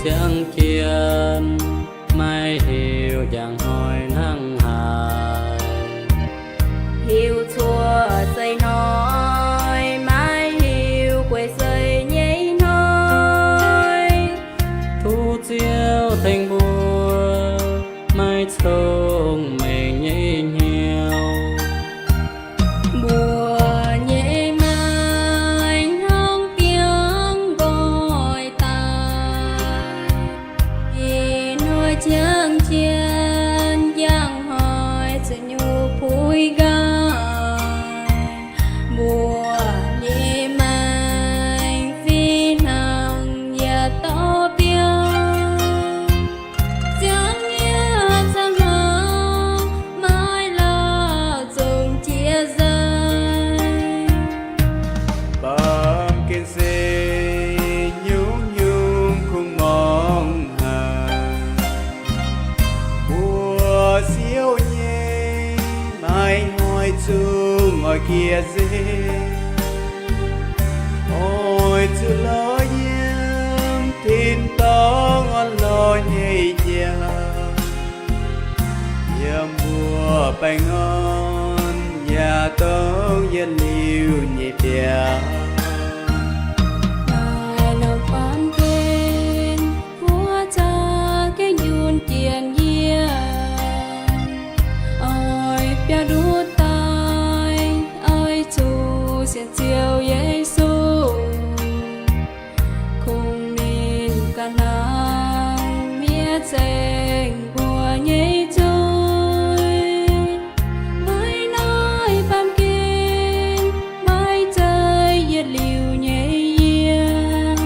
Ziangh jienv maiv hiuv njang hnoi hnangv haaix, hiuv cuotv zeih hnoi maiv hiuv guei seix nyei hnoi. Tov Ziouv tengx mbuo maiv cong-mengh nyei hnyouv. Mbuo nyei maengc hnangv biangh nqoi daaih, ih hnoi ziangh jienv njang hnoi zuqc nyungc puix nqaang. Mbuo nyei maengc fih hnangv yietc dauh biangh, ziangh yietc ziangh hnangv maiv lauh zongh jiex nzengc. Baamh gen se nyungc-nyungc kungx muangx haic. Mbuo siouv nyei maiv hnoi zungv oix jiex nzengc. Oix zuqc lorz yiem tin-dorngh orn-lorqc nyei jauv, yiem mbuo baengh orn yaac dongh yietc liuz nyei biauv. Naaiv norm baamh gen mbuo za'gengh njunh jiex yiem, oix biauv-nduqv daaih oix zuqc sienx Ziouv Yesu, kungx ninh ganh hnangv miev zengc mbuo nyei zuiz. Maiv naaiv baamh gen maiv zeiz yietc liuz nyei yiem.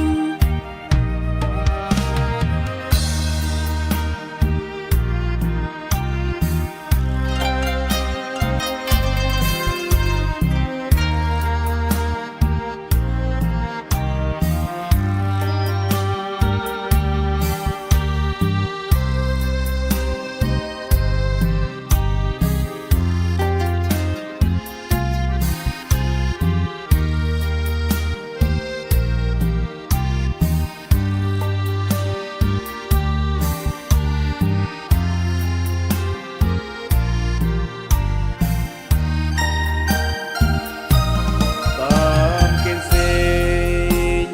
Baamh gen se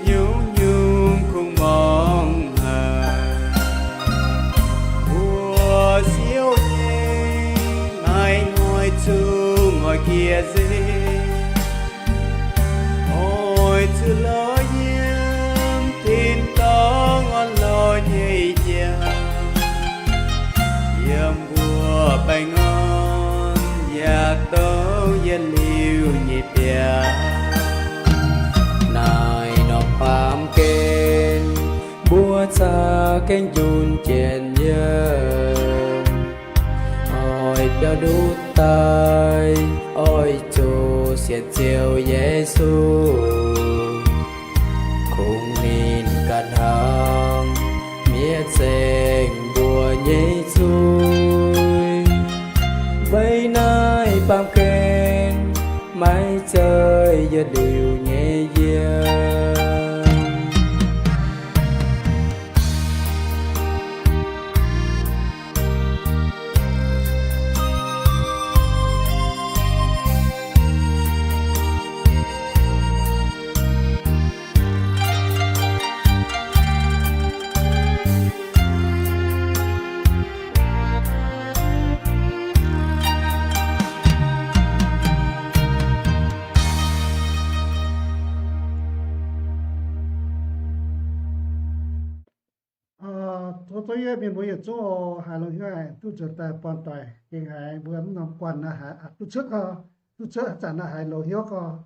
nyungc-nyungc kungx muangx haic. Mbuo siouv nyei maiv hnoi zungv oix jiex nzengc. Oix zuqc lorz yiem tin-dorngh orn-lorqc nyei jauv, yiem mbuo baengh orn yaac dongh yietc liuz nyei biauv. Naaiv norm baamh gen mbuo za'gengh njunh jiex yiem, oix biauv-nduqv daaih oix zuqc sienx Ziouv Yesu, kungx ninh ganh hnangv miev zengc mbuo nyei zuiz. Weic naaiv baamh gen maiv zeiz yietc liuz nyei yiem. Tov, tov yie mienh mbuo yietc zungv oc, haiz longx hnyouv haic, duqv nzuonx daaih buangh doic, gengh haiz mbuo mv norm guanh duqv cuotv, duqv cuotv zanc haiz longx hnyouv gorx.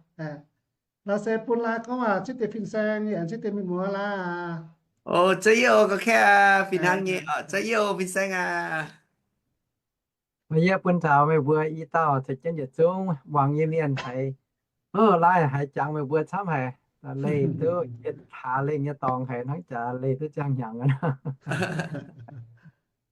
Laaix se bun laaix gorngv waac ziex deix fin-saeng, yaac ziex deix mienh muoz laaix. O, za'gengh yie oc, ga'kaav fih hnangv nyei, za'gengh yie oc, fin-saeng aac. Yie bun taux meih mbuo i dauh caux jienv yietc zungv muangx nyei mienh haiz, laaix haiz jangx meih mbuo camv haic, leih duqv yietc hlaax lengh nyei dorngx haic hnangv jaax leih duqv ziangh hnyangx.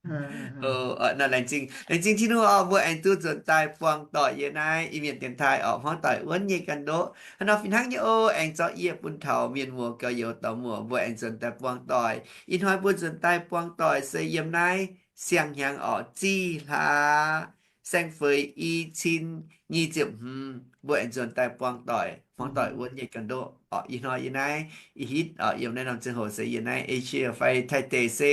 Laengz zingh, laengz zingh Tin-Hungh oc, mbuo aengx duqv nzuonx daaih buangh doic yiem naaiv Iu-Mienh dienx taaih oc, hmuangv doic wuonv nyei ganh ndoqv. Hnangv nor fih hnangv nyei oc, aengx zorqv yie bun taux mienh muoz gauh youz dorh muoc, mbuo aengx nzuonx daaih buangh doic. Ih hnoi mbuo nzuonx daaih buangh doic se yiem naaiv siang-hnyangx oc, zih hlaax saeng-feix i cin nyic ziepc hmz, mbuo aengx nzuonx daaih buangh doic, hmuangv doic wuonv nyei ganh ndoqv oc. Ih hnoi yiem naaiv I hitv oc, yiem naaiv norm ziangh hoc se yiem naaiv Asia fai Taiv deic se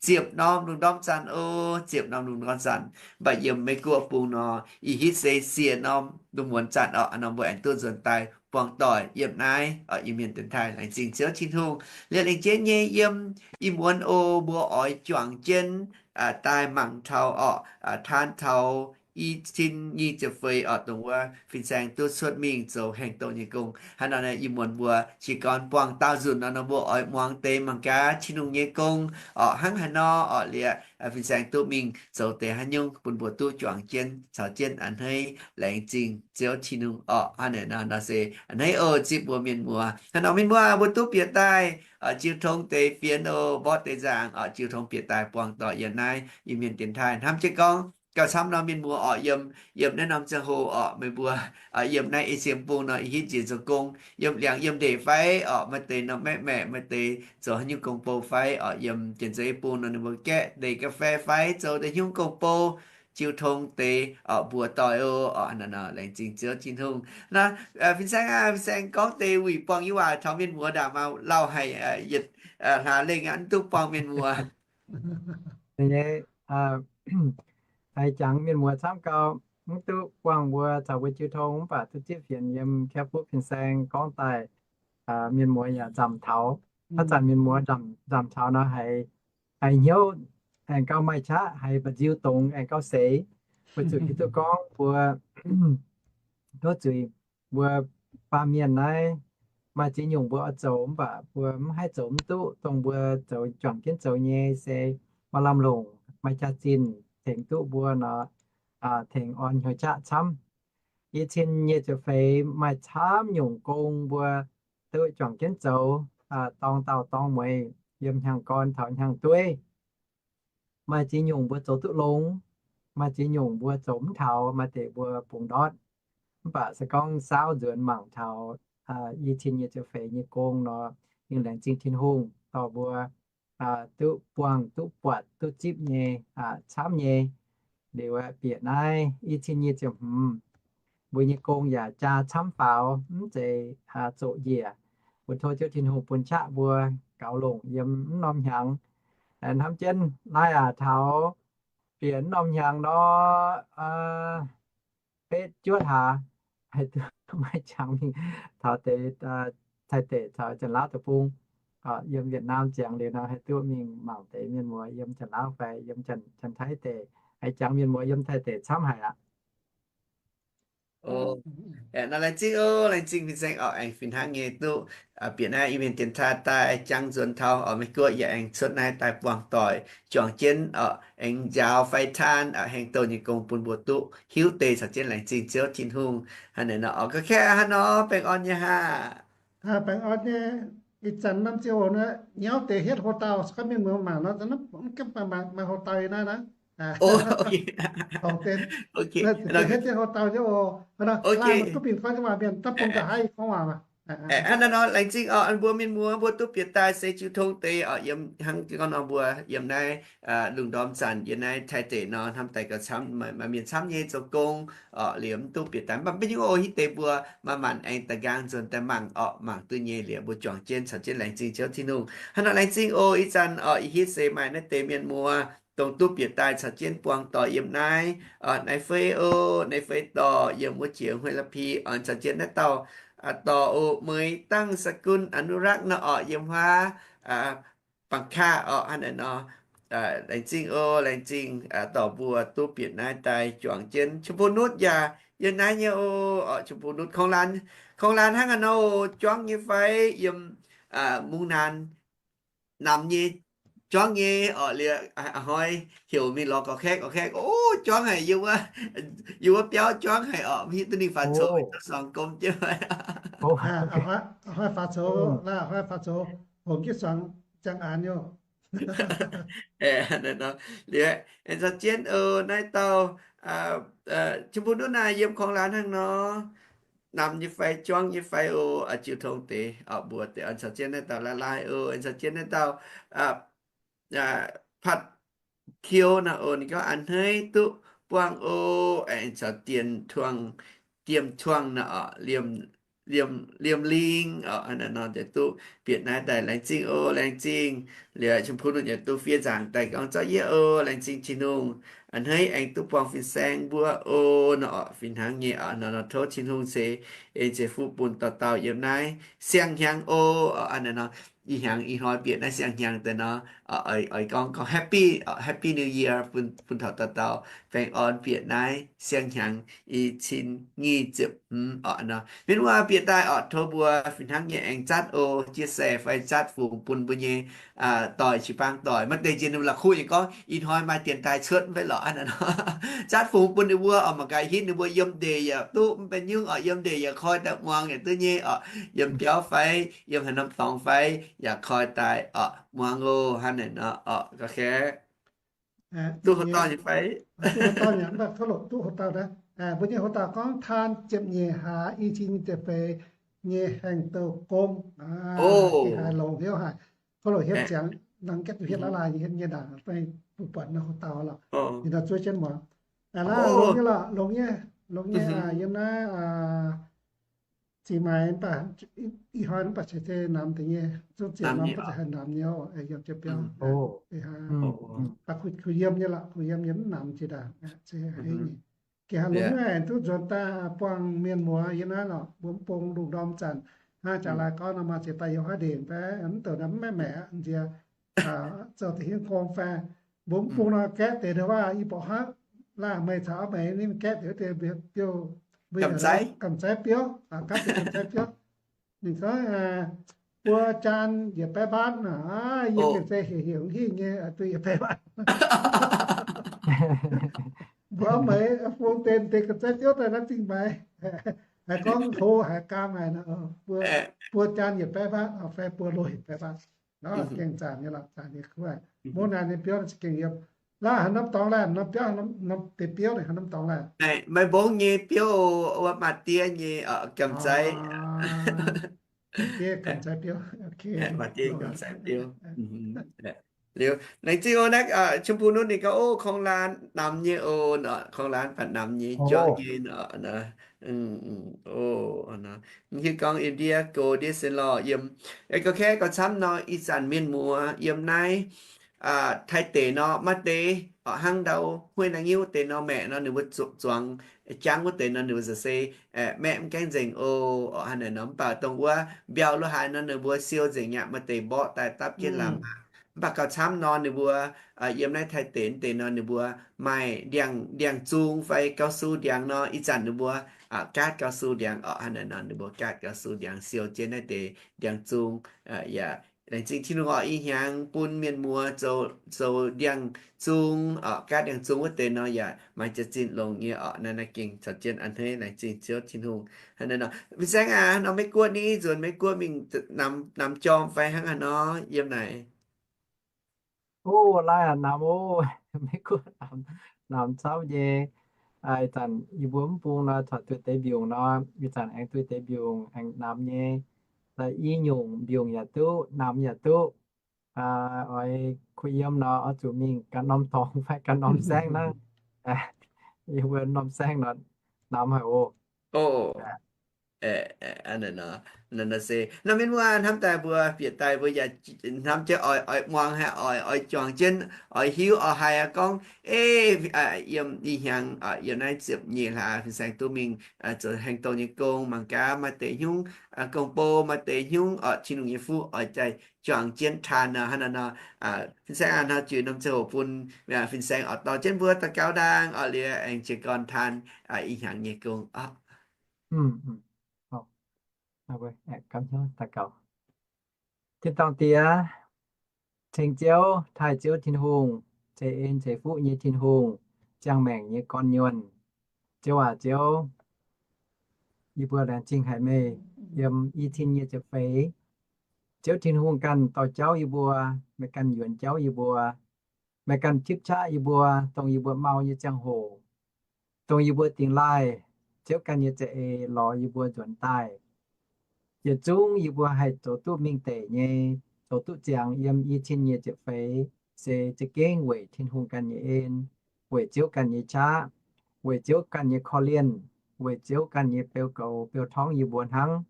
ziepc norm lungh ndorm zanc oc, ziepc norm lungh ndorm zanc. Mv baac yiem Meiv Guoqv bung nor, I hitv se siec norm lungh muonz zanc oc. Hnangv nor mbuo aengx duqv nzuonx daaih buangh doic yiem naaiv oc, Iu-Mienh dienx taaih. Laengz zingh Ziouv Tin-Hungh. Liuz laengz jienv nyei yiem ih muonz oc, mbuo oix juangc jienv daaih mangc taux oc, taan taux i cin nyic ziepc feix oc, dongh wuov fin-saeng duqv cuotv mingh zoux haengh douh nyei gong. Hnangv nor ih muonz mbuo jiez gorn buangh daauh nzunc nor, nor mbuo oix muangx deix mangc gaax Tin-Hungh nyei gong oc, hnangv haaix nor oc. Liuz fin-saeng duqv mingh zoux deix haaix nyungc bun mbuo duqv juangc jienv caux jienv a'hneiv. Laengz zingh Ziouv Tin-Hungh oc. Hnangv naaic nor, nor se a'hneiv oc, zipv mbuo mienh muoz. Hnangv nor mienh muoz, mbuo duqv bieqc daaih jiu tong deix fienx oc, mborqv deix nzaangc oc, jiu tong bieqc daaih buangh doic yiem naaiv Iu-Mienh dienx taaih. Hnamv jienv gorngv gauh camv nor mienh muoz oc, yiem, yiem naaiv norm ziangh hoc oc, meih mbuo yiem naaiv Asia bung nor, I hitv njiec zoux gong, yiem liangx yiem ndeic fai oc, maaih deix nor maeqv maeqc, maaih deix zoux haaix nyungc gong bou fai oc, yiem Janx-Zei bung nor ninh mbuo gaeqv ndeic ga'fei fai zoux deix haaix nyungc gong bou, jiu tong deix oc, mbuox doic oc. Laengz zingh Ziouv Tin-Hungh. Nor fin-saeng aac, fin-saeng gorngv deix wuic buangh nyei waac taux mienh muoz ndaangc, maaih lauh haic yietc hlaax lengh aqv, mv duqv buangh mienh muoz. Haiz jangx mienh muoz camv gau, mv duqv buangh mbuo caux mbuo jiu tong, mv baac duqv zipv fienx yiem Kaiv Fuqv fin-saeng gorngv daaih, mienh muoz yaac nzamc taux. Haaix zanc mienh muoz nzamc taux nor, haiz, haiz hnyouv aengx gauh maaih qaqv, haiz mba'nziu dongz aengx gauh seix. Weic zuqc hiuv duqv gorngv mbuo, tov zuiz, mbuo baamh mienh naaiv maaih ziex nyungc mbuo oix zoux mv baac mbuo mv haih zoux mv duqv. Dongh mbuo zoux juangc jienv zoux nyei se maaih lamh longc, maaih jaax-zinh tengx duqv mbuo nor, tengx orn hnyouv qaqv camv. I cin nyic ziepc feix maaih camv nyungc gong mbuo duqv juangc jienv zoux, dorng dauh dorng mueiz, yiem hnyangx-gorn taux hnyangx-dueiv. Maaih ziex nyungc mbuo zoux duqv longx, maaih ziex nyungc mbuo zoux mv taux, maaih deix mbuo bungx ndortv. Mv baac se gorngv saauv nzuonx mangc taux i cin nyic ziepc feix nyei gong nor, yiem laengz zingh Tin-Hungh dorh mbuo duqv buangh, duqv buatc, duqv zipv nyei camv nyei. Liuz bieqc naaiv i cin nyic ziepc hmz, mbuo nyei gong yaac jaa camv faaux, mv zeiz zoqc njiec. Bun tov Ziouv Tin-Hungh bun qaqv mbuo gaux longc yiem mv norm hnyangx. Hnamv jienv naaiv aac, taux bieqc mv norm hnyangx nor, betv juov hlaax, haih duqv maaih qangx mingh taux deix Taiv deic caux Janx-Laauv deic-bung, yiem Việt Nam ziangx liuz nor haih duqv mingh mangc deix mienh muoz yiem Janx-Laauv fai yiem Janx-Taiv deic. Haih jangx mienh muoz yiem Taiv deic camv haic aqv. Nor laengz zingh oc, laengz zingh fin-saeng oc, aengx fih hnangv nyei duqv bieqc naaiv Iu-Mienh dienx taaih daaih jangx nzuonx taux oc, Meiv Guoqv yaac aengx cuotv naaiv daaih buangh doic juangc jienv oc, aengx njaaux fai taan haengh douh nyei gong bun mbuo duqv hiuv deix caux jienv. Laengz zingh Ziouv Tin-Hungh. Hnangv naaic nor oc, ga'kaeqv hnangv nor, baengh orn nyei haah. Baengh orn nyei. Ih zanc norm ziangh hoc nor, nyauv deix hietv hoc-dauh, se gorngv mienh muoz mangc nor, mv gaengh maaih hoc-dauh yiem naaiv naaiv. Hietv jienv hoc-dauh nyei oc. Hnangv nor, laanh duqv mingh gorngv nyei waac mienh daaih bung ga'haiv gorngv waac. Hnangv naaiv nor, laengz zingh oc, mbuo mienh muoz mbuo duqv bieqc daaih se jiu tong deix oc, yiem hnangv gorngv nor mbuo yiem naaiv lungh ndorm zanc yiem naaiv Taiv deic nor, hnamv daaih gauh camv, maaih mienh camv nyei zoux gong oc, liuz mv duqv bieqc daaih. Mv baac mv baac nyungc oc, hiuv deix mbuo maaih maanc aengx daaih nqaang nzuonx daaih mangc oc, mangc duqv nyei liuz mbuo juangc jienv caux jienv laengz zingh Ziouv Tin-Hungh. Hnangv nor laengz zingh oc, ih zanc oc, I hitv se maaih naaiv deix mienh muoz dongh duqv bieqc daaih caux jienv buangh doic yiem naaiv. Naaiv fei oc, naaiv fei dorh yiem wuov jiex Hueih La'pi oc, caux jienv naaiv dauh dorh oc, Mueix Dangv Sa Gun Anurag nor oc, yiem huaav Bangkok oc, hnangv naaic nor. Laengz zingh oc, laengz zingh dorh mbuo duqv bieqc naaiv daaih juangc jienv. Chim Bung Nutv yaac yiem naaiv nyei oc. Chim Bung Nutv, Kong Laanh hnangv naaic nor, juangv nyei fai yiem mungv naanc namx nyei, juangv nyei oc. Liuz a'hnoi heuc mingh lorz gorqv-kaeqv, gorqv-kaeqv, o, juangv haic, yiem wuov biauv juangv haic oc, mv hiuv duqv ninh faaux coux duqv suangx gomv jienv fai. A'hnoi faaux coux, a'hnoi faaux coux, hongx jienv suangx ziangh aanx nyei oc. Aengx caux jienv oc, naaiv dauh Chim Pun Nutv naaic yiem Kongx Laanx hnangv nor, namx nyei fai juangv nyei fai oc, jiu tong deix oc, mbuo deix aengx caux jienv naaiv dauh Lai Lai oc, aengx caux jienv naaiv dauh Patv Kiu naaic oc, ninh gorngv a'hneiv duqv buangh oc, aengx caux dien tuangh, diem tuangh naaic oc, liemh, liemh lingh oc, hnangv naaic nor deix duqv bieqc naaiv daaih laengz zingh oc, laengz zingh. Liuz Chim Pun Nutv yaac duqv fiev nzaangc daaih gorngv zorqv yie oc, laengz zingh Tin-Hungh, a'hneiv aengx duqv buangh fin-saeng mbuo oc, nor oc, fih hnangv nyei oc, nor nor tov Tin-Hungh ceix en ceix fuqv bun dauh dauh yiem naaiv siang-hnyangx oc, hnangv naaic nor. Ih hnyangx ih hnoi bieqc naaiv siang-hnyangx daaih nor, oix gorngv gorngv happy, happy New Year bun, bun taux dauh dauh baengh orn bieqc naaiv siang-hnyangx i cin nyic ziepc hmz oc nor. Mienh muoz bieqc daaih oc, tov mbuo fih hnangv nyei aengx zatv oc, chia sẻ fai zatv fungx bun mbuo nyei doic, jiu-baang doic. Maaih deix nziex ninh la'kuqv nyei gorngv ih hnoi maaih dienx daaih cuotv mv bei lorqc hnangv naaic nor. Zatv fungx bun ninh mbuo oc, mangc gaax hitv ninh mbuo yiem ndeic yaac duqv mv bei nyungc oc, yiem ndeic yaac koi daaih muangx yaac duqv nyei oc, yiem biauv fai yiem haaix norm dorngx fai yaac koi daaih oc, muangx oc, hnangv naaic nor oc, ga'kv duqv haaix dauh nyei fai, duqv haaix dauh nyei, mv baac tov longc duqv haaix dauh naaiv. Mbuo nyei haaix dauh gorngv taan ziepc nyeic hlaax i cin nyic ziepc feix nyei haengh douh gong, gengh haiz longx hnyouv haic. Tov longc hietv ziangx, nangv gaeqv duqv hietv laaix laaih nyei hietv nyei ndaangc, mv baac mv buatc naaiv haaix dauh lorqc. Ninh nor zuov jienv muangx. Laaix longx nyei lorqc, longx nyei, longx nyei, yiem naaiv zingh maaiz mv baac ih hnoi mv baac ceix se namx deix nyei, zungv ziepc norm mv baac ceix haih namx nyei oc, yiem jienv biauv. Kuh yiem nyei lorqc, kuh yiem nyei mv namx jiex ndaangc, se haiz nyei. Gengh haaix longx nyei duqv nzuonx daaih buangh mienh muoz yiem naaiv lorqc, mbuo mv bung lungh ndorm zanc hnangv jaax lai gorngv nor, maaih ziex daaih yiem haaix ndenc fai mv douc naaiv mv maeqv maeqv nziex, zoux deix hingv gong fai mbuo mv bung nor gaeqv deix ndau wuov, yie borqc hnangv laanh meih caux meih ninh gaeqv deix wuov deix biouv, gamh zaiv biouv, gaeqv deix gamh zaiv biouv. Ninh gorngv buo jaan yietc baeqv mbaatv, yie gengh se heuc heuc hingh nyei, duqv yietc baeqv mbaatv. Mbuo meih fungx deix deix gamh zaiv biouv daaih naaiv zingh maaiz, haiz gorngv hlo haiz gaam haic, buo jaan yietc baeqv mbaatv fai buo loh yietc baeqv mbaatv. Gengh zanc nyei lorqc, zanc nyei kuv. Mbuo naaic nyei biouv naaiv za'gengh yiem, laaih haaix norm dorngx laih, norm biauv, norm deix biouv naaic haaix norm dorngx laih. Maaih mbongv nyei biouv, wuov maaih diev nyei gamh zaiv. Diev gamh zaiv biouv. Maaih diev gamh zaiv biouv. Liuz laengz zingh oc, naaiv Chim Pun Nutv ninh gorngv, o, Kong Laanh namx nyei oc, Kong Laanh baac namx nyei, juangv nyei nor. Hiuv gorngv yiem ndiev gox ndiev sin lorh yiem, ga'kv gauh camv nor, ih zanc mienh muoz yiem naaiv Taiv deic nor, maaih deix oc, hnangv ndau Huih Naang Nyiuv deix nor, maeqc nor ninh mbuo zuangx jangv wuov deix nor, ninh mbuo za'gengh se maeqv mv gaengh nzengc oc. Oc, hnangv naaic nor, mv baac dongh wuov mbiauh lo haaix nor, ninh mbuo siou nzengc aqv. Maaih deix mborqv daaih dapv jienv lamz aqv. Mv baac gauh camv nor, ninh mbuo yiem naaiv Taiv deic deix nor, ninh mbuo maaih ndiangx, ndiangx zung fai gauh su ndiangx nor, ih zanc ninh mbuo gaatv gauh su ndiangx oc. Hnangv naaic nor, ninh mbuo gaatv gauh su ndiangx siou jienv naaiv deix ndiangx zung. Yaac laengz zingh Tin-Hungh oc, ih hnyangx bun mienh muoz zoux, zoux ndiangx zung oc, gaatv ndiangx zung wuov deix nor yaac maaih jaax-zinh longx nyei oc. Naaiv naaiv gengh caux jienv a'hneiv laengz zingh Ziouv Tin-Hungh. Hnangv naaiv nor, Fin-Saeng aac, nor Meiv Guoqv ni nzuonx Meiv Guoqv mingh namx jorm fai hnangv haaix nor yiem naaic? O, laaih aac, namx o, Meiv Guoqv namx, namx camv nyei. Ih zanc yie mbuo mv bung nor corc duqv deix mbiungc nor, ih zanc aengx duqv deix mbiungc aengx namx nyei. Da'yi nyungc mbiungc yaac duqv, namx yaac duqv. Oix kuh yiem nor oix zuqc mingh ganh norm dorngx fai ganh norm saengv naaiv. Yie mbuo norm saengv nor namx haic oc. Nor se nor mienh muoz hnamv daaih mbuo bieqc daaih mbuo yaac hnamv jienv oix, oix muangx haic, oix, oix juangc jienv, oix hiuv, oix haiz gorngv, ei, yiem ih hnyangx yiem naaiv ziepc nyeic hlaax Fin-Saeng duqv mingh zoux haeng douh nyei gong. Mangc gaax maaih deix hnyungv gong-bou, maaih deix hnyungv oc, Tin-Hungh nyei fuqv oix jaaix juangc jienv taan nor, hnangv naaiv nor, Fin-Saeng aac, hnangv jiex norm ziangh hoc bun Fin-Saeng oix dorh jienv mbuo daux gaux ndaangc oc, liuz aengx jiez gorn taan ih hnyangx nyei gong oc. Tin-dorngh Diex, ceng Ziouv, taaih Ziouv Tin-Hungh, ceix en ceix fuqv nyei Tin-Hungh, ziangh maengc nyei gorn-nyuonh. Ziouv aac Ziouv, yie mbuo laengz zingh haic meih yiem i cin nyic ziepc feix Ziouv Tin-Hungh ganh dorh jauv yie mbuo, meih ganh yuonx jauv yie mbuo, meih ganh tipv qaqv yie mbuo, dongh yie mbuo mau nyei ziangh hoc, dongh yie mbuo dingx laaih, Ziouv ganh nyei za'eix lorz yie mbuo nzuonx daaih. Yietc zungv yie mbuo haih zoux duqv mingh deic nyei, zoux duqv ziangx yiem i cin nyic ziepc feix, se za'gengh weic Tin-Hungh ganh nyei en, weic Ziouv ganh nyei qaqv, weic Ziouv ganh nyei korv-lienh, weic Ziouv ganh nyei beu goux beu torngv yie mbuo hnangv.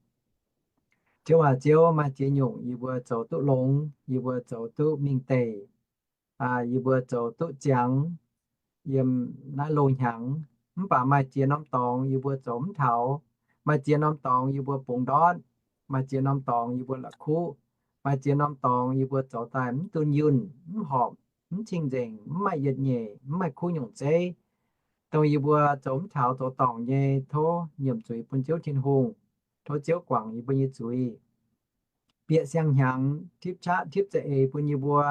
Ziouv aac, Ziouv maaih ziex nyungc yie mbuo zoux duqv longx, yie mbuo zoux duqv mingh deic, yie mbuo zoux duqv ziangx yiem naaiv loz-hnyangx. Mv baac maaih ziex norm dorngx yie mbuo zoux mv taux, maaih ziex norm dorngx yie mbuo bungx ndortv, maaih ziex norm dorngx yie mbuo la'kuqv, maaih ziex norm dorngx yie mbuo zoux daaih mv dunh yunh, mv horpc, mv cing-nzengc, mv maaih yietc nyeic, mv maaih kuv nyungc zeiv, dongh yie mbuo zoux mv taux zoux dorngc nyei. Tov nyiemc zuiz bun Ziouv Tin-Hungh. Tov Ziouv guangc yie mbuo nyei zuiz, bieqc siang-hnyangx tipv qaqv tipv za'eix bun yie mbuo,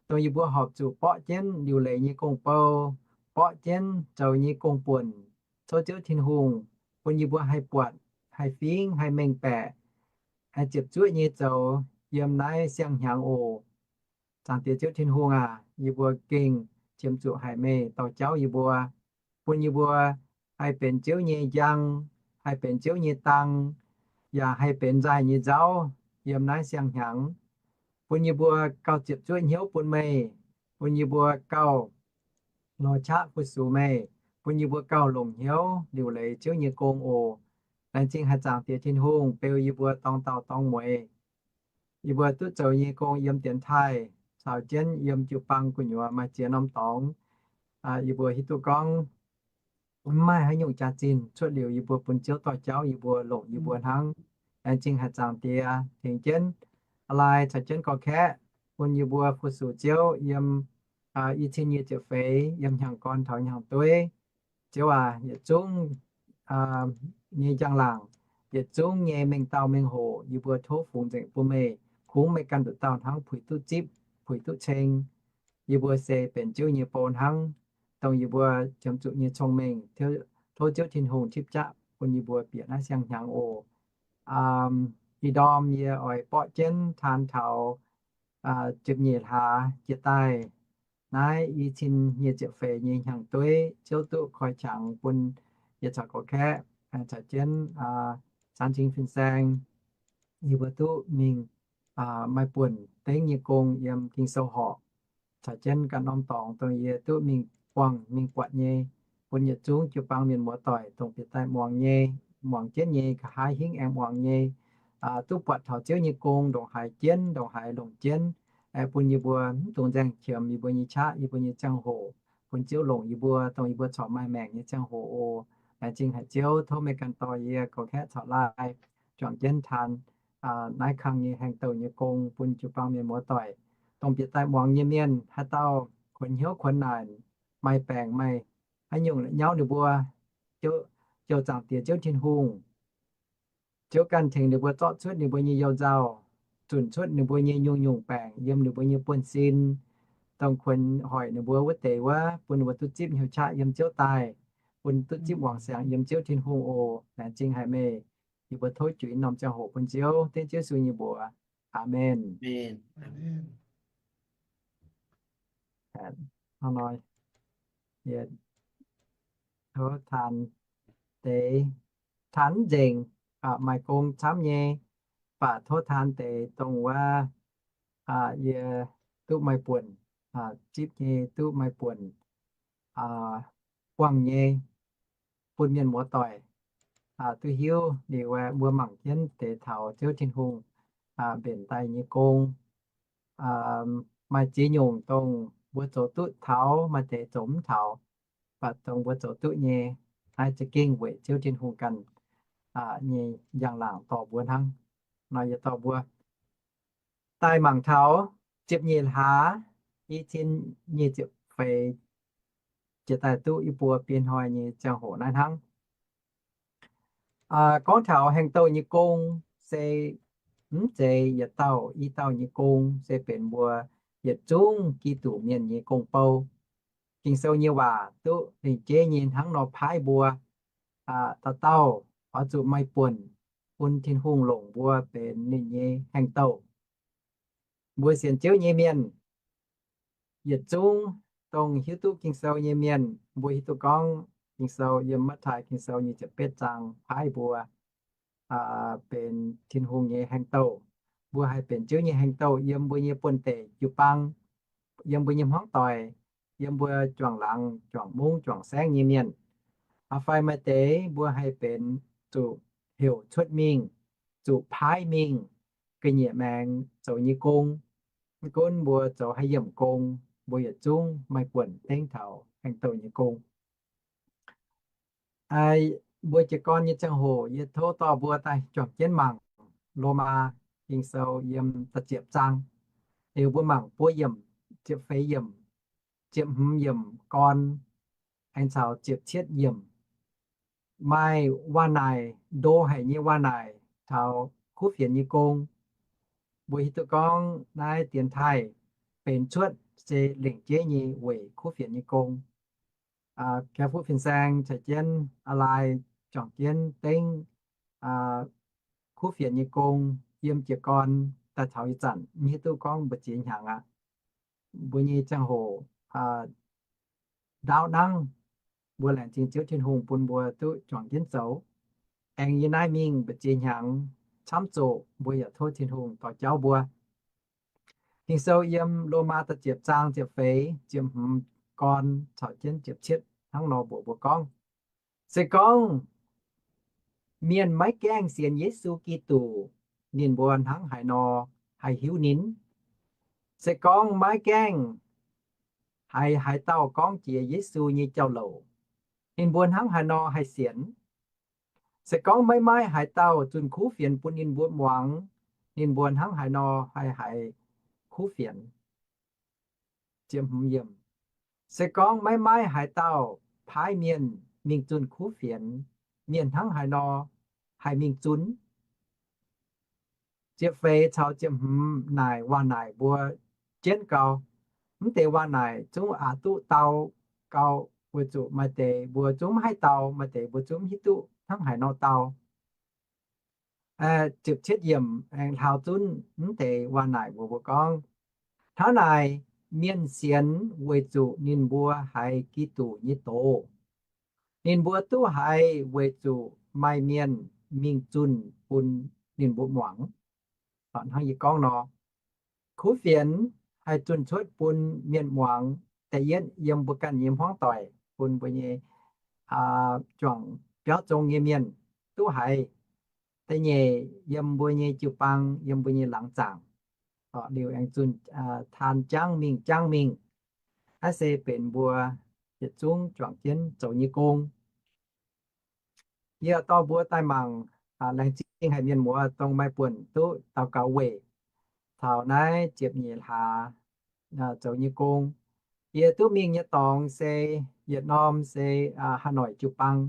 dongh yie mbuo horpc zuqc borqv jienv liuc leiz nyei gong-bou, borqv jienv zoux nyei gong-buonc, tov Ziouv Tin-Hungh bun yie mbuo haih buatc, haih fingx, haih mengh baeqc, haih ziepc zuoqv nyei zoux yiem naaiv siang-hnyangx oc. Zaangc Diex Ziouv Tin-Hungh aac, yie mbuo gengh qiemx zuqc haic meih dorh jauv yie mbuo, bun yie mbuo haih benx Ziouv nyei njang, haih benx Ziouv nyei dang, yaac haih benx nzaaih nyei nzauv yiem naaiv siang-hnyangx, bun yie mbuo gauh ziepc zuoqv hnyouv bun meih, bun yie mbuo gauh lorz qaqv fu-sux meih, bun yie mbuo gauh longc hnyouv liuc leiz Ziouv nyei gong oc. Laengz zingh haaix zaangc Diex Tin-Hungh beu yie mbuo dorng daauh dorng mueiz. Yie mbuo duqv zoux nyei gong yiem dienx taaih caux jienv yiem jiu-baang gu'nyuoz maaih ziex norm dorngx, yie mbuo hiuv duqv gorngv mv maaih haaix nyungc jaax-zinh cuotv liuz yie mbuo bun Ziouv dorh jauv yie mbuo, longc yie mbuo hnangv. Laengz zingh haaix zaangc Diex tengx jienv a'laaih caux jienv gorx-kaeqv bun yie mbuo fu-sux Ziouv yiem i cin nyic ziepc feix yiem hnyangx gorn taux hnyangx dueiv. Ziouv aac, yietc zungv nyei njang-laangc, yietc zungv nyei mengh dauh mengh hoc yie mbuo tov fungx nzengc bun meih. Kungx meih ganh nduqc dauh hnangv puix duqv zipv, puix duqv ceng. Yie mbuo se benx Ziouv nyei bou hnangv, dongh yie mbuo qiemx zuqc nyei cong-mengh. Tov Ziouv Tin-Hungh tipv qaqv bun yie mbuo bieqc naaiv siang-hnyangx oc. Ih ndorm yie oix borqv jienv taan taux ziepc nyeic hlaax jiex daaih naaiv i cin nyic ziepc feix nyei hnyangx dueiv, Ziouv duqv koi qangx bun yie caux gorx-kaeqv caux jienv zaanv cing fin-saeng, yie mbuo duqv mingh maaih buonc dengv nyei gong yiem Ging-Sou horqc, caux jienv ganh norm dorngx dongh yie duqv mingh buangh mingh buatc nyei, bun yietc zungv jiu-baang mienh muoz-doic dongh bieqc daaih muangx nyei, muangx jienv nyei, nqa'haav hingv aengx muangx nyei, duqv buatc taux Ziouv nyei gong ndongc haaix jienv, ndongc haaix longc jienv, bun yie mbuo mv dungx nzaeng qiemx yie mbuo nyei qaqv, yie mbuo nyei ziangh hoc, bun Ziouv longc yie mbuo dongh yie mbuo corc maaih maengc nyei ziangh hoc oc. Laengz zingh haic Ziouv, tov meih ganh dorh yie gorx-kaeqv caux laai juangc jienv taan naaiv kang nyei haengh douh nyei gong bun jiu-baang mienh muoz-doic, dongh bieqc daaih muangx nyei mienh, haaix dauh kuonx hnyouv kuonx naanc, maaih baengc maaih haaix nyungc nyauv ninh mbuo, Ziouv, Ziouv Zaangc Diex Ziouv Tin-Hungh, Ziouv ganh tengx ninh mbuo zorqv cuotv ninh mbuo nyei you-nzauh, zunc cuotv ninh mbuo nyei nyungc-nyungc baengc yiem ninh mbuo nyei buonv-sin, dongh kuonx hoic ninh mbuo wuov deix wuov, bun ninh mbuo duqv zipv hnyouv qaqv yiem Ziouv daaih, bun duqv zipv wangc siangx yiem Ziouv Tin-Hungh oc. Laengz zingh haic meih. Yie mbuo tov juix norm ziangh hoc bun Ziouv, dengv Ziouv Yesu nyei mbuox. Aamen. Hnangv nor, yie tov taan deix, taan nzengc, maaih gong camv nyei, baac tov taan deix dongh wuov yie duqv maaih buonc zipv nyei, duqv maaih buonc buangh nyei, bun mienh muoz-doic duqv hiuv liuz, mbuo mangc jienv deix taux Ziouv Tin-Hungh mbenc daaih nyei gong. Maaih ziex nyungc dongh mbuo zoux duqv taux, maaih deix zoux mv taux, baac dongh mbuo zoux duqv nyei, naaiv za'gengh weic Ziouv Tin-Hungh ganh nyei njang-laangc dorh mbuo hnangv. Nor yie dorh mbuo daaih mangc taux ziepc nyeic hlaax, i cin nyic ziepc feix, jiex daaih duqv i buo biei hnoi nyei ziangh hoc naaiv hnangv. Gorngv taux haengh douh nyei gong, se mv zeiz yietc dauh i dauh nyei gong, se benx mbuo yietc zungv Giduc mienh nyei gong-bou. Ging-Sou nyei waac duqv lingc jeiv nyei hnangv nor paaiv mbuo, dauh dauh oix zuqc maaih buonc bun Tin-Hungh longc mbuo benx ninh nyei haengh douh. Mbuo sienx Ziouv nyei mienh, yietc zungv dongh hiuv duqv Ging-Sou nyei mienh, mbuo hiuv duqv gorngv Ging-Sou yiem Matv^taai Ging-Sou nyic ziepc betv zaang paaiv mbuo benx Tin-Hungh nyei haaix-douh. Mbuo haih benx Ziouv nyei haaix-douh yiem mbuo nyei buonv-deic jiu-baang, yiem mbuo nyei hmuangv doic, yiem mbuo juangc laangz, juangc mungv, juangc saengv nyei mienh. Fai maaih deix mbuo haih benx zuqc heuc cuotv mingh, zuqc paaiv mingh, ga'nyiec maengx zoux nyei gong. Mv gunv mbuo zoux haaix yiemc gong, mbuo yietc zungv maaih buonc dengv taux haaix-douh nyei gong. Mbuo jiez gorn nyei ziangh hoc yie tov dorh mbuo daaih juangc jienv mangc Lomaa Ging-Sou yiem da'ziepc zaang. Liuz mbuo mangc buo yiemc, ziepc feix yiemc, ziepc hmz yiemc gorn, aengx caux ziepc cietv yiemc. Maaih waac-naaic, ndo haic nyei waac-naaic taux kuv fienx nyei gong. Mbuo hiuv duqv gorngv naaiv dienx taaih benx cuotv se lengc jeiv nyei weic kuv fienx nyei gong. Gauv Fuqv Fin-Saeng caux jienv Aa Lai juangc jienv dengv kuv fienx nyei gong yiem jiez gorn daaih taux ih zanc, mv hiuv duqv gorngv mbu'ziex hnyangx aqv. Mbuo nyei ziangh hoc ndaauv nangv, mbuo laengz zingh Ziouv Tin-Hungh bun mbuo duqv juangc jienv zoux. Aengx yie naaiv mingh mbu'ziex hnyangx camv zoqc, mbuo yaac tov Tin-Hungh dorh jauv mbuo. Ging-Sou yiem Lomaa da'ziepc zaang ziepc feix, ziepc hmz gorn caux jienv ziepc cietv hnangv nor mbuox mbuo gorngv, se gorngv mienh maiv gaengh sienx Yesu Giduc, ninh mbuo hnangv haaix nor haih hiuv ninh? Se gorngv maiv gaengh haiz haaix dauh gorngv jiex Yesu nyei jauv-louc, ninh mbuo hnangv haaix nor haih sienx? Se gorngv maiv maaih haaix dauh zunh kuv fienx bun ninh mbuo muangx, ninh mbuo hnangv haaix nor haih haiz kuv fienx? Se gorngv maiv maaih haaix dauh paaiv mienh mingh zunh kuv fienx, mienh hnangv haaix nor haih mingh zunh? Ziepc feix caux ziepc hmz naaic waac-naaic mbuo jienv gau. Mv deix waac-naaic zungv aqc duqv dau gau, weic zuqc maaih deix mbuo zungv mv haih dau, maaih deix mbuo zungv mv hiuv duqv hnangv haaix nor dau. Ziepc cietv yiemc aengx hlauv zunv mv deix waac-naaic mbuox mbuo gorngv, hnangv naaic, mienh sienx weic zuqc ninh mbuo haiz Giduc nyei doz. Ninh mbuo duqv haiz weic zuqc maaih mienh mingh zunh bun ninh mbuo muangx. Hnangv yie gorngv nor, kuv fienx haih zunh cuotv bun mienh muangx, da'yietv yiem mbuo ganh nyei hmuangv doic, bun mbuo nyei juangc biauv zong nyei mienh duqv haiz. Da'nyeic yiem mbuo nyei jiu-baang, yiem mbuo nyei laangz zaangc, liuz aengx zunh taan jangv mingh jangv mingh. Naaiv se benx mbuo yietc zungv juangc jienv zoux nyei gong. Yie dorh mbuo daaih mangc, laengz zingh haic mienh muoz dongh maaih buonc duqv daux gaux weic taux naaiv ziepc nyeic hlaax zoux nyei gong. Yie duqv mingh nyei dorngx se yietc norm se Hà Nội jiu-baang,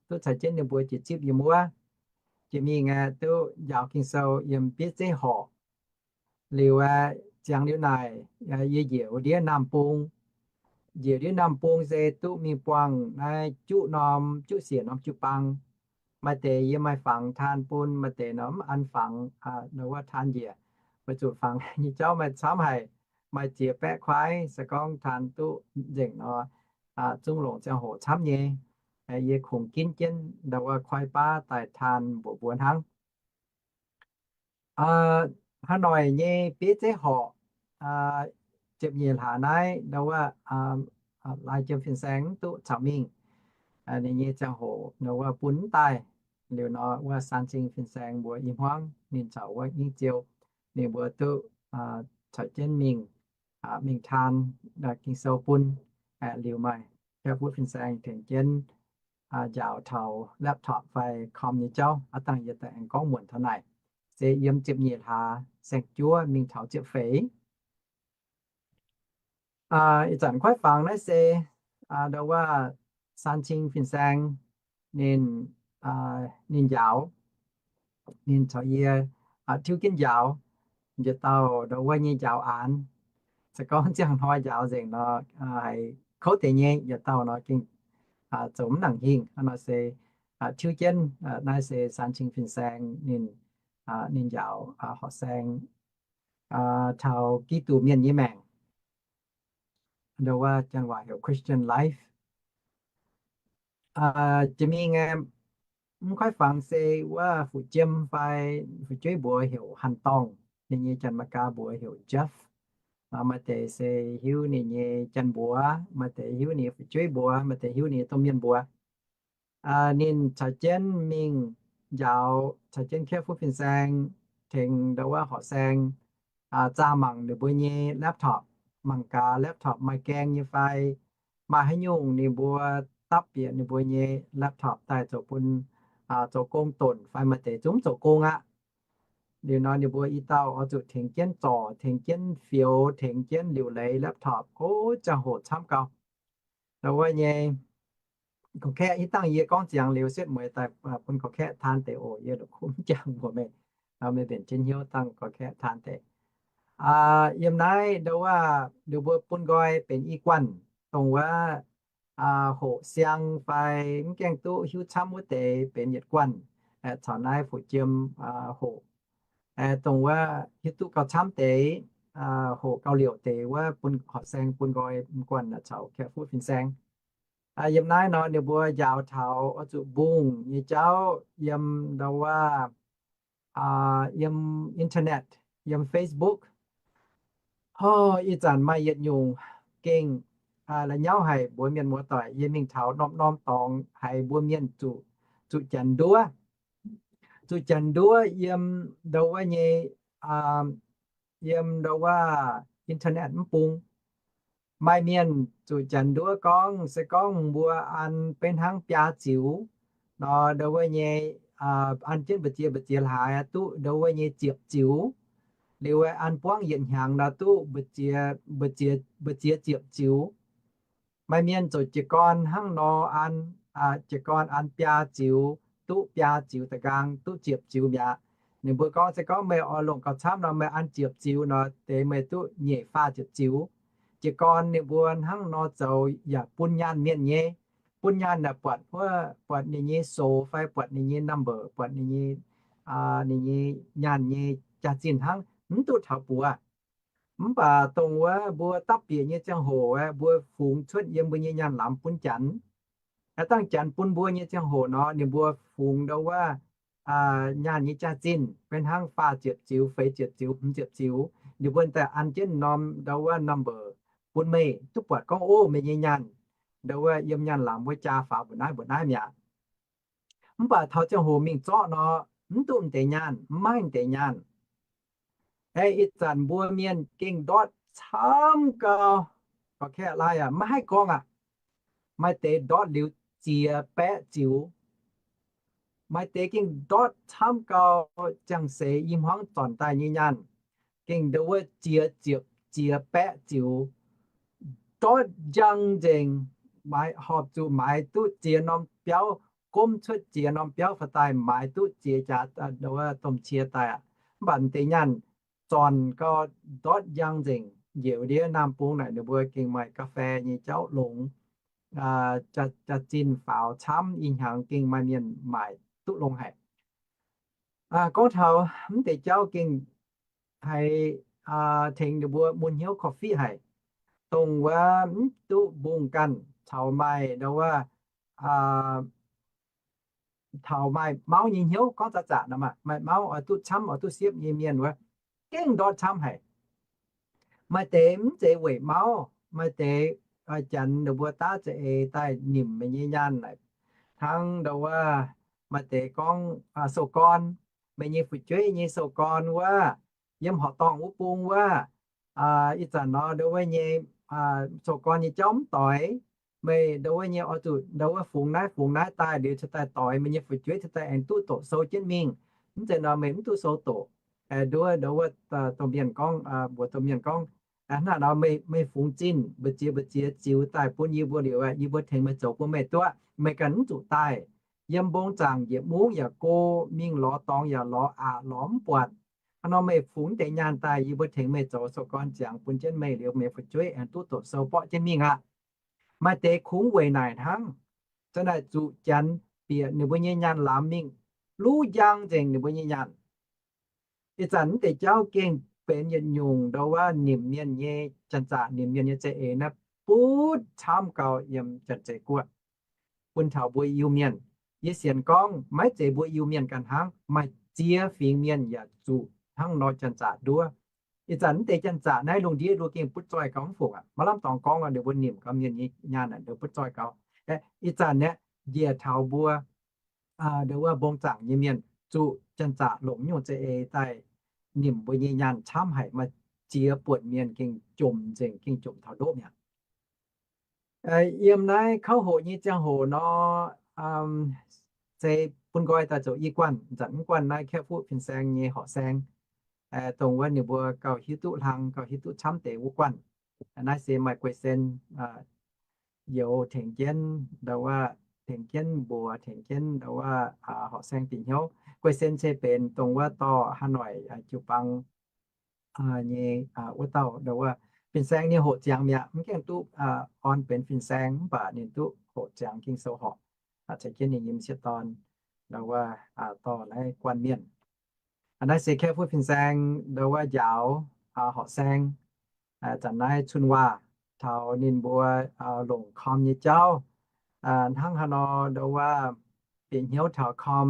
duqv caux jienv ninh mbuo jiex zipv yiem wuov. Jiex mingh aeqv, duqv njaaux Ging-Sou yiem bieiv zeiv horqc. Liuz aeqv, ziangx liuz naaic, yie njiec wuov ndiev Naamh Bung. Njiec ndiev Naamh Bung se duqv mingh buangh naaiv juqv norm, juqv siec norm jiu-baang. Maaih deix yie maaih fangx taan bun, maaih deix nor mv an fangx, nor wuov taan njiec. Weic zuqc fangx nyei jauv maaih camv haic, maaih ziex baeqv kuaaiv. Se gorngv taan duqv nzengc nor, zungv longc ziangh hoc camv nyei. Yie kungx ginv jienv ndau wuov kuaaiv baav daaih taan mbuox mbuo hnangv. Hà Nội nyei bieiv zeiv horqc, ziepc nyeic hlaax naaiv ndau wuov Lai Jiem Fin-Saeng mv duqv caux mingh. Ninh nyei ziangh hoc ndau wuov bun mv daaih. Liuz nor wuov San Cing Fin-Saeng mbuo i hmuangv ninh caux wuov Nginh Ziou, ninh mbuo duqv caux jienv mingh, mingh taan Ging-Sou bun. Liuz maaih Gauv Fuqv Fin-Saeng tengx jienv njaaux taux laptop fai com nyei jauv. Aav dangh yie daaih aengx gorngv muonc taux naaic, se yiem ziepc nyeic hlaax saeng-juov mingh taux ziepc feix. Ih zanc kuaaiv fangx naaiv se ndau wuov San Cing Fin-Saeng ninh, ninh njaaux, ninh caux yie tiuv jienv njaaux. Yietc dauh ndau wuov nyei njaaux aanx. Se gorngv ziangh hnoi njaaux nzengc nor, haiz kouv deix nyei. Yietc dauh nor gengh zoux mv nangc hingh. Hnangv nor se tiuv jienv. Naaiv se San Cing Fin-Saeng ninh, ninh njaaux horqc saeng. taux Giduc mienh nyei maengc, ndo wuov janx waac heuc Christian life. Jiex mingh mv kuaaiv fangx se wuov fu'jiem fai fu'jueiv mbuox heuc Hanh Dorngh, ninh nyei Janx-Meigaa mbuox heuc Jeff. Maaih deix se hiuv ninh nyei janx-mbuox, maaih deix hiuv ninh nyei fu'jueiv mbuox, maaih deix hiuv ninh nyei domh mienh mbuox. Ninh caux jienv mingh njaaux, caux jienv kaeqv fuqv fin-saeng, tengx ndo wuov horqc saeng, zaah mangc ninh mbuo nyei laptop, mangc gaax laptop maaih gaeng nyei fai, maaih haaix nyungc ninh mbuo dapv bieqc ninh mbuo nyei laptop daaih zoux bun, zoux gong donc fai maaih deix zungv zoux gong aqv. Liuz nor ninh mbuo i dauh oix zuqc tengx jienv zorc, tengx jienv fioux, tengx jienv liuc leiz laptop, o, ziangh hoc camv gau. Ndo wuov nyei, gorqv-kaeqv hitv dangh yie gorngv ziangx liuz setv mueiz daaih bun gorqv-kaeqv taan deix oc. Yie la'kuqv mv jangx mbuox meih, meih mbenc jienv hnyouv dangh gorqv-kaeqv taan deix. Yiem naaiv ndo wuov ninh mbuo bun nqoi benx i guanh, dongh wuov hoqc siang fai mv gaengh duqv hiuv camv wuov deix benx yietc guanh, caux naaiv fu'jiem hoqc. Dongh wuov hiuv duqv gauh camv deix, hoqc gauh liouc deix wuov bun horqc saeng bun nqoi m'guanh caux kaeqv fuqv fin-saeng. Yiem naaiv nor ninh mbuo njaaux taux oix zuqc mbungh nyei jauv yiem ndo wuov, yiem internet, yiem Facebook. Hov, ih zanc maaih yietc nyungc gengh la'nyauv haic mbuox mienh muoz-doic, yie mingh taux norm-norm dorngx haiz mbuo mienh zuqc, zuqc janx nduov, zuqc janx nduov yiem ndo wuov nyei, yiem ndo wuov internet mv bung. Maaih mienh zuqc janx nduov gorngv, se gorngv mbuo an beiv hnangv biaa ziux nor, ndo wuov nyei, an jienv mbu'ziex mbu'ziex hlaax duqv ndo wuov nyei ziepc ziux. Liuz an buangv yietc hnyangx nor duqv mbu'ziex, mbu'ziex ziepc ziux. Maaih mienh zuqc jiez gorn hnangv nor an, jiez gorn an biaa ziux, duqv biaa ziux da'nqaang, duqv ziepc ziux mi'aqv. Ninh mbuo gorngv, se gorngv meih oix longc gauh camv nor, meih an ziepc ziux nor, deix meih duqv nyeic faah ziepc ziux. Jiez gorn ninh mbuo hnangv nor zoux yaac bun nyaanh mienh nyei. Bun nyaanh naaic buatc wuov, buatc ninh nyei sou fai buatc ninh nyei number, buatc ninh nyei, ninh nyei nyaanh nyei jaax-zinh hnangv, mv duqv taux buoz. Mv baac dongh wuov mbuo dapv bieqc nyei ziangh hoc aeqv, mbuo fungx cuotv yiem mbuo nyei nyaanh lamz bun janx. Aeqv, dangh janx bun mbuo nyei ziangh hoc nor, ninh mbuo fungx ndo wuov nyaanh nyei jaax-zinh, beiv hnangv faah ziepc ziux, feix ziepc ziux, hmz ziepc ziux, ninh mbuo daaih an jienv norm ndo wuov number bun meih, duqv buatc gorngv, ov, meih nyei nyaanh ndo wuov yiem nyaanh lamz wuov jaa faaux mbuoqc naaiv mbuoqc naaiv mi'aqv. Mv baac taux ziangh hoc mingh zorqv nor, mv duqv m'deix nyaanh, mv maaih m'deix nyaanh. Aeqv, ih zanc mbuo mienh gengh ndortv camv gau, gorqv-kaeqv laai aac, maiv haih gorngv aqv. Maaih deix ndortv liuz ziex baeqv ziux. Maaih deix gengh ndortv camv gau, ziangh seix i hmuangv zornc daaih nyei nyaanh, gengh ndo wuov ziex ziepc ziex baeqv ziux. Ndortv njang nzengc, maaiz, horpc zuqc maaiz duqv ziex norm biauv, gomv cuotv ziex norm biauv faaux daaih maaiz duqv ziex jaax domh cie daaih aqv. Mv baac m'deix nyaanh zornc gau, ndortv njang nzengc. Njiec ndiev Naamh Bung naaic ninh mbuo gengh maaih ga'fei nyei jauv longx. Jaax-zinh faaux camv, i hnyangx gengh maaih mienh maaic duqv longx haic. Gorngv taux mv deix jauv gengh haiz tengx ninh mbuo mun hnyouv korv-fiqv haic, dongh wuov mv duqv mbungh ganh caux maaih ndo wuov, taux maaih mauv nyei hnyouv, gorngv zaqc zaqc nor, maaih mauv oix duqv camv oix duqv siepv nyei mienh wuov, gengh ndortv camv haic. Maaih deix mv zeiz weic mauv, maaih deix janx ninh mbuo daav za'eix daaih nimc meih nyei nyaanh naaic. Hnangv ndo wuov, maaih deix gorngv sou-gorn, meih nyei fu'jueiv nyei sou-gorn wuov, yiem horqc dorngh wuov bung wuov, ih zanc nor ndo wuov nyei sou-gorn nyei jauv mv doix. Meih ndo wuov nyei oix zuqc ndo wuov fungx naaiv fungx naaiv daaih liuz cingx daaih doix, meih nyei fu'jueiv cingx daaih aengx duqv doqc sou jienv mingh. Mv zeiz nor meih mv duqv sou doqc. Nduov ndo wuov domh mienh gorngv, mbuox domh mienh gorngv, hnangv naaiv nor meih, meih fungx zinh mbu'ziex mbu'ziex ziux daaih bun yie mbuo liuz, yie mbuo tengx meih zoux bun meih duqv, meih ganh mv zuqc daaih. Yiem mbong zaangc yietc mungv yaac go, mingh lorz dorngx yaac lorz aqc, lorz mv buatc. Hnangv nor meih fungx deix nyaanh daaih, yie mbuo tengx meih zoux sou-gorn ziangx bun jienv meih liuz, meih fu'jueiv aengx duqv doqc sou borqv jienv mingh aqv. Maaih deix kungx weic naaic hnangv, za'naaic zuqc janx bieqc ninh mbuo nyei nyaanh lamz mingh, luv njang nzengc ninh mbuo nyei nyaanh. Ih zanc mv deix jauv gengh benx yietc nyungc ndau wuov nimc mienh nyei janx-zaqc, nimc mienh nyei za'eix naaiv butv camv gau yiem Janx-Zeiz Guoqv. Bun taux mbuo Iu-Mienh, yie sienx gorngv maiv zeiz mbuo Iu-Mienh ganh hnangv, maaih ziex fingx mienh yaac zuqc hnangv nor janx-zaqc nduov. Ih zanc mv deix janx-zaqc naaiv lungh ndiev mbuo gengh butv zoih gau mv fungc aqv. Maaih lamh dorngx gorngv ninh mbuo nimc gau mienh nyei nyaanh naaic butv zoih gau. Ih zanc naaiv njiec taux mbuo ndau wuov mbong zaangc nyei mienh zuqc janx-zaqc longc nyungc za'eix daaih nimc mbuo nyei nyaanh camv haic, maaih ziex buonc mienh gengh jomc nzengc, gengh jomc taux ndoqv mi'aqv. Yiem naaiv kouv hoqc nyei ziangh hoc nor, se bun nqoi daaih zoux i guanh, zanc mv guanh naaiv Kaeqv-Fuqv fin-saeng nyei horqc saeng, dongh wuov ninh mbuo gauh hiuv duqv hlang, gauh hiuv duqv camv deix wuov guanh. Naaiv se maaih Guei-Sen, youz tengx jienv ndau wuov, tengx jienv mbuox, tengx jienv ndau wuov horqc saeng bieqc hnyouv. Guei-Sen se benx dongh wuov dorh haaix noic jiu-baang nyei wuov dauh ndau wuov fin-saeng nyei hoqc ziangx mi'aqv. Mv gaengh duqv orn benx fin-saeng mv baac ninh duqv hoqc ziangx Ging-Sou horqc, caux jienv ninh nyei m'sieqv dorn ndau wuov dorh naaiv guanh mienh. Naaiv se Kaeqv-Fuqv fin-saeng ndau wuov njaaux horqc saeng, zanc naaiv cun waac taux ninh mbuo longc com nyei jauv, hnangv haaix nor ndau wuov bieqc hnyouv taux com,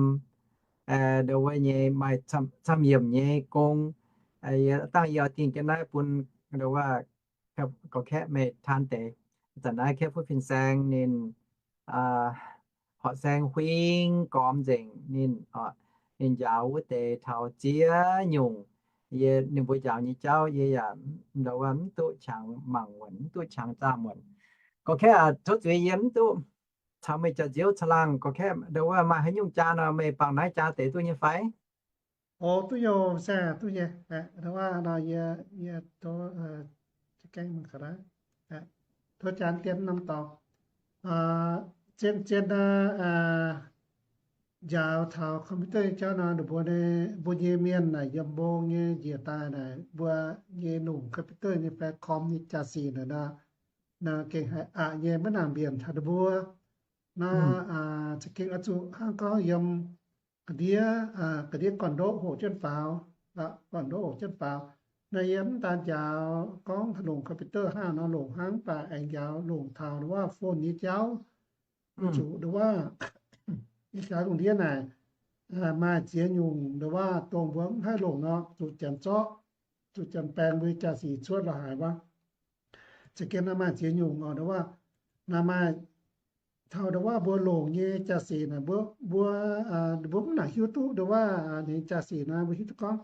ndau wuov nyei maaih camv-yiem nyei gong, yie dangh yie oix dingh jienv naaiv bun ndau wuov gorx-kaeqv meih taan deix. Zanc naaiv Kaeqv-Fuqv fin-saeng ninh horqc saeng huing gormx nzengc, ninh, ninh njaaux wuov deix taux ziex nyungc. Yie, ninh mbuo njaaux nyei jauv yie yaac ndau wuov mv duqv qangx mangc wuonc, mv duqv qangx zaah muonc. Gorx-kaeqv aac, tov zuiz yie mv duqv caux meih jaax-nziouv caangh laangh. Gorx-kaeqv, ndau wuov maaih haaix nyungc jaa nor meih bangc naaiv jaa deix duqv nyei fai? O, duqv nyei, saeng duqv nyei. Ndau wuov nor yie, yie tov, tov janx dien norm dorngx, zien, zien njaaux taux computer nyei jauv nor, ninh mbuo, mbuo nyei mienh naaic yiem mbong nyei njiec daaih naaic, mbuo nyei longc computer nyei fai com nyei jaa-sic naaic nor, gengh haiz aqc nyei, maiv nangc mbienc taux ninh mbuo. Nor za'gengh oix zuqc hnangv gorngv yiem ga'ndiev, ga'ndiev gorn-ndoqv hoqc jienv faaux, gorn-ndoqv hoqc jienv faaux. Naaiv yie mv daan njaaux gorngv longc computer hnangv nor longc hnangv, mv baac aengx njaaux longc taux ndau wuov phone nyei jauv. Zuqc ndau wuov ih jaax lungh ndiev naaic maaih ziex nyungc ndau wuov dongh mbuo mv haih longc nor, zuqc janx zorqv, zuqc janx baeng mbuo nyei jaa-sic cuotv lorz haaix wuov. Za'gengh naaiv maaih ziex nyungc oc, ndau wuov naaiv maaih taux ndau wuov mbuo longc nyei jaa-sic naaic, mbuo, mbuo, mbuo mv nangc hiuv duqv ndau wuov nyei jaa-sic naaiv, mbuo hiuv duqv gorngv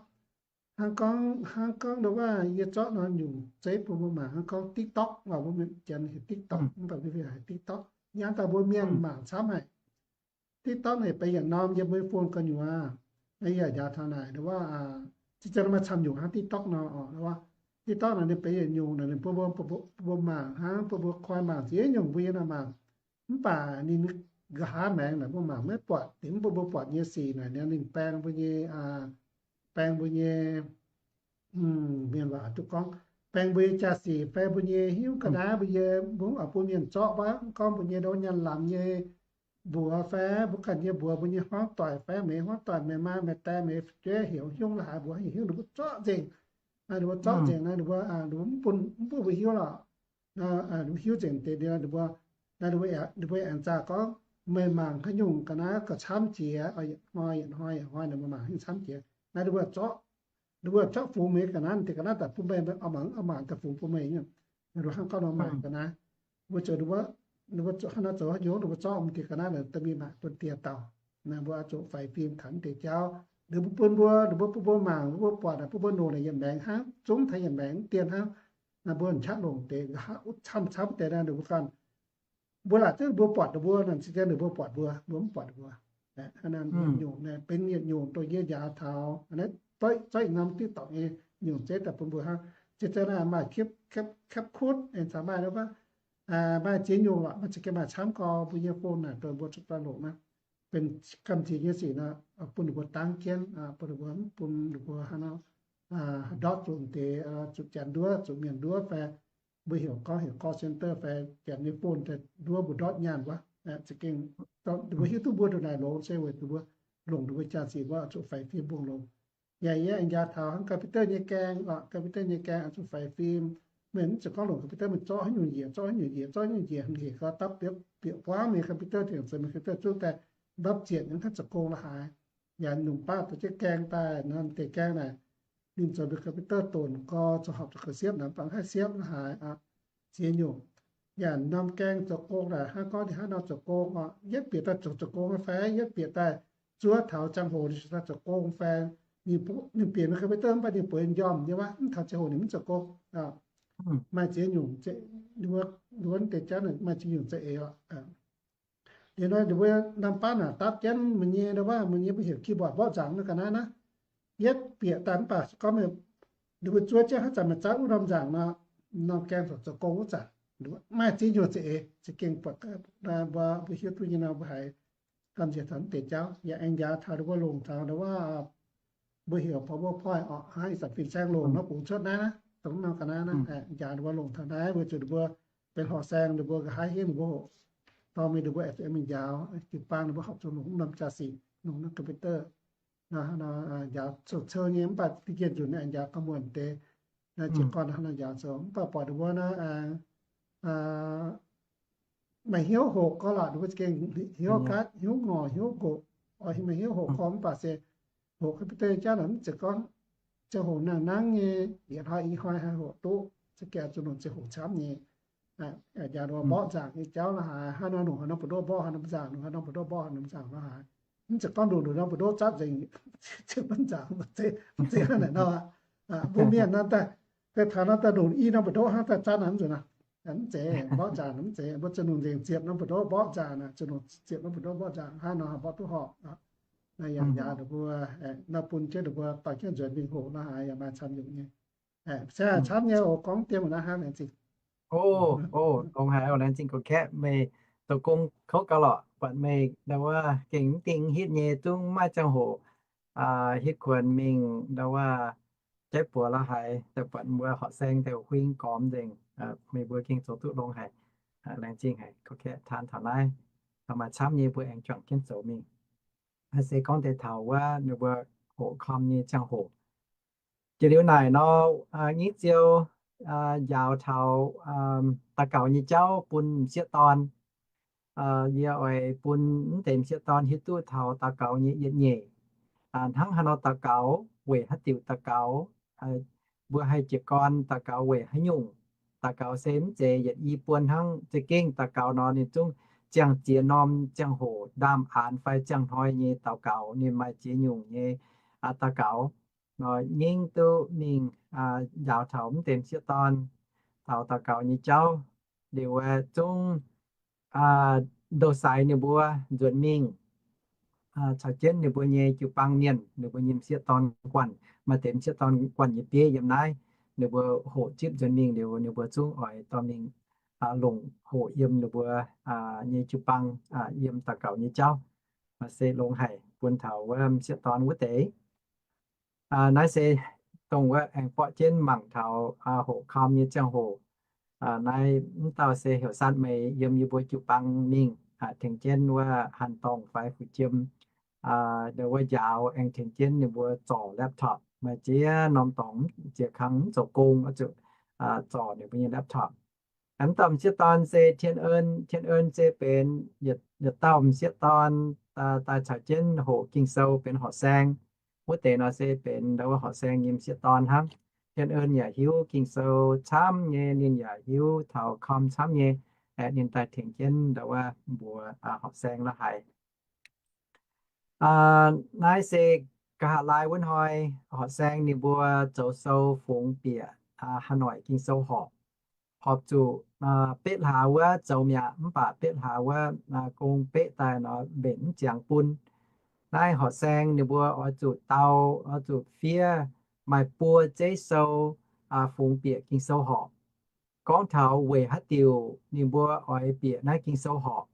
hnangv gorngv, hnangv gorngv ndau wuov yie zorqv norm nyungc zeiv bun mbuo mangc, hnangv gorngv TikTok, mbuo mienh janx heuc TikTok, mv baac mbuo heuc TikTok. Hnangv dauh mbuo mienh mangc camv haic. TikTok naaic benx yietc norm yiem mbuo phone gu'nyuoz. Naaiv yaac njaaux taux naaic ndau wuov, ziex zanc maaih camv nyungc hnangv TikTok nor oc, ndau wuov TikTok naaic ninh benx yietc nyungc naaic, ninh bun mbuo, bun mbuo mangc hnangv, bun mbuo koi mangc ziex nyungc mbuo yiem naaic mangc. Mv baac ninh nqa'haav maengx naaic mbuo mangc maiv buatc, dingc mv bun mbuo buatc nyei sic naaic, ninh baeng mbuo nyei, baeng mbuo nyei, mienh waac duqv gorngv, baeng mbuo nyei jaa-sic fai mbuo nyei hnyouv ga'naaiv, mbuo nyei, mbuo mv oix bun mienh zorqv wuov, gorngv mbuo nyei ndau nyaanh lamz nyei mbuox fai mbuo ganh nyei mbuox, mbuo nyei hmuangv doic fai meih hmuangv doic, meih maa meih die, meih fu'jueiv heuc hnyouv la'haaix mbuox, heuc hnyouv ninh mbuo zorqv nzengc. Ninh mbuo zorqv nzengc naaiv, ninh mbuo, ninh mbuo mv bun, mv bun mbuo hiuv lorqc. Ninh mbuo hiuv nzengc deix, ninh mbuo, naaiv ninh mbuo aengx zaah gorngv, meih mangc haaix nyungc ga'naaiv gauh camv jiex, yietc hnoi yietc hnoi yietc hnoi ninh mbuo mangc haaix nyungc camv jiex, naaiv ninh mbuo zorqv, ninh mbuo zorqv fungx meih ga'naaiv deix ga'naaiv daaih bun meih, oix mangc, oix mangc daaih fungx bun meih nyei. Ninh mbuo hnangv gorngv nor mangc ga'naaiv, mbuo zoux, ninh mbuo hnangv nor zoux haaix nyungc, ninh mbuo zorqv meih deix ga'naaiv daaih mingh mangc bun dieh dauh. Naaiv mbuo oix zuqc faix fim kaux deix jauv. Ninh mbuo bun mbuo, ninh mbuo bun mbuo mangc, mbuo buatc, bun mbuo longc naaic yietc maengx hnangv, zungv taux yietc maengx dien hnangv. Naaiv mbuo camv longc deix, camv camv deix naaiv ninh mbuo ganh, mbuo laaic zungv mbuo buatc ninh mbuo, naaiv se dien ninh mbuo buatc mbuo, mbuo mv buatc ninh mbuo. Hnangv naaiv nyungc naaiv benx yietc nyungc dongh yie njaaux taux naaiv, zorqv norm diqv dorngc nyei nyungc zeiv daaih bun mbuo hnangv. Se dien naaiv maaih kepv, kepv, kepv kutv, aengx caux maaih, maaih ziex nyungc lorqc, maaih za'gengh maaih camv gorx mbuo nyei phone naaic dongh mbuo zuqc daaih longc naaiv. Benx gamh nziex nyei sic nor, bun ninh mbuo dangv jienv, bun ninh mbuo, bun ninh mbuo hnangv nor, ndortv zuqc deix, zuqc janx nduov, zuqc mienh nduov fai mbuo heuc gorngv heuc call center fai janx nyei phone daaih nduov mbuo ndortv nyaanh wuov. Za'gengh ninh mbuo hiuv duqv mbuo ndongc naaic longx se weic zuqc mbuo longc ninh mbuo jaa-sic wuov zuqc faix fim mbong longx. Yaac yie aengx njaaux taux hnangv computer nyei gaeng oc, computer nyei gaeng oix zuqc faix fim. Meih mv zeiz gorngv longc computer meih zorqv haaix nyungc njiec, zorqv haaix nyungc njiec, zorqv haaix nyungc njiec, hec gau dapv bieqc buangv meih computer tengx zoux meih computer zungv daaih ndortv zietc nyei, mv haih zoux gong la'haaix. Yaac nyungc baav zoux jienv gaeng daaih nor, deix gaeng naaic ninh zoux meih computer donc gau, zoux horpc zoux ga'siepv naaic, mv baac mv haih siepv la'haaix oc. Ziex nyungc. Yaac norm gaeng zoux gong naaic, hnangv gorngv ninh hnangv nor zoux gong oc, yietv bieqc daaih zoux zoux gong fai yietv bieqc daaih zuov taux ziangh hoc ninh daaih zoux gong fai, ninh bieqc meih computer mv baac ninh bueix m'njormh nyei wuov, mv taux ziangh hoc ninh mv zoux gong. Maaih ziex nyungc, wuov deix jauv maaih ziex nyungc za'eix oc. Liuz nor ninh mbuo norm baav naaic dapv jienv meih nyei, wuov meih nyei mbuo heuc keyboard mborqv nzaangc nor ga'naaiv naaiv. Yietv bieqc daaih mv baac gorngv meih, ninh mbuo zuov jienv haaix zanc meih zatv wuov norm nzaangc nor, norm gaeng zoux zoux gong wuov zanc. Maaih ziex nyungc za'eix, za'gengh buatc mbuo, mbuo hiuv duqv nyei nor mbuo haiz gamh nziex taux mv deix jauv. Yaac aengx njaaux taux ninh mbuo longc taux wuov, mbuo heuc PowerPoint oc, hnangv ih zanc fin-saeng longc nor bungx cuotv naaiv, dongh norm ga'naaiv naaiv, njaaux ninh mbuo longc taux naaiv weic zuqc ninh mbuo benx horqc saeng, ninh mbuo nqa'haav hingv ninh mbuo hoqc dorh mingh, ninh mbuo aengx njaaux jiu-baang ninh mbuo horpc zuqc longc norm jaa-sic, longc norm computer. Njaaux cou-cou nyei mv baac diqv jienv nzunc aengx njaaux ga'muonc deix. Jiez gorn njaaux zoux mv baac buatc ninh mbuo naaiv maaih hnyouv hoqc gorx lorqc, ninh mbuo za'gengh hnyouv gaatv, hnyouv ngorc, hnyouv nqoqc, oix maaih hnyouv hoqc gorx mv baac se hoqc computer jauv naaic mv zeiz gorngv ziangh hoc nangh nangv nyei, yietc hnoi i hnoi haih hoqc duqv, za'gengh zuqc longc ziangh hoc camv nyei. Njaaux ninh mbuo mborqv nzaangc nyei jauv la'haaix, haaix nor longc haaix norm buoz-ndoqv mborqv, haaix norm nzaangc longc haaix norm buoz-ndoqv mborqv, haaix norm nzaangc la'haaix. Mv zeiz gorngv longc ninh norm buoz-ndoqv zatv nzengc, mv zeiz mv zeiz hnangv naaic nor. Mbuo mienh nor daaih, daaih taux nor daaih longc i norm buoz-ndoqv hnangv daaih zatv naaic mv nzunc aqv. Mv zeiz mborqv nzaangc, mv zeiz, mbuo zuqc longc nzengc ziepc norm buoz-ndoqv mborqv nzaangc, zuqc longc ziepc norm buoz-ndoqv mborqv nzaangc hnangv nor mborqv duqv horpc. Naaiv yaac njaaux ninh mbuo, naaiv bun jienv ninh mbuo dorh jienv nzuonx mingh hoqc la'haaix yaac maaih camv nyungc nyei. Se camv nyei oc, gorngv dien naaiv hnangv laengz zingh. O, o, longx haic oc, laengz zingh gorx-kaeqv, meih zoux gong kouv gau lorqc, buatc meih ndau wuov gengh mv dingh hitv nyei, zungv maiv ziangh hoc hitv kuonx mingh ndau wuov jaiv buoz la'haaix, daaih buatc mbuo horqc saeng daaih huing gormx nzengc. Meih mbuo gengh zoux duqv longx haic, laengz zingh haic, gorngv taan taux naaiv, maaih camv nyei mbuo aengx juangc jienv zoux mingh. Se gorngv deix taux wuov ninh mbuo hoqc kom nyei ziangh hoc. Jiex liuz naaic nor, nyei ziou njaaux taux daux gaux nyei jauv bun m'sieqv dorn. Yie oix bun mv deix m'sieqv dorn hiuv duqv taux daux gaux nyei yietc nyeic. Hnangv haaix nor daux gaux, weic haaix diuc daux gaux, mbuo haih jiez gorn daux gaux weic haaix nyungc. Daux gaux se mv zeiz yietc i buon hnangv. Za'gengh daux gaux nor ninh zungv ziangh ziex norm ziangh hoc ndaamv-aanx fai ziangh hnoi nyei daux gaux, ninh maaih ziex nyungc nyei daux gaux. Nor nyingv duqv mingh njaaux taux mv deix m'sieqv dorn taux daux gaux nyei jauv. Liuz zungv ndou-saix ninh mbuo nzuonx mingh caux jienv ninh mbuo nyei jiu-baang mienh, ninh mbuo nyei m'sieqv dorn guanh, maaih deix m'sieqv dorn guanh nyei bieiv yiem naaiv. Ninh mbuo hoqc zipv nzuonx mingh liuz, ninh mbuo zungv oix dorh mingh longc hoqc yiem ninh mbuo nyei jiu-baang, yiem daux gaux nyei jauv. Se longx haic bun taux wuov m'sieqv dorn wuov deix. Naaiv se dongh wuov aengx borqv jienv mangc taux hoqc kom nyei ziangh hoc. Naaiv mv dauh se heuc San Meix yiem yie mbuo jiu-baang mingh, tengx jienv wuov Hanh Dorngh fai Fu'jiem, wuov njaaux aengx tengx jienv ninh mbuo zorc laptop. Maaih ziex norm dorngx, ziex kang mv zoux gong oix zuqc zorc ninh mbuo nyei laptop. Mv dauh m'sieqv dorn se Tien En. Tien En se benx yietc dauh m'sieqv dorn daaih caux jienv hoqc Ging-Sou benx horqc saeng. Wuov deix nor se benx ndau wuov horqc saeng nyei m'sieqv dorn hnangv. Tien En yaac hiuv Ging-Sou camv nyei, ninh yaac hiuv taux com camv nyei. Ninh daaih tengx jienv ndau wuov mbuox horqc saeng la'haaix. Naaiv se nqa'haav laai wuov hnoi horqc saeng ninh mbuo zoux sou fungx bieqc Hà Nội Ging-Sou horpc. Horpc zuqc betv hlaax wuov zoux mi'aqv, mv baac betv hlaax wuov gong beqv daaih nor mbenc mv ziangx bun. Naaiv horqc saeng ninh mbuo oix zuqc dau, oix zuqc fiev maaih buo zeiv sou fungx bieqc Ging-Sou horpc. Gorngv taux weic haaix diuc ninh mbuo oix bieqc naaiv Ging-Sou horpc,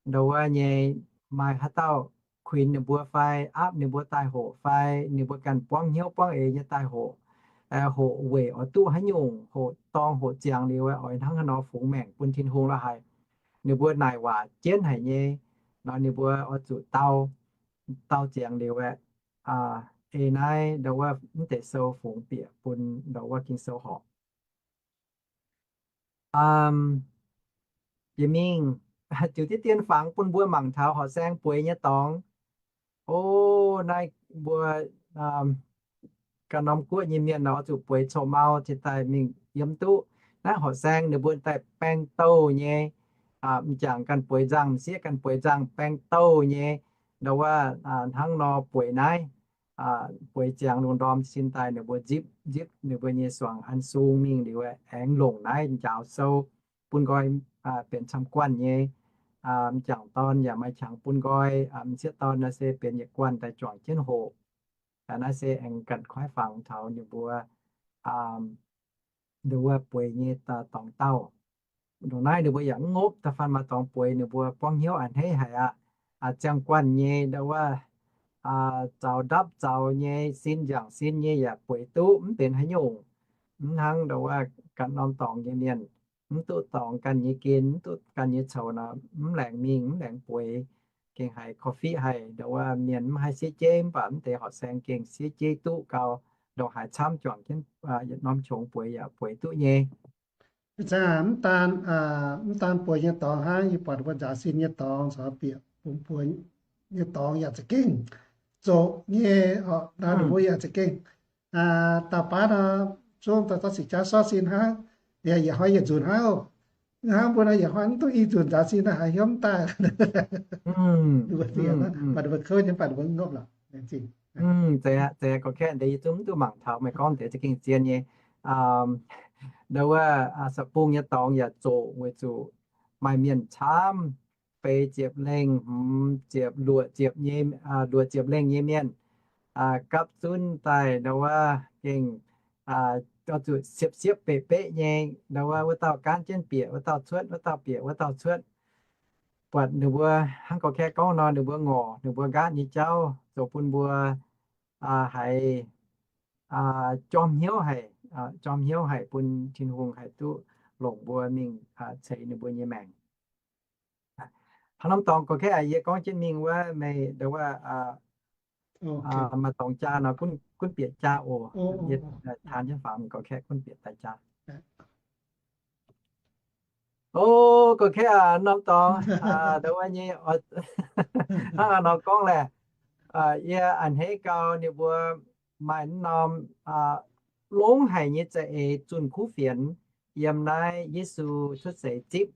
ndau wuov nyei maaih haaix dauh kuinx ninh mbuo fai aapv ninh mbuo daaih hoqc fai ninh mbuo ganh buangv hnyouv buangv eix nyei daaih hoqc. Hoqc weic oix duqv haaix nyungc, hoqc dorngh hoqc ziangx liuz oix hnangv haaix nor fungx maengc bun Tin-Hungh la'haaix. Ninh mbuo naaic waac jienv haic nyei nor, ninh mbuo oix zuqc dau, dau ziangx liuz aeqv, ei naaiv ndau wuov mv deix sou fungx bieqc bun ndau wuov Ging-Sou horpc. Jiex mingh ziouc diqv dien fangx bun mbuo mangc taux horqc saeng bueix nyei dorngx. O, naaiv mbuo ganh norm guoqv nyei mienh nor oix zuqc bueix coux mau cingx daaih mingh yiem duqv. Naaiv horqc saeng ninh mbuo daaih baeng douh nyei, m'jangc ganh bueix nzangh, m'sieqv ganh bueix nzangh, baeng douh nyei. Ndau wuov hnangv nor bueix naaiv, bueix ziangx lungh ndorm cin daaih ninh mbuo nzipc nzipc ninh mbuo nyei suangx an sung mingh liuz aengx longc naaiv njaaux sou bun nqoi benx camv-guanh nyei. M'jangc dorn yaac maaih qangx bun nqoi, m'sieqv dorn naaiv se benx yietc guanh daaih juangc jienv hoqc. Naaiv se aengx ganh kuaaiv fangx taux ninh mbuo ndau wuov bueix nyei dorngx dauh. Ndongc naaiv ninh mbuo yaac mv ngopv, da'faanh maaih dorngx bueix ninh mbuo buangv hnyouv a'hneiv haic aqv. Ziangh guanh nyei ndau wuov zaux ndapv zaux nyei, sin njaangc sin nyei yaac bueix duqv, mv benx haaix nyungc. Mv hnangv ndau wuov ganh norm dorngx nyei mienh, mv duqv dorngx ganh nyei gen, mv duqv ganh nyei coux nor, mv laengz mingh, mv laengz bueix. Gengh haiz korv-fiqv haic, ndau wuov mienh mv haih siev jeiv, mv baac mv deix horqc saeng gengh siev jeiv duqv gau, ndongc haaix camv juangc jienv yietc norm qongx bueix yaac bueix duqv nyei. Mv daan, mv daan bueix nyei dorngx hnangv, yie buatc mbuo nzaaux sin nyei dorngx caux bieqc bungx bueix nyei dorngx yaac za'gengh zoqc nyei, naaiv ninh mbuo yaac za'gengh dauh baav nor, zungv daaih zorqv sic jaav sorv sin hnangv, yaac yietc hnoi yietc nzunc hnangv oc. Hnangv mbuo nor yietc hnoi mv duqv i nzunc nzaaux sin nor haaix hnyouv mv daaih. Ninh mbuo fiev, mv baac ninh mbuo kouv nyei, mv baac ninh mbuo ngopv lorqc. Zeiz, zeiz, gorqv-kaeqv deix yie zungv mv duqv mangc taux meih gorngv deix za'gengh zien nyei. Ndau wuov, sa'bung nyei dorngx yaac zoqc weic zuqc maaih mienh camv, feix ziepc lengh, hmz ziepc, luoqc ziepc nyei, luoqc ziepc lengh nyei mienh gapv zunv daaih ndau wuov gengh zuqc siepv-siepv beqv-beqv nyei. Ndau wuov, wuov dauh gaanv jienv bieqc wuov dauh cuotv, wuov dauh bieqc wuov dauh cuotv. Buatc ninh mbuo hnangv gorqv-kaeqv gorngv nor, ninh mbuo ngorc ninh mbuo nqaatv nyei jauv zoux bun mbuo haiz jorm hnyouv haic, jorm hnyouv haic bun Tin-Hungh haih duqv longc mbuo mingh ceix ninh mbuo nyei maengc. Haaix norm dorngx gorqv-kaeqv yie gorngv jienv mingh wuov meih ndau wuov maaih dorngx jaa nor gunv bieqc jaa oc. Yie taan jienv fangx gorqv-kaeqv gunv bieqc daaih jaa. O, gorqv-kaeqv aac, norm dorngx ndau wuov nyei, hnangv nor gorngv laeh, yie a'hneiv gau ninh mbuo maaih norm longx haic nyei za'eix zunh kuv fienx yiem naaiv Yesu cuotv seix zipv.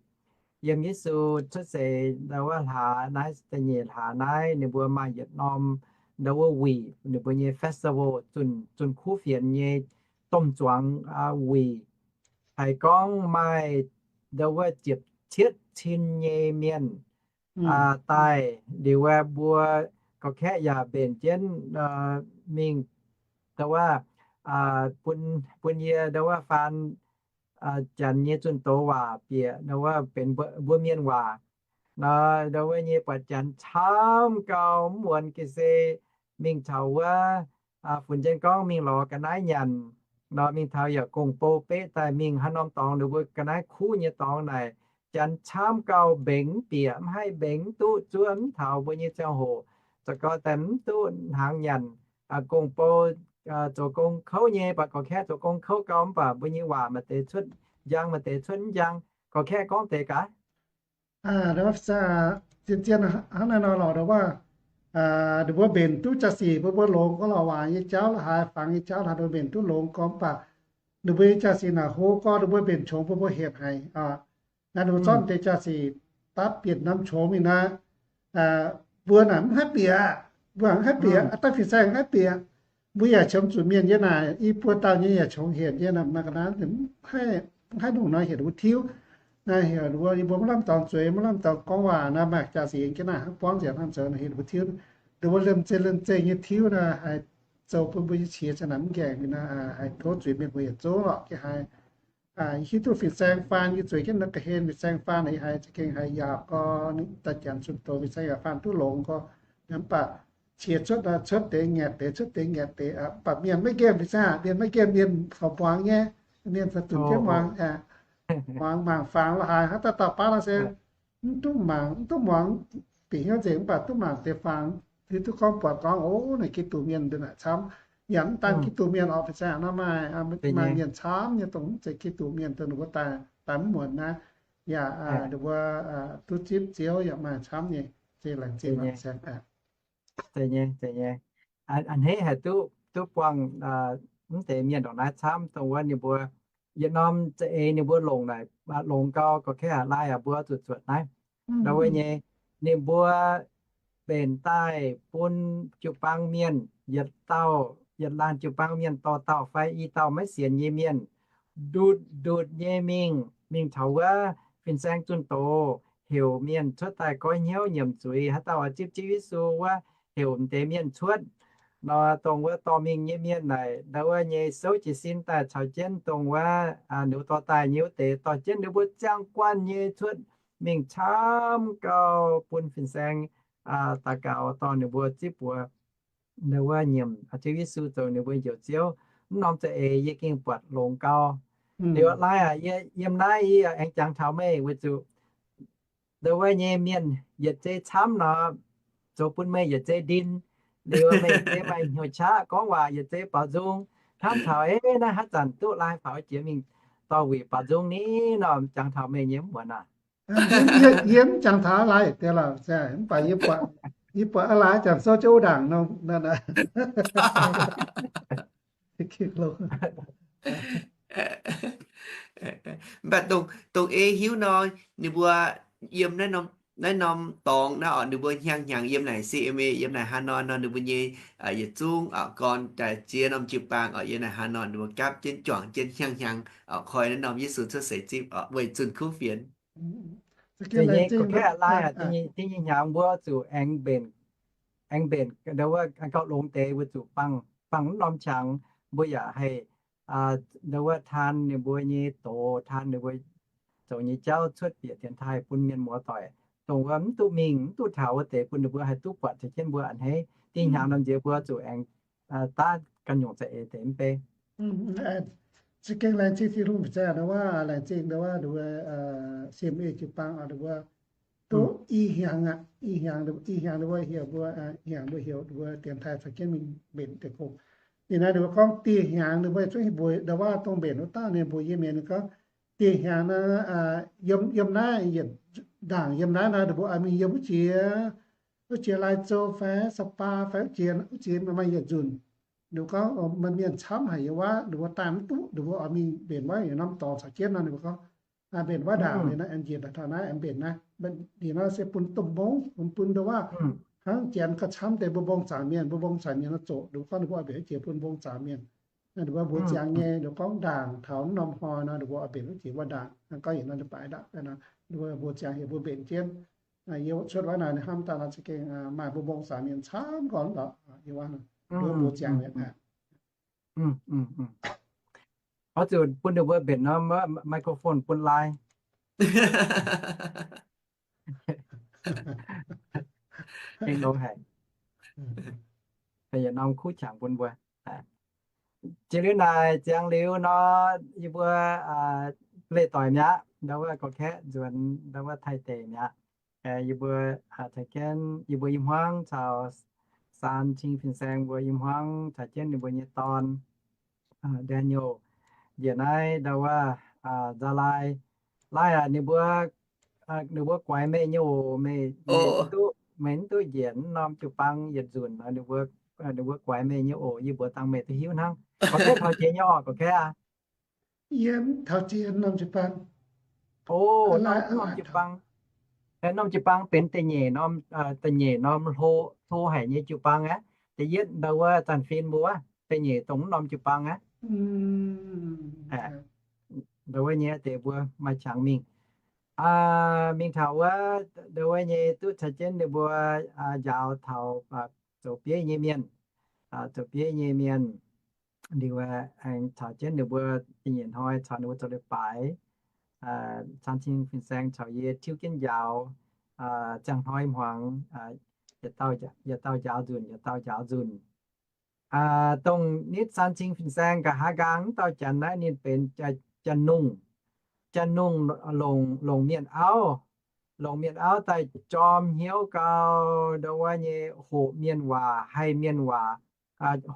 Yiem Yesu cuotv seix ndau wuov hlaax naaiv, da'nyeic hlaax naaiv, ninh mbuo maaih yietc norm ndau wuov wuic, ninh mbuo nyei festival, zunh kuv fienx nyei domh zuangx wuic. Haiz gorngv maaih ndau wuov ziepc cietv cin nyei mienh daaih liuz, mbuo gorqv-kaeqv yaac mbenc jienv mingh ndau wuov bun, bun yie ndau wuov faan Janx nyei zunh doz waac bieqc ndau wuov benx mbuo mienh waac. Nor ndau wuov nyei buatc Janx camv gau, mv muonz ga'sie mingh taux wuov, funx jienv gorngv mingh lorz ga'naaiv nyanc. Nor mingh taux yaac gong-bou beqv daaih mingh haaix norm dorngx, ninh mbuo ga'naaiv kuv nyei dorngx naaic, Janx camv gau, mbengx mv bieqc, mv haih mbengx mv duqv zuov mv taux mbuo nyei ziangh hoc. Zoux gau daaih mv duqv hnaangx nyanc. Gong-bou zoux gong kouv nyei, baac gorqv-kaeqv zoux gong kouv gau, mv baac mbuo nyei waac maaih deix cuotv njang, maaih deix cuotv mv njang. Gorqv-kaeqv gorngv deix gaax. Zien-zien hnangv naaiv nor lorqc, ndau wuov, ninh mbuo mbenc duqv jaa-sic, mbuo mbuo longx gorngv lorqc, waac nyei jauv la'haaix, fangx nyei jauv la'haaix, ninh mbuo mbenc duqv longx gorngv, mv baac ninh mbuo nyei jaa-sic naaic hlo gorngv, ninh mbuo mbenc qongx, mbuo mbuo hietc haic. Naaiv ninh mbuo zorqv deix jaa-sic dapv bieqc norm qongx mingh naaic, mbuo naaic mv haih bieqc, mbuo mv haih bieqc, dapv fin-saeng mv haih bieqc. Mbuo yaac qiemx zuqc mienh yie naaic i buo dauh nyei yaac qongx hietc nyei, maaih ga'naaiv mv haih longc nor hietc wuov tiuv. Naaiv heuc mbuo, mbuo maiv lamh dorngx zueiz, maiv lamh dorngx gorngv waac naaic, maaih jaa-sic jienv naaic hnangv buangv nziaauc hnangv zoux naaic hietc wuov tiuv. Ninh mbuo liemh zeih liemh zeih nyei tiuv naaic, haiz zoux bun mbuo nyei qiex ziang naaic mv gaengh mingh naaic, haiz tov zuiz mienh mbuo yietc zungv lorqc. Yie haiz hiuv duqv fin-saeng faan, yie zueiz jienv naaiv ga'hlen fin-saeng faan naaic, yie haiz za'gengh haiz yaac gorngv daaih janx zunh doz fin-saeng yaac faan duqv longx gorngv, mv baac qiex cuotv cuotv deix ngaeqv deix, cuotv deix ngaeqv deix, mv baac mienh maiv nqemh fin-saeng, mienh maiv nqemh, mienh kaux muangx nyei, mienh za'zunc jienv muangx, muangx mangc fangx la'haaix hnangv, dauh dauh baav nor se mv duqv mangc, mv duqv muangx, bieqc hnyouv nzengc mv baac duqv mangc deix fangx. Liuz duqv gorngv buatc gorngv, o, naaic Giduc mienh ndongc naaic camv. Yaac mv daan Giduc mienh oc, fin-saeng nor maaih, maaih mienh camv nyei, dongh mv zeiz Giduc mienh dongh ninh mbuo daaih, daaih mv muonz naaiv. Yaac ninh mbuo duqv zipv Ziouv yaac maaih camv nyei. Zeiz laengz zingh fin-saeng. Zeiz nyei, zeiz nyei. A'hneiv haic duqv, duqv buangh mv deix mienh ndongc naaiv camv, dongh wuov ninh mbuo yietc norm za'eix ninh mbuo longc naaic, longx gau, gorqv-kaeqv aqv, lai aqv, mbuo zuqc zuotc naaiv. Ndau wuov nyei, ninh mbuo mbenc daaih bun jiu-baang mienh, yietc dauh, yietc laanh jiu-baang mienh dorh dauh fai i dauh maiv sienx nyei mienh, ndutc ndutc nyei mingh, mingh taux wuov fin-saeng zunh doz, heuc mienh cuotv daaih goiv hnyouv nyiemc zuiz, haaix dauh oix zipv Ziouv Yesu wuov, heuc m'deix mienh cuotv. Nor dongh wuov dorh mingh nyei mienh naaic, ndau wuov nyei souv jiez sin daaih caux jienv dongh wuov ninh mbuo dorh daaih nyei wuov deix, dorh jienv ninh mbuo ziangh guanh nyei cuotv mingh camv gau bun fin-saeng daux gaux dorh ninh mbuo zipv mbuox ndau wuov nyiemc Ziouv Yesu zoux ninh mbuo Njoux Ziouv. Mv norm za'eix yie gengh buatc longx gau. Liuz lai aac, yie yiem naaiv yie aengx jangx taux meih weic zuqc ndau wuov nyei mienh yietc zei camv nor, zoux bun meih yietc zei ndin. Liuz meih yietc zei maaih hnyouv qaqv gorngv waac, yietc zei baaux nzung. Hnamv taux, ei, naaiv haaix zanc duqv lai faaux jiex mingh dorh wuic baaux nzung ni nor, jangx taux meih nyei mv muonz aac. Yie mv jangx taux lai deix lorqc, mv baac yie buatc, yie buatc lai jangx souv jienv wuov ndaangc nor. Mv baac dongh, dongh ei hiuv nor, ninh mbuo yiem naaiv norm dorngx naaiv oc, ninh mbuo hnyangx-hnyangx yiem naaic C M A, yiem naaic Hanoi nor, ninh mbuo nyei yietc zungv gorn daaih ziex norm jiu-baang oc, yiem naaic Hanoi ninh mbuo gapv jienv juangc jienv hnyangx-hnyangx oc, koi naaiv norm Yesu cuotv seix zipv oc, weic zunh kuv fienx. Da'nyeic, gorqv-kaeqv aac, lai aac, da'nyeic hnyangx mbuo zuqc aengx mbenc, aengx mbenc ndau wuov gauh longx deix mbuo zuqc bangh, bangh mv norm qangx, mbuo yaac haih ndau wuov taan ninh mbuo nyei doz, taan ninh mbuo zoux nyei jauv cuotv bieqc dienx taaih bun mienh muoz doic, dongh wuov mv duqv mingh, mv duqv taux wuov deix bun ninh mbuo haih duqv buatc caux jienv mbuo a'hneiv. Da'nyeic hnyangx norm nziex mbuo zuqc aengx daav ganh nyungc za'eix deix mv bei. Za'gengh laengz zingh Tin-Hungh, laengz zingh ndau wuov, laengz zingh ndau wuov, C M A jiu-baang oc, ndau wuov duqv i hnyangx aqv, i hnyangx, i hnyangx ndau wuov heuc mbuo, hnyangx mbuo heuc ndau wuov dienx taaih caux jienv mingh mbenc deic-bung. Ninh naaiv ndau wuov gorngv dieh hnyangx ndau wuov zungv mbuox ndau wuov dongh mbenc wuov dauh ninh mbuox yie mienh ninh gorngv dieh hnyangx naaiv, yiem, yiem naaiv yietc ndaangc yiem naaiv nor, ndau wuov oix mingh yiem wuov jiex, wuov jiex Lai Châu fai Sapa fai wuov jiex, wuov jiex maaih yietc nzunc. Ndau wuov gorngv maaih mienh camv haic yiem wuov, ndau wuov daaih mv duqv, ndau wuov oix mingh mbenc wuov yietc norm dorngx caux jienv nor, ninh mbuo gorngv mbenc wuov ndaangc liuz naaiv aengx njiec daaih taux naaiv aengx mbenc naaiv. Liuz nor se bun domh mungv, bun, bun ndau wuov hnangv janx gauh camv deix mbuo mbong zaangc mienh, mbuo mbong zaangc mienh nor zoqc, ndau wuov gorngv ninh mbuo oix mbenc wuov jiex bun mbong zaangc mienh. Ninh mbuo mbuox ziangx nyei, ndau wuov gorngv ndaangc taux norm hnoi nor, ndau wuov oix mbenc wuov jiex wuov ndaangc, gorngv yietc norm ndau baaix ndaangc nor, ndau wuov mbuox ziangx heuc mbuo mbenc jienv. Yie cuotv wuov naaic hnamv daaih nor za'gengh maaih mbuo mbong zaangc mienh camv gorn lorqc. Yie wuov nor, ndau wuov mbuox ziangx mienh aqv. Oix zuqc bun ninh mbuo mbenc norm microphone bun lai. Gengh longx haic. Yietc norm kuv qangx bun mbuo. Jiex liuz naaic ziangx liuz nor, yie mbuo leih doic mi'aqv, ndau wuov gorqv-kaeqv nzuonx ndau wuov Taiv deic mi'aqv. Yie mbuo caux jienv yie mbuo i hmuangv caux Saan Cing fin-saeng mbuo i hmuangv caux jienv ninh mbuo nyei dorn, Daniel, njiec naaiv ndau wuov Gia Lai. Lai aac, ninh mbuo, ninh mbuo guaix meih nyei oc. Meih, meih mv duqv, meih mv duqv njiec naaiv norm jiu-baang yietc nzunc, ninh mbuo, ninh mbuo guaix meih nyei oc. Yie mbuox dangh meih duqv hiuv hnangv. Gorqv-kaeqv taux jiex nyei oc, gorqv-kaeqv aac. Yie taux jiex norm jiu-baang. O, norm jiu-baang. Norm jiu-baang benx da'nyeic norm, da'nyeic norm hlo, hlo haic nyei jiu-baang aqv. Da'yietv ndau wuov Zanc Fin mbuo, da'nyeic dongh norm jiu-baang aqv. Ndau wuov nyei deix mbuo maaih qangx mingh. Mingh taux wuov, ndau wuov nyei duqv caux jienv ninh mbuo njaaux taux zoux bieiv nyei mienh, zoux bieiv nyei mienh. Liuz aengx caux jienv ninh mbuo da'nyeic hnoi caux ninh mbuo zoux leiz-baaix. Caan Cing fin-saeng caux yie tiuv jienv njaaux, ziangh hnoi hmuangx, yietc dauh njaaux nzunc, yietc dauh njaaux nzunc. Dongh nitv Caan Cing fin-saeng nqa'haav nqaang mv dauh janx naaiv ninh benx Janx-Nungh, Janx-Nungh longc, longc mienh auv. longc mienh auv daaih jorm hnyouv gau, ndau wuov nyei hoqc mienh waac, haih mienh waac,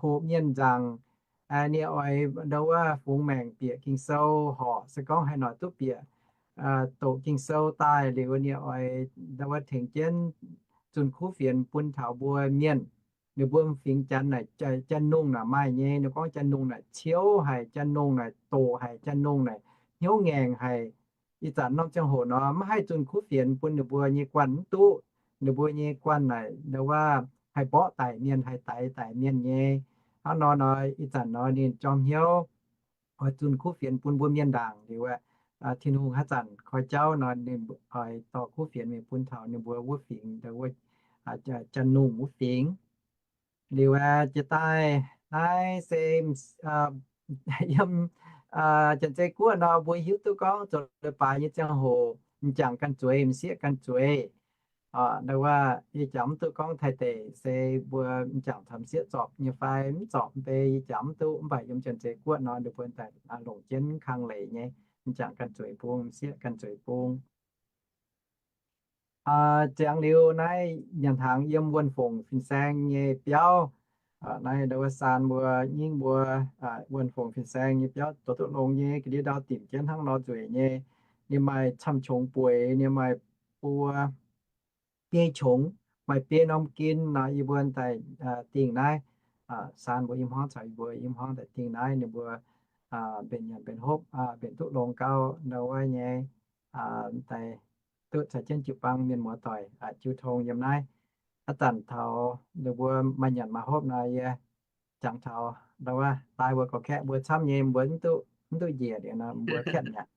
hoqc mienh nzaangc, ninh oix ndau wuov fungx maengc bieqc Ging-Sou horc, se gorngv haaix noic duqv bieqc doqc Ging-Sou daaih liuz, ninh oix ndau wuov tengx jienv zunh kuv fienx bun taux mbuo mienh. Ninh mbuo fingx Janx naaic, Janx-nungh naaic maaih nyei, ninh gorngv Janx-nungh naaic ciouv haic, Janx-nungh naaic doqc haic, Janx-nungh naaic hnyouv ngaengc haic. Ih zanc norm ziangh hoc nor maiv haih zunh kuv fienx bun ninh mbuo nyei guanh mv duqv. Ninh mbuo nyei guanh naaic ndau wuov haih mborqv daic mienh, haih daix daic mienh nyei. Hnangv nor nor ih zanc nor ninh jorm hnyouv oix zunh kuv fienx bun mbuo mienh ndaangc liuz, Tin-Hungh haaix zanc koi jauv nor ninh oix dorh kuv fienx mingh bun taux ninh mbuo wuov fingx, ndau wuov Janx-nungh wuov fingx. Liuz jiex daaih naaiv se yiem Janx-Zei Guoqv nor mbuo hiuv duqv gorngv zoux leiz-baaix nyei ziangh hoc m'jangc ganh zueiz, m'sieqv ganh zueiz. Ndau wuov yie jangx mv duqv gorngv Taiv deic se mbuo m'jangc caux m'sieqv zorpc nyei fai mv zorpc mv bei, yie jangx mv duqv. Mv baac yiem Janx-Zei Guoqv nor ninh mbuo daaih longc jienv kang leiz nyei, m'jangc ganh zueiz bung, m'sieqv ganh zueiz bung. Ziangx liuz naaiv nyanc hnaangx yiem Wuonh Fongc fin-saeng nyei biauv. Naaiv ndau wuov saan mbuo nyingv mbuo Wuonh Fongc fin-saeng nyei biauv zoux duqv longx nyei, ga'ndiev ndau dimc jienv hnangv nor nzueic nyei. Ninh maaih camv-qongx bueix, ninh maaih buo biei qongx, maaih biei norm gin nor, yie mbuo daaih dingh naaiv. Saan mbuo i hmuangv caux yie mbuo i hmuangv daaih dingh naaiv, ninh mbuo mbenc nyanc mbenc hopv, mbenc duqv longx gau ndau wuov nyei. Daaih duqv caux jienv jiu-baang mienh muoz-doic jiu tong yiem naaiv. Aav zanc taux ninh mbuo maaih nyanc maaih hopv nor, yie jangx taux ndau wuov daaih mbuo gorqv-kaeqv mbuo camv nyei, mbuo mv duqv njiec liuz nor mbuo kaeqv mi'aqv.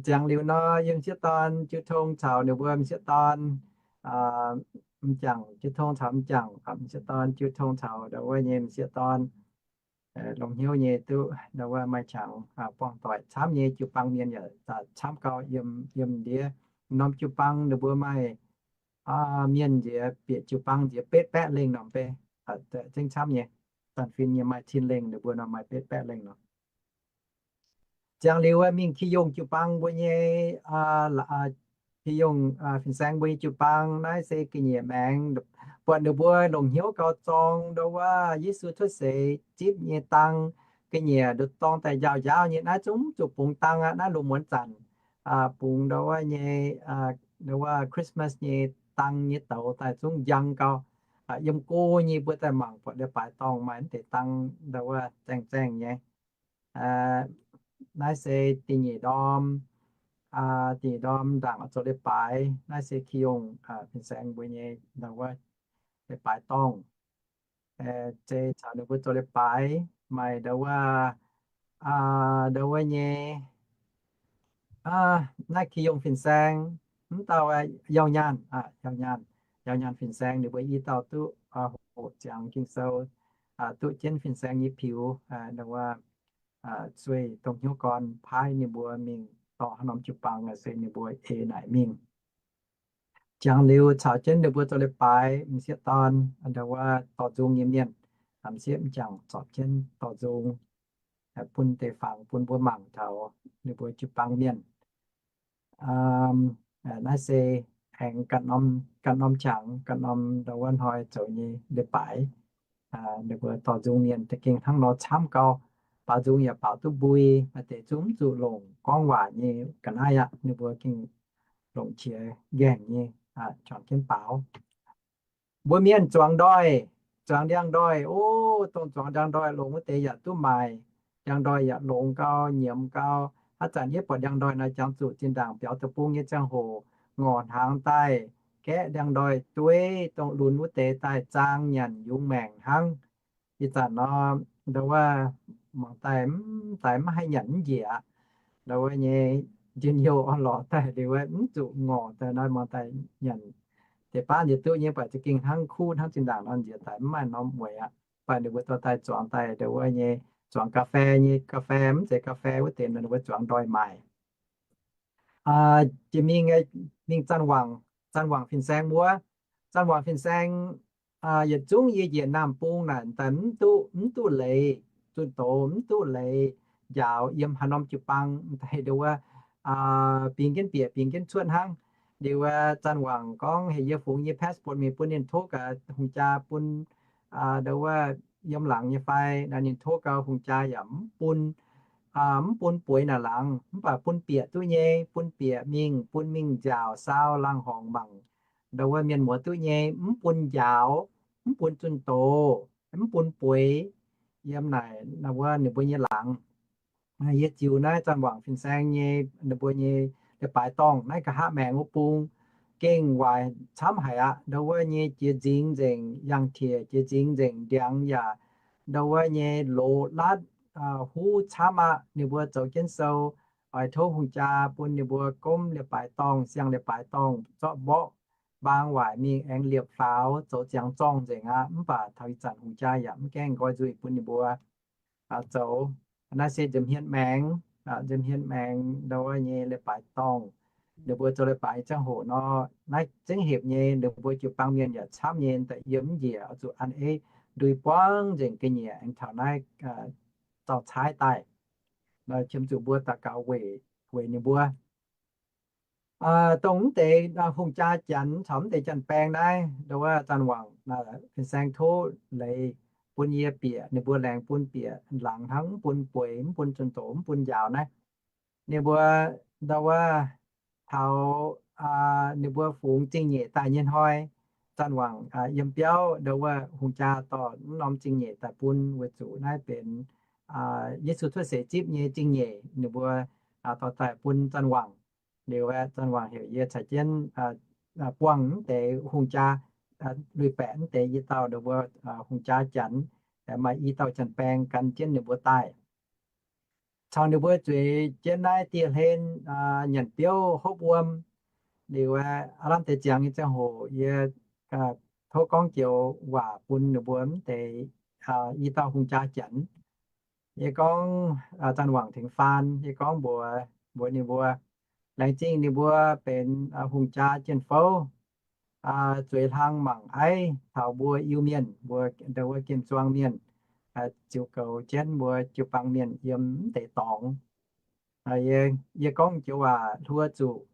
Ziangx liuz nor, yiem m'sieqv dorn jiu tong caux ninh mbuo m'sieqv dorn, m'jangc jiu tong caux m'jangc, m'sieqv dorn jiu tong caux ndau wuov nyei m'sieqv dorn, longx hnyouv nyei duqv ndau wuov maaih qangx buangh doic camv nyei jiu-baang mienh yaac camv gau yiem, yiem ndiev norm jiu-baang ninh mbuo maaih mienh nziex bieqc jiu-baang nziex betv baeqv lengh norm bei, zengv camv nyei. Zanc-fin nyei maaih cin lengh, ninh mbuo nor maaih betv baeqv lengh nor. Ziangx liuz mingh Ki-Yongh jiu-baang mbuo nyei, Ki-Yongh fin-saeng mbuo nyei jiu-baang naaiv se ga'nyiec maengx, buatc ninh mbuo longc hnyouv gau zorng ndau wuov Yesu cuotv seix zipv nyei dang, ga'nyiec nduqc dorng daaih njaaux njaaux nyei. Naaiv zungv mv zuqc bungx dang aqv. Naaiv lungh muonz zanc bungx ndau wuov nyei, ndau wuov Christmas nyei dang nyei douz daaih zungv njang gau. Yiem go nyei mbuo daaih mangc buatc leiz-baaix dorngh maaih naaiv deix dang ndau wuov zaengh zaengh nyei. Naaiv se da'nyeic ndorm, da'nyeic ndorm ndaangc zoux leiz-baaix. Naaiv se Ki-Yongh fin-saeng mbuo nyei ndau wuov leiz-baaix dorngh. Zei caux ninh mbuo zoux leiz-baaix maaih ndau wuov, ndau wuov nyei, naaiv Ki-Yongh fin-saeng, mv dauh Yauh Nyaanh, Yauh Nyaanh, Yauh Nyaanh fin-saeng ninh mbuo i dauh duqv hoqc ziangx Ging-Sou, duqv jienv fin-saeng nyei piux, ndau wuov sueih dongh hnyouv gorn paaiv ninh mbuo mingh dorh haaix norm jiu-baang se ninh mbuo ei naaic mingh. Jangx liuz caux jienv ninh mbuo zoux leiz-baaix, m'sieqv dorn, ndau wuov dorh nzung nyei mienh, m'sieqv m'jangc zorpc jienv dorh nzung bun deix fangx bun mbuo mangc taux ninh mbuo jiu-baang mienh. Naaiv se aengx ganh norm qangx, ganh norm ndau wuov hnoi zoux nyei leiz-baaix. Ninh mbuo dorh nzung mienh da'gengh hnangv nor camv gau, baaux nzung yaac baaux duqv mbui, maaih deix zungv mv zuqc longc gorngv waac nyei ga'naaiv aqv. Ninh mbuo gengh longc qiex nqaengh nyei juangc jienv baaux. Mbuo mienh zuangx ndoih, zuangx ndiangx-ndoih, o, dongh zuangx ndiangx-ndoih longx wuov deix yaac duqv maaic. Ndiangx-ndoih yaac longx gau, nyiemz gau. Haaix zanc yie buatc ndiangx-ndoih nor, jangx zuqc zinh ndaangc biaux deic-bung nyei ziangh hoc ngorc hnaangx daaih, gaeqv ndiangx-ndoih dueiv dongh lunx wuov deix daaih zaang nyanc yungz maengc hnangv. Ih zanc nor, ndau wuov mangc daaih mv daaih maiv haih nyanc mv njiec aqv. Ndau wuov nyei njien-youh orn-lorqc daaih liuz wuov mv zuqc ngorc daaih nor, mangc daaih nyanc deix baav nziex duqv nyei, baac za'gengh hnangv kuv hnangv zinh ndaangc nor nziex daaih mv maaih norm mueiz aqv. Baac ninh mbuo dorh daaih zuangx daaih ndau wuov nyei zuangx ga'fei nyei, ga'fei mv zeiz ga'fei wuov deix nor ninh mbuo zuangx ndoih maaic. Jiex mingh, mingh Zanc Wangc, Zanc Wangc fin-saeng wuov, Zanc Wangc fin-saeng yietc zungv yie njiec Naamh Bung naaic daaih mv duqv, mv duqv leiz, zunh doz mv duqv leiz. njaaux yiem haaix norm jiu-baang, m'daaih nduov wuov bingx jienv bieqc bingx jienv cuotv hnangv. Liuz wuov Zanc Wangc gorngv heuc yie fungx yie passport mingh bun ninh tov gaax hungh jaa bun nduov wuov yiem laangz nyei fai. Naaiv ninh tov gau hungh jaa yaac mv bun, mv bun bueix naaic laangz, mv baac bun bieqc duqv nyei, bun bieqc mingh, bun mingh njaaux saau laangz horngc mangc nduov wuov mienh muoz duqv nyei, mv bun njaaux, mv bun zunh doz, mv bun bueix yiem naaic wuov ninh mbuo nyei laangz. Yie ziux naaiv Zanc Wangc fin-saeng nyei, ninh mbuo nyei leiz-baaix dorngh naaiv nqa'haav maengx wuov bung gengh waaic camv haic aqv. Nduov wuov nyei jiex nzingx nzengc, yangh-tietc jiex nzingx nzengc, ndiangx yaac nduov wuov nyei loz-latv huv camv aqv. Ninh mbuo zoux jienv sou oix tov hungh jaa bun ninh mbuo gomv leiz-baaix dorngh, siang leiz-baaix dorngh, zorqv mborqv mbaang waaic mingh aengx liepc faaux zoux ziangx zorngh nzengc aqv. Mv baac taux ih zanc hungh jaa yaac mv gaengh nqoi nzuih bun ninh mbuo zoux. Naaiv se nzemc hmien maengx, nzemc hmien maengx nduov wuov nyei leiz-baaix dorngh. Ninh mbuo zoux leiz-baaix nyei ziangh hoc nor, naaiv zengv hepc nyei, ninh mbuo jiu-baang mienh yaac camv nyei, daaih yiem mv njiec oix zuqc an eiv ndui buangv nzengc ga'nyiec aengx taux naaiv dauh caaiv daaih. Qiemx zuqc mbuo daux gaux weic, weic ninh mbuo. Dongh mv deix hungh jaa janx caux mv deix janx-baeng naaiv, nduov wuov Zanc Wangc fin-saeng tov leiz bun yie bieqc, ninh mbuo laengz bun bieqc laangz hnangv, mv bun bueix, mv bun zunh doz, mv bun njaaux naaiv. Ninh mbuo nduov wuov taux ninh mbuo fungx zingh nyeic daaih nyei hnoi, Zanc Wangc yiem biauv nduov wuov hungh jaa dorh mv norm zingh nyeic daaih bun, weic zuqc naaiv benx Yesu cuotv seix zipv nyei zingh nyeic, ninh mbuo dorh daaih bun Zanc Wangc. Liuz aeqv, Zanc Wangc heuc yie caux jienv buangh mv deix hungh jaa, lui-baeqc mv deix i dauh ninh mbuo hungh jaa janx, maaih i dauh janx-baeng gan jienv ninh mbuo daaih. Caux ninh mbuo zueiz jienv naaiv dieh hlen nyanc biouv hopv wuom. Liuz aeqv, aav lamh deix ziangx nyei ziangh hoc yie tov gorngv joux waac bun ninh mbuo mv deix i dauh hungh jaa janx. Yie gorngv, Zanc Wangc tengx faan, yie gorngv mbuox, mbuox ninh mbuo, laengz zingh ninh mbuo benx hungh jaa jien-fouv, zueiz hlang mangc aiv taux mbuo Iu-Mienh, mbuo nduov wuov gien-zuang mienh, ziux goux jienv mbuo jiu-baang mienh yiem mv deix dorngx. Yie gorngv joux waac hluo zuqc,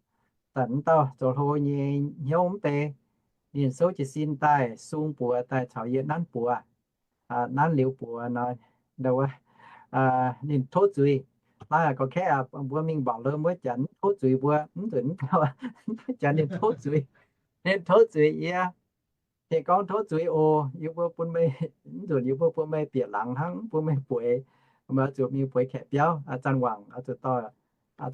zanc wuov dauh zoux hlo nyei hnyouv mv bei, ninh souv jiez sin daaih sung buoz daaih caux yie nanv buoz, nanv liuz buoz nor, nduov wuov ninh tov zuiz. Naaiv gorx-kaeqv aac, mbuo mingh mbaauc lomh wuov janx tov zuiz mbuo, mv nzunc janx ninh tov zuiz, ninh tov zuiz yie. Ninh gorngv, tov zuiz oc, yie mbuo bun meih, mv nzunc yie mbuo bun meih bieqc laangz hnangv, bun meih bueix, meih oix zuqc mingh bueix kaeqv biauv. Zanc Wangc oix zuqc dorh,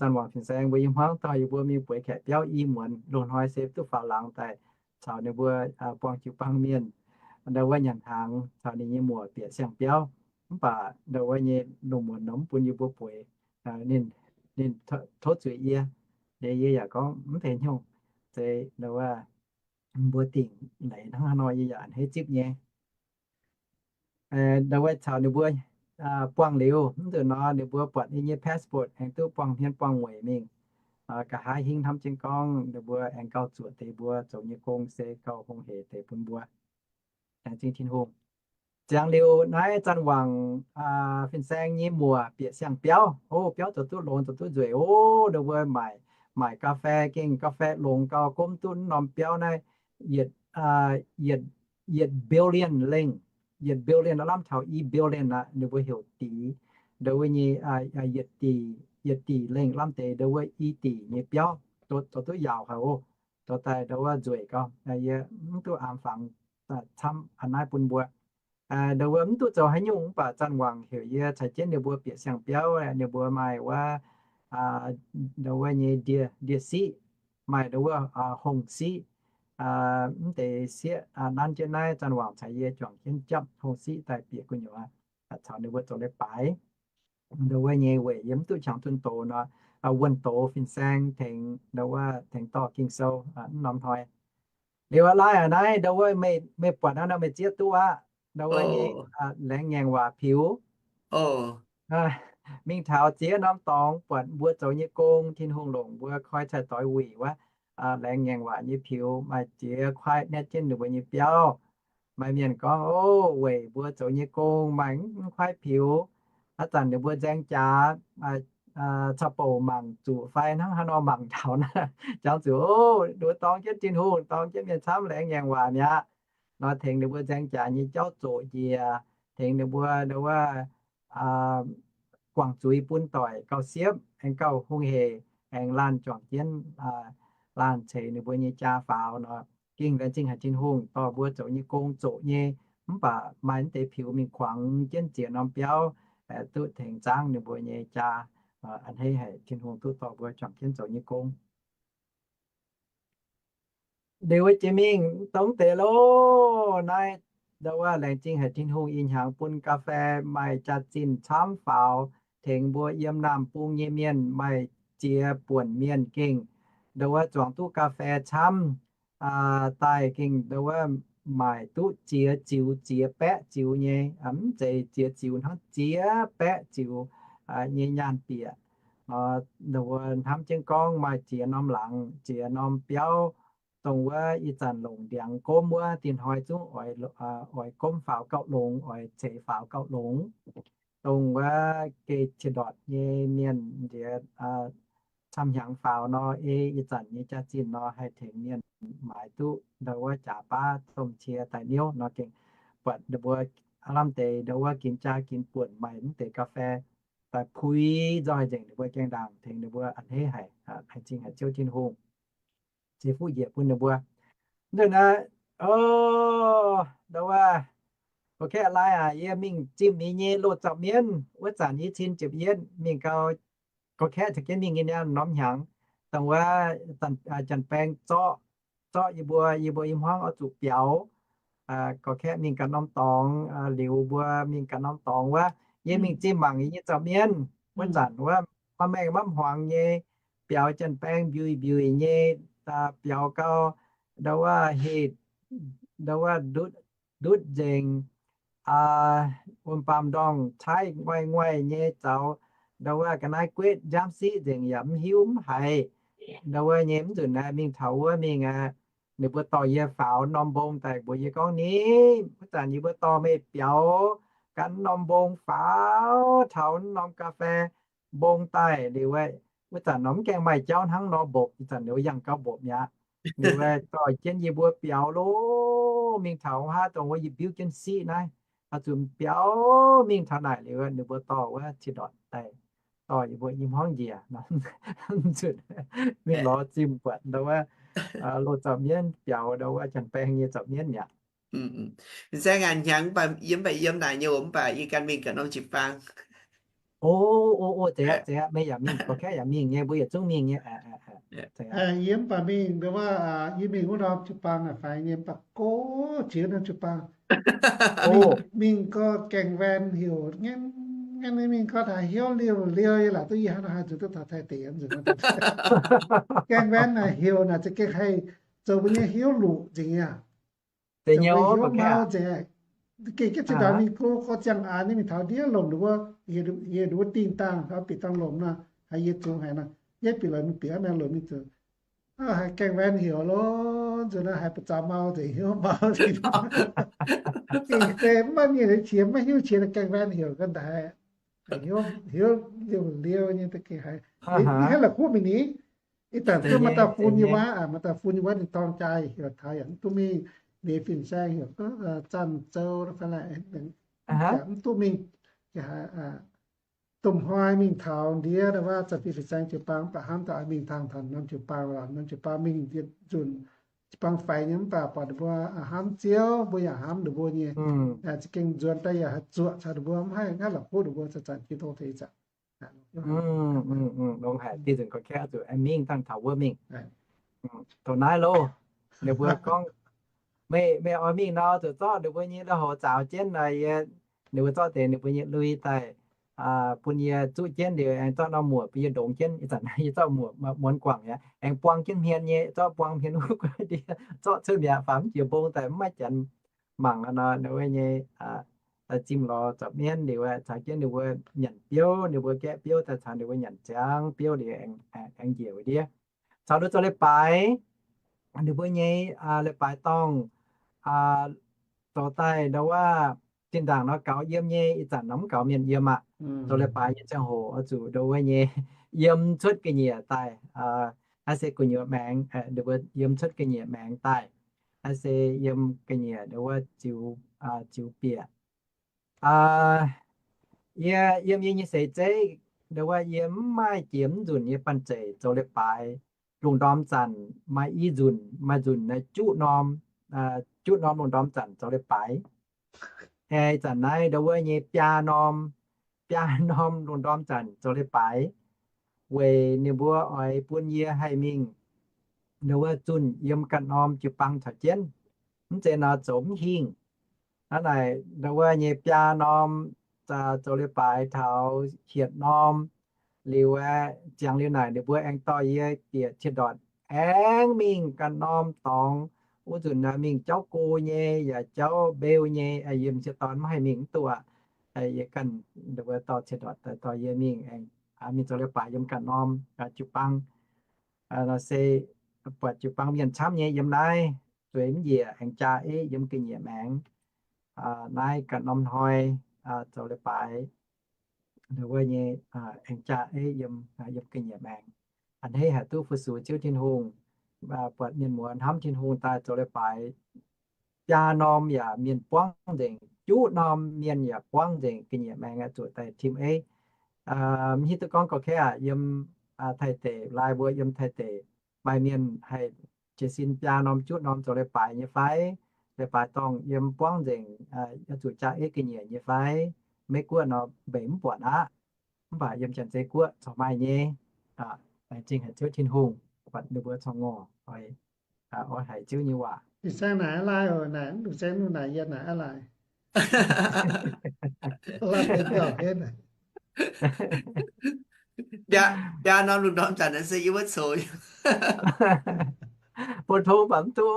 Zanc Wangc fin-saeng mbuo i hmuangv dorh yie mbuo mingh bueix kaeqv biauv i muonz, loz-hnoi se duqv faaux laangz daaih caux ninh mbuo buangh jiu-baang mienh, nduov wuov nyanc hnaangx caux ninh nyei muoc bieqc siang-biauv. Mv baac nduov wuov nyei lungh muonz nor mv bun yie mbuo bueix. Ninh, ninh tov zuiz yie, yie yaac gorngv mv deix hnyouv, zeiz nduov wuov mbuo dingc leiz hnangv haaix nor yie yaac a'hneiv zipv nyei. Nduov wuov caux ninh mbuo buangh liuz, mv nzunc nor ninh mbuo buatc yie nyei passport aengx duqv buangh hmien buangh mueic mingh. Nqa'haav hingv hnamv jienv gorngv ninh mbuo aengx gauh zuoqc deix mbuo zoux nyei gong se gauh hungh hec deix bun mbuo. Laengz zingh Tin-Hungh. Ziangx liuz naaiv Zanc Wangc fin-saeng nyei muoc bieqc siang-biauv, o, biauv zoux duqv longx zoux duqv nzueic, o, ninh mbuo maaic, maaic ga'fei, gengh ga'fei longx gauh gomv duqv norm biauv naaiv yietc, yietc, yietc billion lengh, yietc billion aav lamh taux i billion aqv, ninh mbuo heuc dic, nduov wuov nyei yietc dic, yietc dic lengh lamh deix nduov wuov i dic nyei biauv, zoux duqv yaauc haic o. Zoux daaih nduov wuov nzueic gauh, yie mv duqv aamx fangx camv a'hneiv naaiv bun mbuo. Nduov wuov mv duqv zoux haaix nyungc, mv baac Zanc Wangc heuc yie caux jienv ninh mbuo bieqc siang-biauv, ninh mbuo maaih wuov, nduov wuov nyei ndie, ndie-siqv, maaih nduov wuov hongh siqv, mv deix sieqv nanv jienv naaiv, Zanc Wangc caux yie juangc jienv japv hongh siqv daaih bieqc gu'nyuoz, caux ninh mbuo zoux leiz-baaix. Nduov wuov nyei weic yie mv duqv qangx zunh doz nor, wuonh doz fin-saeng tengx, nduov wuov tengx dorh Ging-Sou mv norm hnoi. Liuz aqv, laih aqv naaiv, nduov wuov meih buatc naaiv nor meih zieqv duqv aqv. Nduov wuov nyei laengz ngaengc waac piux. Mingh taux ziex norm dorngx buatc mbuo zoux nyei gong, Tin-Hungh longc mbuo koi cai doix wuic wuov, laengz ngaengc waac nyei piux maaih ziex kuaaiv netv jienv ninh mbuo nyei biauv. Maaih mienh gorngv, o, weic mbuo zoux nyei gong maaih mv kuaaiv piux, Haaix zanc ninh mbuo nzaeng jaax, caux bouc mangc zuqc fai hnangv haaix nor mangc taux naaiv, jangx zuqc, o, ninh mbuo dorng jienv Tin-Hungh, dorng jienv mienh camv, laengz ngaengc waac mi'aqv. Nor tengx ninh mbuo nzaeng jaax nyei jauv zoqc njiec, tengx ninh mbuo, ninh mbuo guangc zuiz bun doic gauh siepv, aengx gauh hungh hec, aengx laanh juangc jienv, laanh ceix ninh mbuo nyei jaa faaux nor. Gengh laengz zingh haic Tin-Hungh dorh mbuo zoux nyei gong zoqc nyei, mv baac maaih mv deix piux mingh kuangx jienv ziex norm biauv, duqv tengx zaangv ninh mbuo nyei jaa. A'hneiv haic Tin-Hungh duqv dorh mbuo juangc jienv zoux nyei gong. Liuz wuov jiex mingh dongh deix loh naaiv, ndau wuov laengz zingh haic Tin-Hungh ih hnyangx bun ga'fei maaih jaax-zinh camv faaux, tengx mbuo yiem naamh bung nyei mienh maaih ziex buonc mienh gengh ndau wuov zuangx duqv ga'fei camv daaih gengh ndau wuov maaic duqv ziex ziux, ziex baeqv ziux nyei, mv zeiz ziex ziux hnangv, ziex baeqv ziux nyei nyaanh bieqc. Ndau wuov hnamv jienv gorngv maaih ziex norm laangz, ziex norm biauv, dongh wuov ih zanc longc ndiangx gomv wuov, dinh hnoi zungv oix gomv faaux gauh longx, oix ceix faaux gauh longx. Dongh wuov geh qiex ndortc nyei mienh nziex camv hnyangx faaux nor, ei ih zanc nyei jaax-zinh nor haih tengx mienh maaiz duqv ndau wuov jaax baav domh cie daaih niouv nor gengh buatc ninh mbuo aav lamh deix ndau wuov ginx jaa ginx buonc maaih mv deix ga'fei daaih puix nzoih nzengc ninh mbuo gaengh ndaangc, tengx ninh mbuo a'hneiv haic, laengz zingh haic Ziouv Tin-Hungh ceix fuqv njiec bun ninh mbuo. Nzunc naaiv, o, ndau wuov, gorx-kaeqv laai aac, yie mingh zimh yie nyei loz-zaux mienv wuov zanc i cin ziepc yietv mingh gau, gorx-kaeqv caux jienv mingh nyei niaa norm hnyangx, dongh wuov janx-baeng zorqv, zorqv yie mbuo, yie mbuo i hmuangv oix zuqc biaux. Gorx-kaeqv mingh ganh norm dorngx, liuz mbuo mingh ganh norm dorngx wuov, yie mingh zimh mangc yie nyei zaux mienv wuov zanc wuov, maaih maengh mamv hmuangx nyei, biaux janx-baeng mbiuic mbiuic nyei, biaux gau, ndau wuov heh, ndau wuov ndutv nzengc, wuom-baamh ndorngh caaiv nguaih nguaih nyei zaux, ndau wuov ga'naaiv guetv nziaamv siqv nzengc yaac mv hiuv mv haiz. Ndau wuov nyei mv nzunc naaiv mingh taux wuov mingh aqv, ninh mbuo dorh yie faaux norm mbong daaih mbuox yie gorngv, Ni, wuov zanc yie mbuo dorh meih biaux ganh norm mbong faaux taux norm ga'fei mbong daaih liuz, wuov zanc nor mv gaengh maaih jauv hnangv nor mbopv, ih zanc liuz yangh gauh mbopv mi'aqv. Liuz dorh jienv yie mbuo biaux loh, mingh taux haaix dongh wuov yie biuv jienv siqv naaiv, oix zuqc biaux mingh taux naaic liuz, ninh mbuo dorh wuov cin-ndortc daaih dorh yie mbuo i hmuangv njiec. Nzunc mingh lorz zimh buatc ndau wuov loz-zaux mienv biaux ndau wuov janx-baeng nyei zaux mienv mi'aqv. Saeng aac, hnyangx mv baac yiem, mv baac yiem naaic nyei oc, mv baac yie ganh mingh ga'norm jiu-baang. O, o, o, zeiz aqv, zeiz aqv, meih yaac mingh, gorx-kaeqv yaac mingh nyei, mbuo yietc zungv mingh nyei. Yie mv baac mingh ndau wuov, yie mingh wuov norm jiu-baang naaic faix nyei, mv baac gox jiex norm jiu-baang. Mingh, mingh gau gaengh waen heuc ngaengv ngaengv, mingh gau daaih hnyouv liouh liouh, yie laaic duqv yie hnangv nor haih nzuonx duqv taux Taiv deic nzunc. Gaengh waen naaic heuc naaic za'gengh haih zoux mbuo nyei hnyouv luqc nzengc aqv. Zoux mbuo hnyouv mau nzengc. Gengh jienv zinh ndaangc mingh go gorx ziangh aax nyei mingh taux ndiev lomc ninh wuov, heuc ninh wuov dingh dangh, bieqc dangh lomc nor, haiz yie zungx haic nor, yie bieqc lomc mingh, bieqc aqv maengx lomc mingh zuqc haiz gaengh waen heuc loh, nzunc naaiv haiz ba'zaux mau nzengc, hnyouv mau nzengc. Gengh se mv maaih mienh qiex, mv maaih hnyouv qiex, gaengh waen heuc ga'ndaaih hnyouv liouh liouh nyei, gengh haiz ninh hnangv la'kuqv mingh ni. Ih zanc duqv maaih dauh fun nyei wuov, maaih dauh fun nyei wuov ninh dorng jaa heuc taux yaac mv duqv mingh, liuz fin-saeng heuc zanc zoux fai laaic, yaac mv duqv mingh. Domh hnoi mingh taux ndiev wuov zanc fin-saeng jiu-baang mv baac hnamv daaih mingh tangx taux norm jiu-baang lorqc, norm jiu-baang mingh yietc nzunc, jiu-baang faix nyei mv baac buatc ninh mbuo hnamv Ziouv, mbuo yaac hnamv ninh mbuo nyei, za'gengh nzuonx daaih yaac haih zuoqc caux ninh mbuo, mv haih ngaatc la'kuqv ninh mbuo zanc-zanc jiu tong deix zanc. Longx haic, dieh nzunc gorx-kaeqv zuqc aengx mingh dangh taux wuov mingh. Dongh naaiv loh, ninh mbuo gorngv, meih, meih oix mingh nor zuqc zorqv ninh mbuo nyei lui-houx zaaux jienv nor, yie, ninh mbuo zorqv deix ninh mbuo nyei lui daaih bun yie zuqv jienv liuz, aengx zorqv norm muoc bun yie ndongx jienv. Ih zanc yie zorqv muoc muonz guangc mi'aqv, aengx buang jienv hmien nyei, zorqv buang hmien wuov gu'ndiev, zorqv cuotv mi'aqv, faaux mv jiex mbong daaih mv maaih janx mangc nor, ninh wuov nyei daaih zimh lorz zaux mienv liuz, caux jienv ninh mbuo nyanc biouv, ninh mbuo gaeqv biouv daaih caux ninh mbuo nyanc ziangx biouv liuz, aengx njiec wuov ndiev. Caux ninh zoux leiz-baaix, ninh mbuo nyei leiz-baaix dorngh zoux daaih ndau wuov zinh ndaangc nor gaux yiem nyei, ih zanc nor mv gaux mienh yiem aqv. Zoux leiz-baaix nyei ziangh hoc oix zuqc ndo wuov nyei yiem cuotv ga'nyiec daaih. Naaiv se gu'nyuoz maengx, ninh mbuo yiem cuotv ga'nyiec maengx daaih. Naaiv se yiem ga'nyiec ndo wuov ziux, ziux bieqc. Yie yiem yie nyei seix zeiv, ndo wuov yie mv maaih jiex mv nzunc nyei banh zeic zoux leiz-baaix. Lungh ndorm zanc maaih i nzunc, maaih nzunc naaiv juqv norm, juqv norm lungh ndorm zanc zoux leiz-baaix. Aengx zanc naaiv ndo wuov nyei biaa norm, biaa norm lungh ndorm zanc zoux leiz-baaix, weic ninh mbuo oix bun yie haih mingh ndo wuov zunh yiem ganh norm jiu-baang caux jienv. Mv zeiz nor zoux mv hingh. Hnangv naaic ndo wuov nyei biaa norm zoux leiz-baaix taux hietc norm liuz aeqv, ziangx liuz naaic ninh mbuo aengx dorh yie bieqc ciex ndortc aengx mingh ganh norm dorngx. Wuov nzunc mingh jauv go nyei yaac jauv mbeu nyei, yie m'sieqv dorn mv haih mingh mv duqv aqv. Yie ganh ndo wuov dorh ciex ndortc dorh yie mingh aengx mingh zoux leiz-baaix yiem ganh norm jiu-baang. Se buatc jiu-baang mienh camv nyei yiem naaiv, zueiz mv njiec aengx jaa eiv yiem ga'nyiec maengx. Naaiv ganh norm hnoi zoux leiz-baaix ndo wuov nyei aengx jaa eiv yiem, yiem ga'nyiec maengx. A'hneiv haih duqv fu-sux Ziouv Tin-Hungh, buatc mienh muoz hnamv Tin-Hungh daaih zoux leiz-baaix. Biaa norm yaac mienh buangv nzengc, juqv norm mienh yaac buangv nzengc ga'nyiec maengx aqv, zuqc daaih tim eiv. Mv hiuv duqv gorngv gorqv-kaeqv aqv, yiem Taiv deic, Laai mbuo yiem Taiv deic, maaih mienh haih jiez sin biaa norm juqv norm zoux leiz-baaix nyei fai? Leiz-baaix dorngh yiem buangv nzengc, oix zuqc jaa eiv ga'nyiec nyei fai? Meiv Guoqv nor mbenc mv buatc aqv. Mv baac yiem Janx-Zei Guoqv corc maaih nyei. Laengz zingh haic Ziouv Tin-Hungh, buatc ninh mbuo corc ngorc oix, oix haiz Ziouv nyei waac. Fin-saeng naaic Laai oc, naaic mv dungx saeng, naaic yie naaic Laai. Biaa norm lungh ndorm zanc naaiv se yie wuov coux. Mbuo tong baac mv duqv,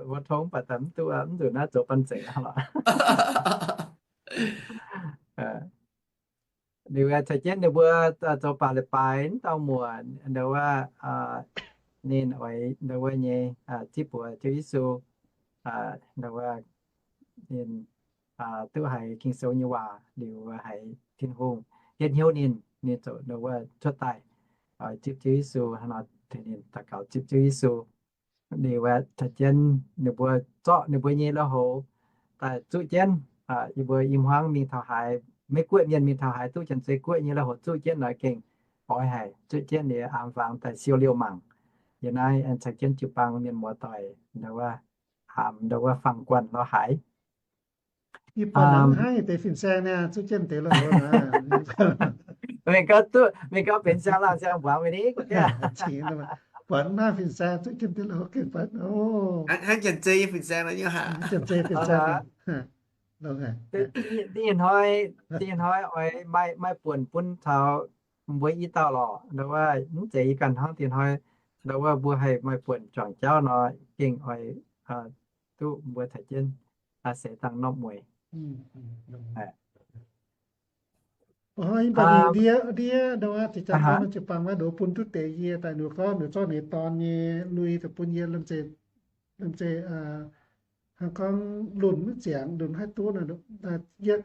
mbuo tong baac mv duqv, mv nzunc naaiv zoux banh zeic aqv lorqc. Liuz caux jienv ninh mbuo zoux baac leiz-baaix mv dauh muoc, ndo wuov, ninh oix ndo wuov nyei zipv buoz Ziouv Yesu, ndo wuov ninh duqv haiz Ging-Sou nyei waac liuz haiz Tin-Hungh yietv hnyouv ninh, ninh ziouc ndo wuov cuotv daaih zipv Ziouv Yesu, hnangv nor tengx ninh daux gaux zipv Ziouv Yesu. Ninh caux jienv ninh mbuo zorqv ninh mbuo nyei lui-houx daaih zuqv jienv, yie mbuo i hmuangv mingh taux haaix, Meiv Guoqv mienh mingh taux haaix duqv Janx-Zei Guoqv nyei lui-houx zuqv jienv nor gengh oix haic, zuqv jienv liuz aamx fangx daaih siou liouh mangc. Yiem naaiv aengx caux jienv jiu-baang mienh muoz-doic ndo wuov aamx ndo wuov fangx guanh lorz haaix. Yie buatc hnangv deix fin-saeng niaa, zuqv jienv deix lui-houx. Mingh gau duqv, mingh gau benx siang-laangh siang-mbuangz mingh ni. Buatc hnangv fin-saeng zuqv jienv deix lui-houx gengh buatc. Hnangv Janx-Zei fin-saeng, Janx-Zei fin-saeng. Da'nyeic hnoi, da'nyeic hnoi oix maaih, maaih buonc bun taux mbuo i dauh lorqc. Ndo wuov mv zeiz yie ganh hnangv da'nyeic hnoi, ndo wuov mbuo haih maaih buonc juangc jauv nor, gengh oix duqv mbuo caux jienv seix dangh norm mueiz. Mbuo hnoi mv baac ninh ndiev, ndiev ndo wuov, jiu-baang wuov nduov bun duqv deix yie daaih, nduov gorngv nduov zorqv ninh dorn nyei lui daaih bun yie, lomh nzoih, lomh nzoih hnangv gorngv lunx mv ziangx, lunx haih duqv nor. Yie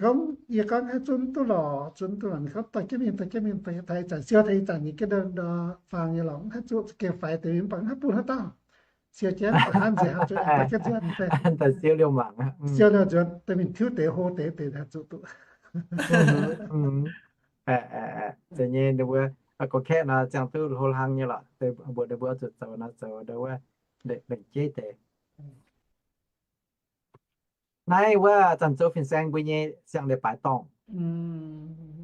gorngv, yie gorngv haih zunv duqv lorqc, zunv duqv lorqc. Ninh gorngv dorh jienv mingh, dorh jienv mingh, dorh taux ih zanc siou, taux ih zanc nyei jienv ndo fangx nyei lorqc, mv haih zuqv, za'gengh faix deix mingh, mv baac mv haih bun haaix dauh. Siou jienv, hnamv nzengc, hnamv zuqc, dorh jienv nzuonx, dorh jienv nzuonx, dorh mingh tiuv deix hlo deix, deix haih zuqc duqv. Zeiz nyei, ninh mbuo gorqv-kaeqv nor ziangh duqv hlo hlang nyei lorqc, mbuox ninh mbuo zuqc zoux nor zoux, ndo wuov lengc jeiv deix. Naaiv wuov zanc zoux fin-saeng mbuo nyei siang-leiz-baaix dorngh,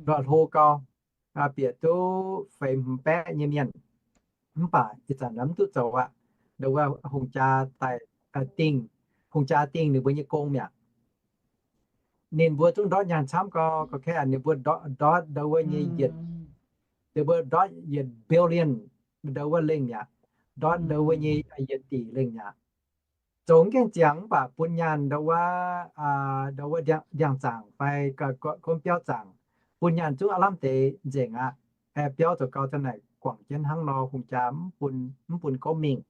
ndortv hlo gau, bieqc duqv feix hmz baeqv nyei mienh. Mv baac ih zanc mv duqv zoux aqv. Ndo wuov hungh jaa daaih dingh, hungh jaa dingh ninh mbuo nyei gong mi'aqv. Ninh mbuo zungv ndortv nyaanh camv gau, gorqv-kaeqv ninh mbuo ndortv ndo wuov nyei yietc, ninh mbuo ndortv yietc billion ndo wuov lengh mi'aqv. Ndortv ndo wuov nyei yietc dic lengh mi'aqv. Zoux gengh ziangx mv baac bun nyaanh ndo wuov, ndo wuov ndiangx-zaangc fai gorngv biauv zaangc, bun nyaanh zungv aav lamh deix nzengc aqv. Biauv zoux gau daaih naaic guangc jienv hnangv nor, hungh jaa mv bun, mv bun gouv mingh.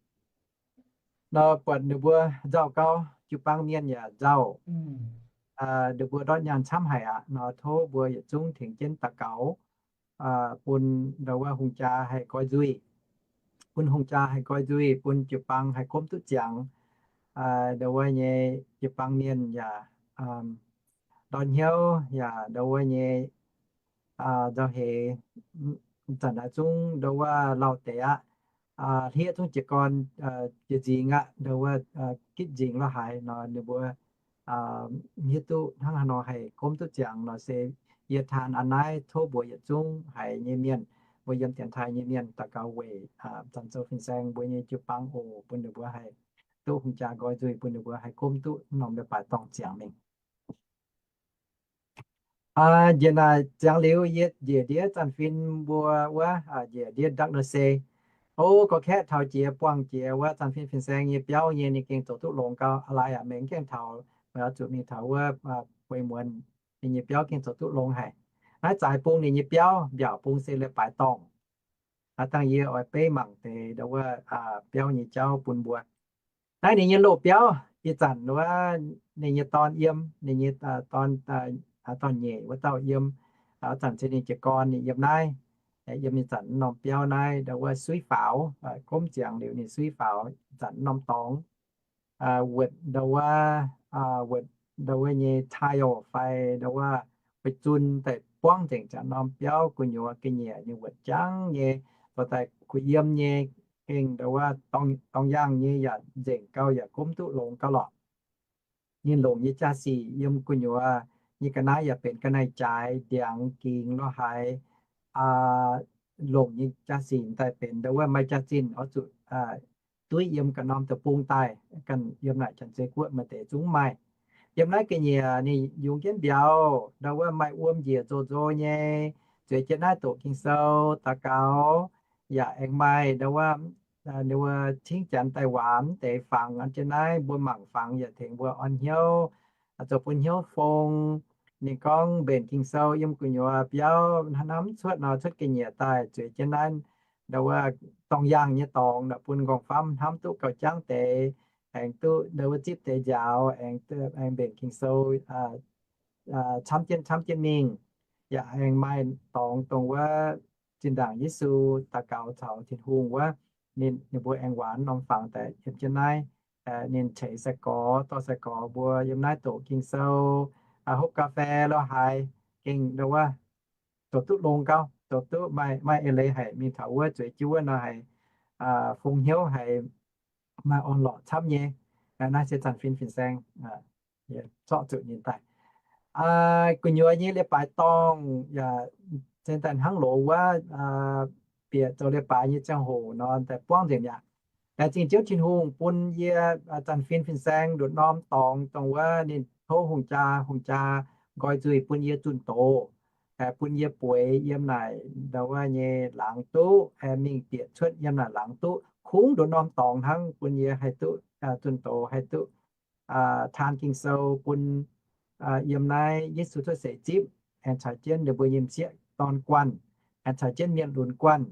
Nor buatc ninh mbuo nzauh gau, jiu-baang mienh yaac nzauh. ninh mbuo ndortv nyaanh camv haic aqv nor, tov mbuo yietc zungv tengx jienv daux gaux bun ndau wuov hungh jaa haih nqoi nzuih, bun hungh jaa haih nqoi nzuih, bun jiu-baang haih gomv duqv ziangx. Ndau wuov nyei jiu-baang mienh yaac ndortv hnyouv yaac ndau wuov nyei nzauh heix, zanc naaiv zungv ndau wuov lauh deix aqv, hlieqv zungv jiez gorn, jiez nzingx aqv, ndau wuov gitv nzingx lorz haaix nor, ninh mbuo hiuv duqv hnangv haaix nor haih gomv duqv ziangx nor se yie taan a'naaiv tov mbuo yietc zungv haiz nyei mienh, mbuo yiem dienx taaih nyei mienh daux gaux weic Zanc Zoux Fin-Saeng mbuo nyei jiu-baang oc, bun ninh mbuo haih duqv hungh jaa nqoi nzuih, bun ninh mbuo haih gomv duqv norm leiz-baaix dorngh ziangx mingh. Njiec naaic ziangx liuz, yie njiec ndiev Zanc Fin mbuo wuov, njiec ndiev Doctor Se. O, gorx-kaeqv taux jiex buangh jiex wuov Zanc Fin Fin-Saeng nyei biauv nyei, ninh gengh zoux duqv longx gau. A'laaix aac, meih mv gaengh taux, meih oix zuqc mingh taux wuov Gueix Muonz, ninh nyei biauv gengh zoux duqv longx haic. Naaiv zaaix bung ninh nyei biauv, mbiaauc bung se leiz-baaix dorngh. Dangh yie oix beiv mangc deix ndau wuov biauv nyei jauv bun mbuo. Naaiv ninh nyei loz-biauv, ih zanc wuov ninh nyei dorn yiem, ninh nyei dorn, dorn-nyeic wuov dauh yiem, zanc se ninh jiez gorn ninh yiem naaiv, yiem ih zanc norm biauv naaiv ndau wuov suiv faaux, gomv ziangx liuz ninh suiv faaux ih zanc norm dorngx, wuotc ndau wuov, wuotc ndau wuov nyei tile fai ndau wuov beiv zun daaih buangv nzengc ziangx norm biauv gu'nyuoz ga'nyiec nyei wuotc jangv nyei, dorh daaih kuh yiem nyei, gengh ndau wuov dorng yaangh nyei yaac nzengc gau yaac gomv duqv longx gau lorqc. Ninh longc nyei jaa-sic yiem gu'nyuoz nyei ga'naaiv yaac benx ga'naaiv-jaaix ndiangx gingx lorz haaix, longc nyei jaa-sic daaih benx ndau wuov maaih jaax-zinh oix zuqc duqv yiem ganh norm deic-bung daaih, ganh yiem naaic Janx-Zei Guoqv maaih deix zungv maaih. Yiem naaiv ga'nyiec ninh yungz jienv mbiauz, ndau wuov maaih wuom njiec nzoh nzoh nyei, zueiz jienv naaiv doqc Ging-Sou, daux gaux, yaac aengx maaih ndau wuov, ninh wuov cingv Janx daaih waamc deix fangx an jienv naaiv, mbuo mangc fangx yaac tengx mbuo orn hnyouv, zoux bun hnyouv fong. Ninh gorngv mbenc Ging-Sou yiem gu'nyuoz biauv hnamv cuotv nor, cuotv ga'nyiec daaih zueiz jienv naaiv ndau wuov dorng yaangh nyei dorngx, bun nqorngv-famv hnamv duqv gauh jangv deix, aengx duqv ndau wuov zipv deix njaaux, aengx mbenc Ging-Sou camv jienv camv jienv mingh. Yaac aengx maaih dorngx dongh wuov zinh ndaangc Yesu daux gaux caux Tin-Hungh wuov, ninh mbuo aengx waamc norm fangx daaih yiem jienv naaiv. Ninh ceix sai-gorx dorh sai-gorx mbuo yiem naaiv doqc Ging-Sou, hopv ga'fei lorz haaix, gengh ndau wuov zoux duqv longx gau, zoux duqv maaih, maaih eix leiz haic, mingh taux wuov zueiz jienv wuov nor haiz fong hnyouv, haiz maaih orn-lorqc camv nyei. Naaiv se Zanc Fin Fin-Saeng zorqv zuqc nyei daaih. Gu'nyuoz nyei leiz-baaix dorngh yaac se daaih hnangv loz wuov bieqc zoux leiz-baaix nyei ziangh hoc nor daaih buangv nzengc mi'aqv. Laengz zingh Ziouv Tin-Hungh bun yie Zanc Fin Fin-Saeng nduqc norm dorngx dongh wuov ninh tov hungh jaa, hungh jaa nqoi nzuih bun yie zunh doz, bun yie bueix yiem naaic ndau wuov nyei laangz duqv, mingh bieqc cuotv yiem naaic laangz duqv kungx nduqc norm dorngx hnangv, bun yie haih duqv zunh doz, haih duqv taan Ging-Sou bun yiem naaiv Yesu cuotv seix zipv, aengx caux jienv ninh mbuo nyei m'sieqv dorn guanh, aengx caux jienv mienh lunx guanh.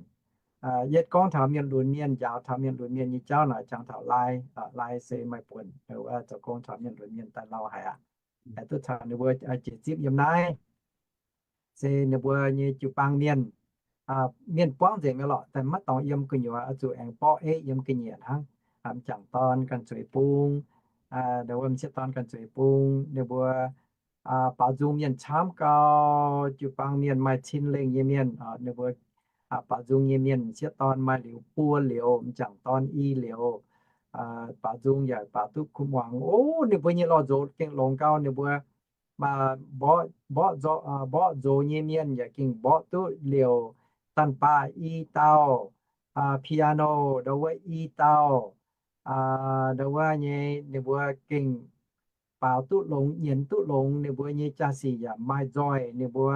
Yietv gorngv taux mienh lunx mienh, njaaux taux mienh lunx mienh nyei jauv naaic, jangx taux Lai, Lai se maaih buonc zoux gong taux mienh lunx mienh daaih lauh haic aqv. Duqv caux ninh mbuo jiex zipv yiem naaiv. Se ninh mbuo nyei jiu-baang mienh, mienh buangv nzengc mi'aqv lorqc, daaih maiv dorngx yiem gu'nyuoz, oix zuqc aengx mborqv eiv yiem ga'nyiec hnangv. M'jangc dorn ganh zueiz bung, ndau wuov m'sieqv dorn ganh zueiz bung, ninh mbuo baaux nzung mienh camv gau, jiu-baang mienh maaih cin lengh nyei mienh, ninh mbuo baaux nzung nyei mienh, m'sieqv dorn maaih liuz buo liuz, m'jangc dorn i liuz, baaux nzung yaac baaux duqv kuv muangx. O, ninh mbuo nyei lorh nzox gengh longx gau, ninh mbuo mborqv nzox nyei mienh yaac gengh mborqv duqv liouc, danh baav i dauh, piano ndau wuov i dauh, ndau wuov nyei ninh mbuo gengh baaux duqv longx, nyienz duqv longx, ninh mbuo nyei jaa-sic yaac maaih nzoih, ninh mbuo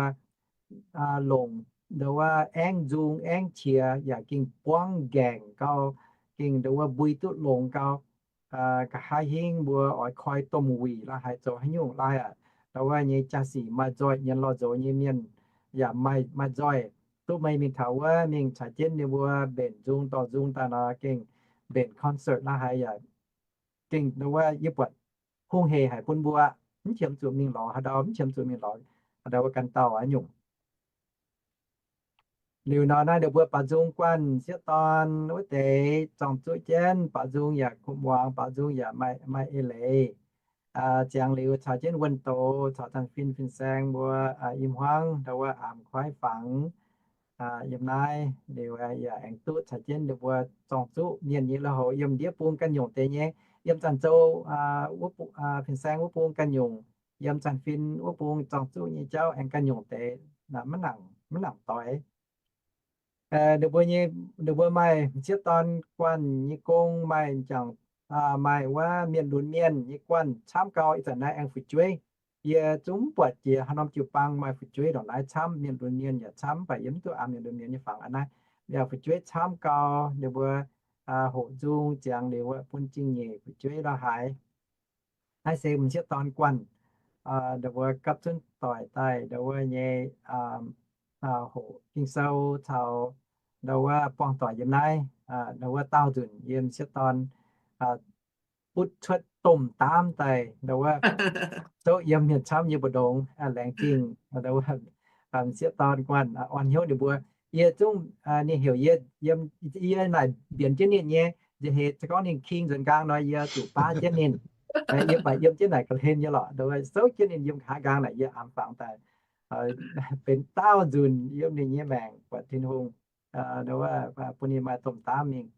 longc ndau wuov aengv nzung aengv qiex yaac gengh buangv nqaengc gau, gengh ndau wuov mbui duqv longx gau. Nqa'haav hingv mbuo oix koi domh wuic la'haaix zoux haaix nyungc lai aqv, ndau wuov nyei jaa-sic maaih nzoih, nyienz lorh nzox nyei mienh yaac maaih, maaih nzoih. Duqv meih mingh taux wuov mingh caux jienv ninh mbuo mbenc nzung dorh nzung daaih nor, gengh mbenc concert la'haaix yaac gengh ndau wuov yie buatc hungh hec haic bun mbuo. mv qiemx zuqc mingh lorz haaix ndau, mv qiemx zuqc mingh lorz haaix ndau wuov ganh dauh aqv nyungc. Liuz nor naaiv ninh mbuo baaux nzung guanh m'sieqv dorn wuov deix zorng-zuqv jienv, baaux nzung yaac kuv muangx, baaux nzung yaac maaih, maaih eix leiz. Ziangx liuz caux jienv wuonh doz caux zanc fin fin-saeng mbuo i hmuangv ndau wuov aamx kuaaiv fangx yiem naaiv liuz yaac aengx duqv caux jienv ninh mbuo zorng-zuqv mienh nyei lui-houx yiem ndiev bung ganh nyungc deix nyei, yiem zanc zou fin-saeng wuov bung ganh nyungc, yiem zanc fin wuov bung zorng-zuqv nyei jauv aengx ganh nyungc deix, maiv nangc, maiv nangc doix. Ninh mbuo nyei, ninh mbuo maaih m'sieqv dorn guanh nyei gong, maaih m'jangc, maaih wuov mienh lunx mienh nyei guanh camv gau. Ih zanc naaiv aengx fu'jueiv. Yie zungv mv buatc jiex haaix norm jiu-baang maaih fu'jueiv ndongc naaiv camv, mienh lunx mienh yaac camv, mv baac yie mv duqv aamx mienh lunx mienh nyei fangx aqv. Naaiv yaac fu'jueiv camv gau, ninh mbuo hoqc nzung ziangx liuz bun zingh nyeic fu'jueiv la'haaix. Naaiv se m'sieqv dorn guanh, ndau wuov gapv zunv doic daaih ndau wuov nyei hoqc Ging-Sou caux ndau wuov buangh doic yiem naaiv, ndau wuov daauh nzunc yiem m'sieqv dorn butv cuotv domh daamv daaih ndau wuov souv yiem mienh camv nyei mbu'ndongx laengz zingh m'sieqv dorn guanh orn hnyouv ninh mbuo. Yie zungv, ninh heuc yie, yie naaic mbienx jienv ninh nyei, nziex heix gorngv ninh king nzuonx nqaang nor yie zuqc baav jienv ninh. Yie baac yiem jienv naaic ga'hlen nyei lorqc, ndau wuov souv jienv ninh yiem nqa'haav nqaang naaic yie aamx fangx daaih benx daauh nzunc yiem ninh nyei maengc buatc Tin-Hungh ndau wuov bun ninh maaih domh daamv mingh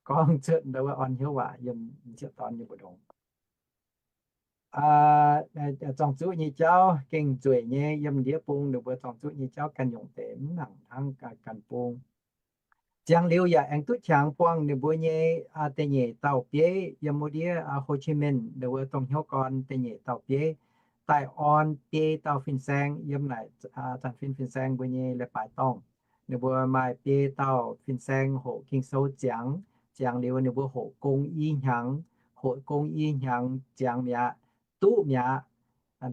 gorngv cuotv ndau wuov orn hnyouv waac yiem m'sieqv dorn nyei mbu'ndongx. Zorng-zuqv nyei jauv gengh nzueic nyei, yiem ndiev bung ninh mbuo zorng-zuqv nyei jauv ganh nyungc deix mv nangc hnangv ganh bung. Ziangx liuz yaac aengx duqv qangx buangh ninh mbuo nyei da'nyeic dauh bieiv yiem wuov ndiev Hồ Chí Minh ndau wuov dongh hnyouv gorn da'nyeic dauh bieiv daaih orn biei dauh fin-saeng yiem naaic zanc fin fin-saeng mbuo nyei leiz-baaix dorngh. Ninh mbuo maaih biei dauh fin-saeng hoqc Ging-Sou ziangx, ziangx liuz ninh mbuo hoqc gong i hnyangx, hoqc gong i hnyangx ziangx mi'aqv, duqv mi'aqv.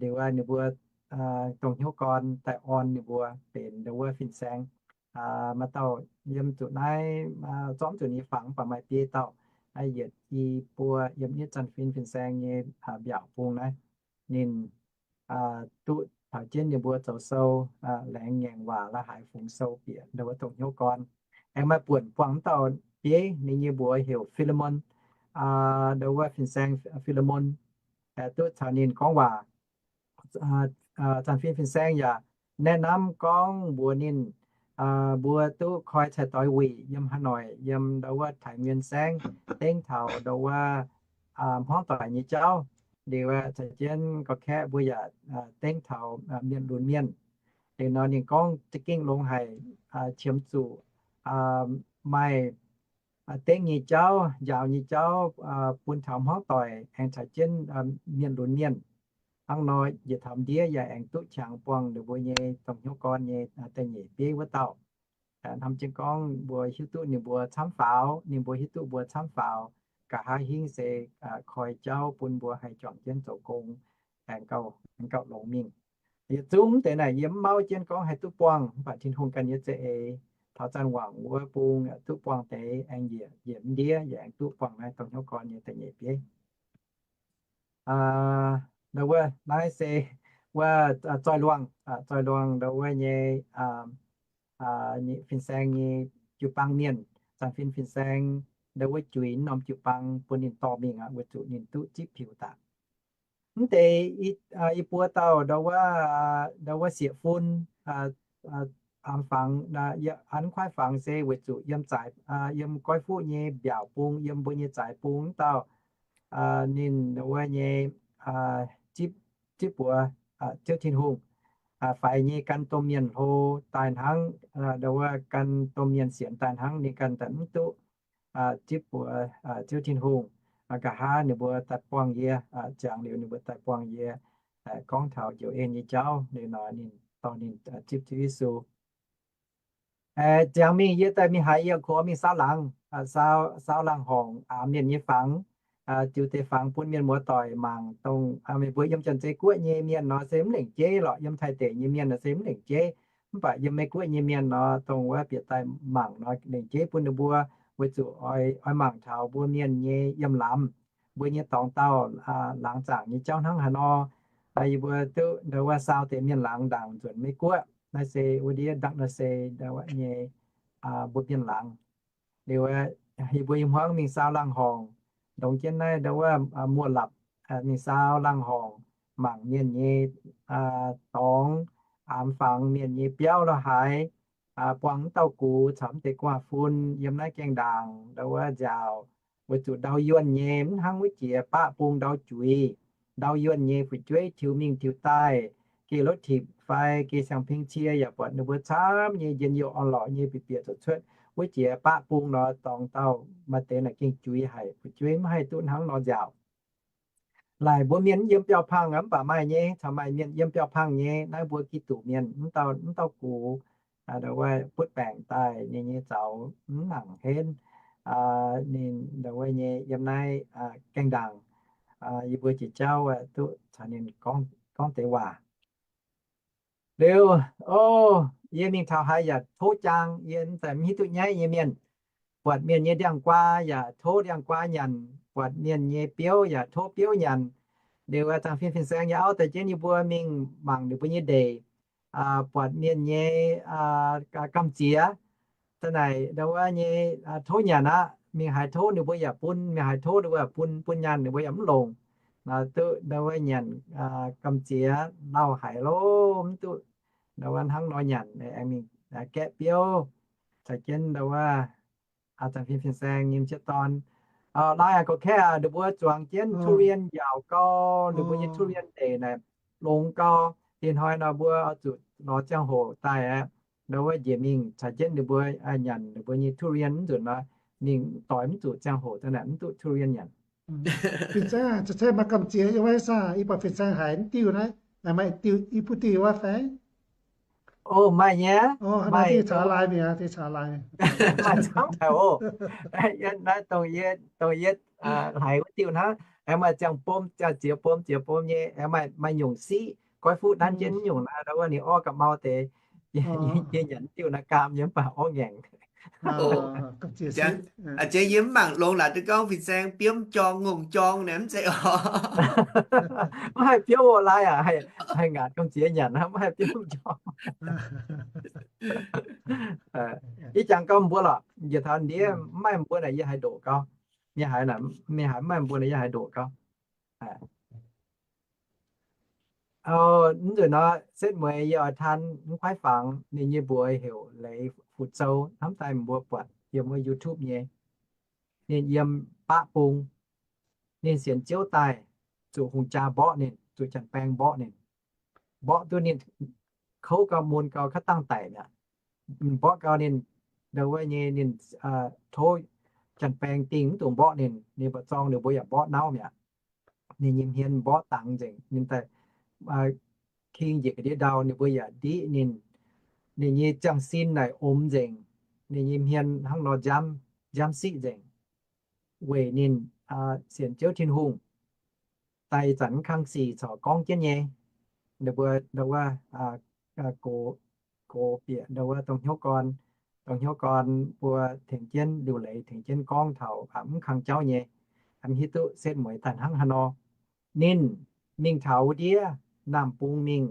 Liuz ninh mbuo dongh hnyouv gorn daaih orn ninh mbuo benx ndau wuov fin-saeng. Maaih dauh yiem zuqc naaiv zorqv zuqc nyei fangx mv baac maaih biei dauh, yietc i buo yiem nitv zanc fin fin-saeng nyei mbiaauc bung naaiv. Ninh duqv taux jienv ninh mbuo zoux sou, laengz ngaengc waac la'haaix fungx sou bieqc ndau wuov dongh hnyouv gorn. Aengx maaih buonc buangh mv dauh bieiv, ninh nyei mbuox heuc Philemon, ndau wuov fin-saeng Philemon, duqv caux ninh gorngv waac. Zanc fin fin-saeng yaac naeqv namv gorngv mbuox ninh, mbuo duqv koi cai-doix wuic yiem haaix noic, yiem ndau wuov Thái Nguyên saengv, dengv taux ndau wuov hmuangv doic nyei jauv. Liuz caux jienv gorx-kaeqv mbuo yaac dengv taux mienh lunx mienh. Liuz nor ninh gorngv za'gengh longx haic, qiemx zuqc maaih dengv nyei jauv, njaaux nyei jauv bun taux hmuangv doic aengx caux jienv mienh lunx mienh. Hnangv nor yietc taux ndiev yaac aengx duqv qangx buangh ninh mbuo nyei dongh hnyouv gorn nyei da'nyeic bieiv wuov dauh. Hnamv jienv gorngv mbuo hiuv duqv ninh mbuo camv faaux, ninh mbuo hiuv duqv mbuo camv faaux, nqa'haav hingv se koi jauv bun mbuo haih juangc jienv zoux gong aengx gauh longx mingh. Yietc zungv deix naaic yie mv mauv jienv gorngv haih duqv buangh, mv baac Tin-Hungh ganh nyei za'eix taux zanc wangc wuov bung duqv buangh deix aengx njiec ndiev yaac aengx duqv buangh naaiv dongh hnyouv gorn nyei da'nyeic bieiv. Ndau wuov naaiv se wuov zoih luangh, zoih luangh ndau wuov nyei fin-saeng nyei jiu-baang mienh, zanc fin fin-saeng ndau wuov juix norm jiu-baang bun ninh dorh mingh aqv, weic zuqc ninh duqv zipv piux daaih. Mv deix i buo dauh ndau wuov, ndau wuov sieqv-fun aamx fangx, an kuaaiv fangx se weic zuqc yiem zaaix, yiem goiv fuqv nyei mbiaauc bung, yiem mbuo nyei zaaix bung wuov dauh, ninh ndau wuov nyei zipv, zipv buoz Ziouv Tin-Hungh, faix nyei gan domh mienh hlo daaih hnangv, ndau wuov gan domh mienh sienx daaih hnangv, ninh ganh daaih mv duqv zipv buoz Ziouv Tin-Hungh. Nqa'haav ninh mbuo daaih buangh yie, ziangx liuz ninh mbuo daaih buangh yie, gorngv taux njoux en nyei jauv, liuz nor ninh dorh ninh zipv Ziouv Yesu. Ziangx mingh yie daaih mingh haaix, yie kungx mingh saau laangz, saau, saau laangz horngc aamx mienh nyei fangx, ziux deix fangx bun mienh muoz-doic mangc. Dongh meih mbuo yiem Janx-Zei Guoqv nyei mienh nor se mv lengc jeiv lorqc, yiem Taiv deic nyei mienh nor se mv lengc jeiv. Mv baac yiem Meiv Guoqv nyei mienh nor, dongh wuov bieqc daaih mangc nor lengc jeiv bun ninh mbuo, weic zuqc oix, oix mangc taux mbuo mienh nyei yiem lamz, mbuo nyei dorngx dauh laangz zaangc nyei jauv hnangv haaix nor. Yie mbuo duqv ndau wuov saau deix mienh laangz ndaangc nzuonx Meiv Guoqv. Naaiv se wuov ndiev ndortv naaiv se ndau wuov nyei mbuo mienh laangz. Liuz yie mbuo i hmuangv mingh saau laangz horngc, ndongc jienv naaiv ndau wuov Muoz-Lapc, mingh saau laangz horngc, mangc mienh nyei dorngx, aamx fangx mienh nyei biauv la'haaix, buangh m'dauh gux caux m'deix gu'nguaaz-fun yiem naaiv gaengh ndaangc ndau wuov nziaauc, weic zuqc ndau yuonh nyei, mv hnangv wuov jiex baqv bung ndau juiz. Ndau yuonh nyei fu'jueiv tiux mingh tiux daaih, geh lotv tipc fai geh siang-ping cie yaac buatc ninh mbuo camv nyei njien-youh orn-lorqc nyei bieqc bieqc zuqc cuotv. Wuov jiex baqv bung nor dorngx dauh maaih deix naaic gengh juiz haic, fu'jueiv mv haih duqv hnangv nor nziaauc. Laaic mbuo mienh mv yiem biauv-pangh mv baac maaih nyei, caux maaih mienh yiem biauv-pangh nyei, naaiv mbuo Giduc mienh mv dauh gux ndau wuov butv baengc daaih ninh nyei zaux mv nangc henv. Ninh ndau wuov nyei yiem naaiv gaengh ndaangc, yie mbuo jiex jauv duqv caux ninh gorngv deix waac. Liuz, o, yie mingh taux haaix yaac tov jaang, yie mv zeiz mv hiuv duqv nyaiv nyei mienh. Buatc mienh nyei ndiangx-guaa yaac tov ndiangx-guaa nyanc, buatc mienh nyei biouv yaac tov biouv nyanc. Liuz, zangc fin fin-saeng nyei auv daaih jienv yie mbuo mingh mangc ninh mbuo nyei ndeic, buatc mienh nyei gamh nziex, da'naaic ndau wuov nyei tov nyanc aqv. Mingh haaix tov ninh mbuo yaac bun, mingh haaix tov ninh mbuo yaac bun, bun nyanc ninh mbuo yaac mv longc. Duqv ndau wuov nyanc gamh nziex lauh haic lo, mv duqv ndau wuov hnangv nor nyanc. Aengx mingh gaeqv biouv caux jienv ndau wuov zangc fin fin-saeng nyei m'sieqv dorn. Laai aqv, gorqv-kaeqv aac, ninh mbuo zuangx jienv ทุเรียน njaaux gau, ninh mbuo nyei ทุเรียน ndeic naaic longx gau. Ih hnoi nor mbuo oix zuqc lorz ziangh hoc daaih aqv. Ndau wuov njiec mingh caux jienv ninh mbuo nyanc ninh mbuo nyei ทุเรียน mv nzunc nor, mingh doix mv zuqc ziangh hoc daaih naaic mv duqv ทุเรียน nyanc. Fin-saeng, ceix maaih gamh nziex yiem wuov saah? Yie buatc fin-saeng haiz mv diuh naaiv, maaih diuh, i buv diuh wuov fai? O, maaih nyei. Maaih diuh caux laaix mingh, diuh caux laaix mingh. Maaih camv haic oc. Naaiv dongh yie, dongh yie haiz wuov diuh hnangv, aengx maaih ziangh bom, ziangh ziex bom, ziex bom nyei, aengx maaih, maaih nyungc siqv, goiv fuqv nanv jienv nyungc naaiv, ndau wuov ninh orv ga'mau deix. Yie nyanc diuh naaiv gaam nyei mv baac orv ngaengc. A'jang yie mv mangc longx laaix duqv gorngv fin-saeng biomv jorng ngongh jorng naaic mv zeiz oc. Mv haih biomv oc, laaix aac, haih ngaatc gamh nziex nyanc, mv haih biomv jorng. Ih jangx gau mbuo lorqc, njiec taux ndiev mv maaih mbuo naaic yie haiz ndoqc gau. Mienh haiz, mienh haiz mv maaih mbuo naaic yie haiz ndoqc gau. Mv nzunc nor setv mueiz yie oix taan mv kuaaiv fangx, ninh nyei mbuox heuc Leiz Fuqv Zou, hnamv daaih mbuo buatc yiem wuov YouTube nyei. Ninh yiem baqv bung, ninh sienx Ziouv daaih, zuqc hungh jaa mborqv ninh, zuqc janx-baeng mborqv ninh, mborqv duqv ninh kouv gau, mun gau, kaav dangh daic mi'aqv. Mborqv gau ninh, ndau wuov nyei ninh tov janx-baeng dingh mv dungx mborqv ninh, ninh mbu'zorng ninh mbuo yaac mborqv nauv mi'aqv. Ninh nyei hmien mborqv dangx nzengc, ninh daaih king njiec ga'ndiev ndau, ninh mbuo yaac ndiqv ninh. Ninh nyei ziangh sin naaic omx nzengc, ninh nyei hmien hnangv nor nziaamv, nziaamv siqv nzengc. Weic ninh sienx Ziouv Tin-Hungh. Daaih ih zanc mv kang sic corc gorngv jienv nyei. Ninh mbuo ndau wuov gox, gox bieqc ndau wuov dongh hnyouv gorn, dongh hnyouv gorn mbuo tengx jienv liuc leiz, tengx jienv gorngv taux mv kang jauv nyei, mv hiuv duqv setv mueiz daaih hnangv haaix nor. Ninh mingh taux wuov ndiev Naamh Bung mingh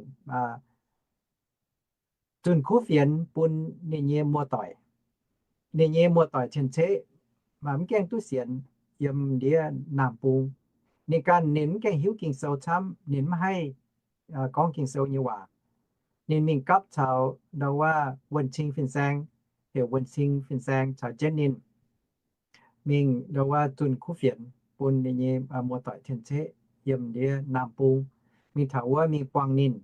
zunh kuv fienx bun ninh nyei muoz-doic. Ninh nyei muoz-doic cien-ceqv mv gaengh duqv sienx yiem ndiev Naamh Bung. Ninh ganh ninh mv gaengh hiuv Ging-Sou camv, ninh mv haih gorngv Ging-Sou nyei waac. Ninh mingh gapv caux ndau wuov Wuonh Cing fin-saeng, heuc Wuonh Cing fin-saeng caux jienv ninh mingh ndau wuov zunh kuv fienx bun ninh nyei muoz-doic cien-ceqv yiem ndiev Naamh Bung. Mingh taux wuov mingh buangh ninh,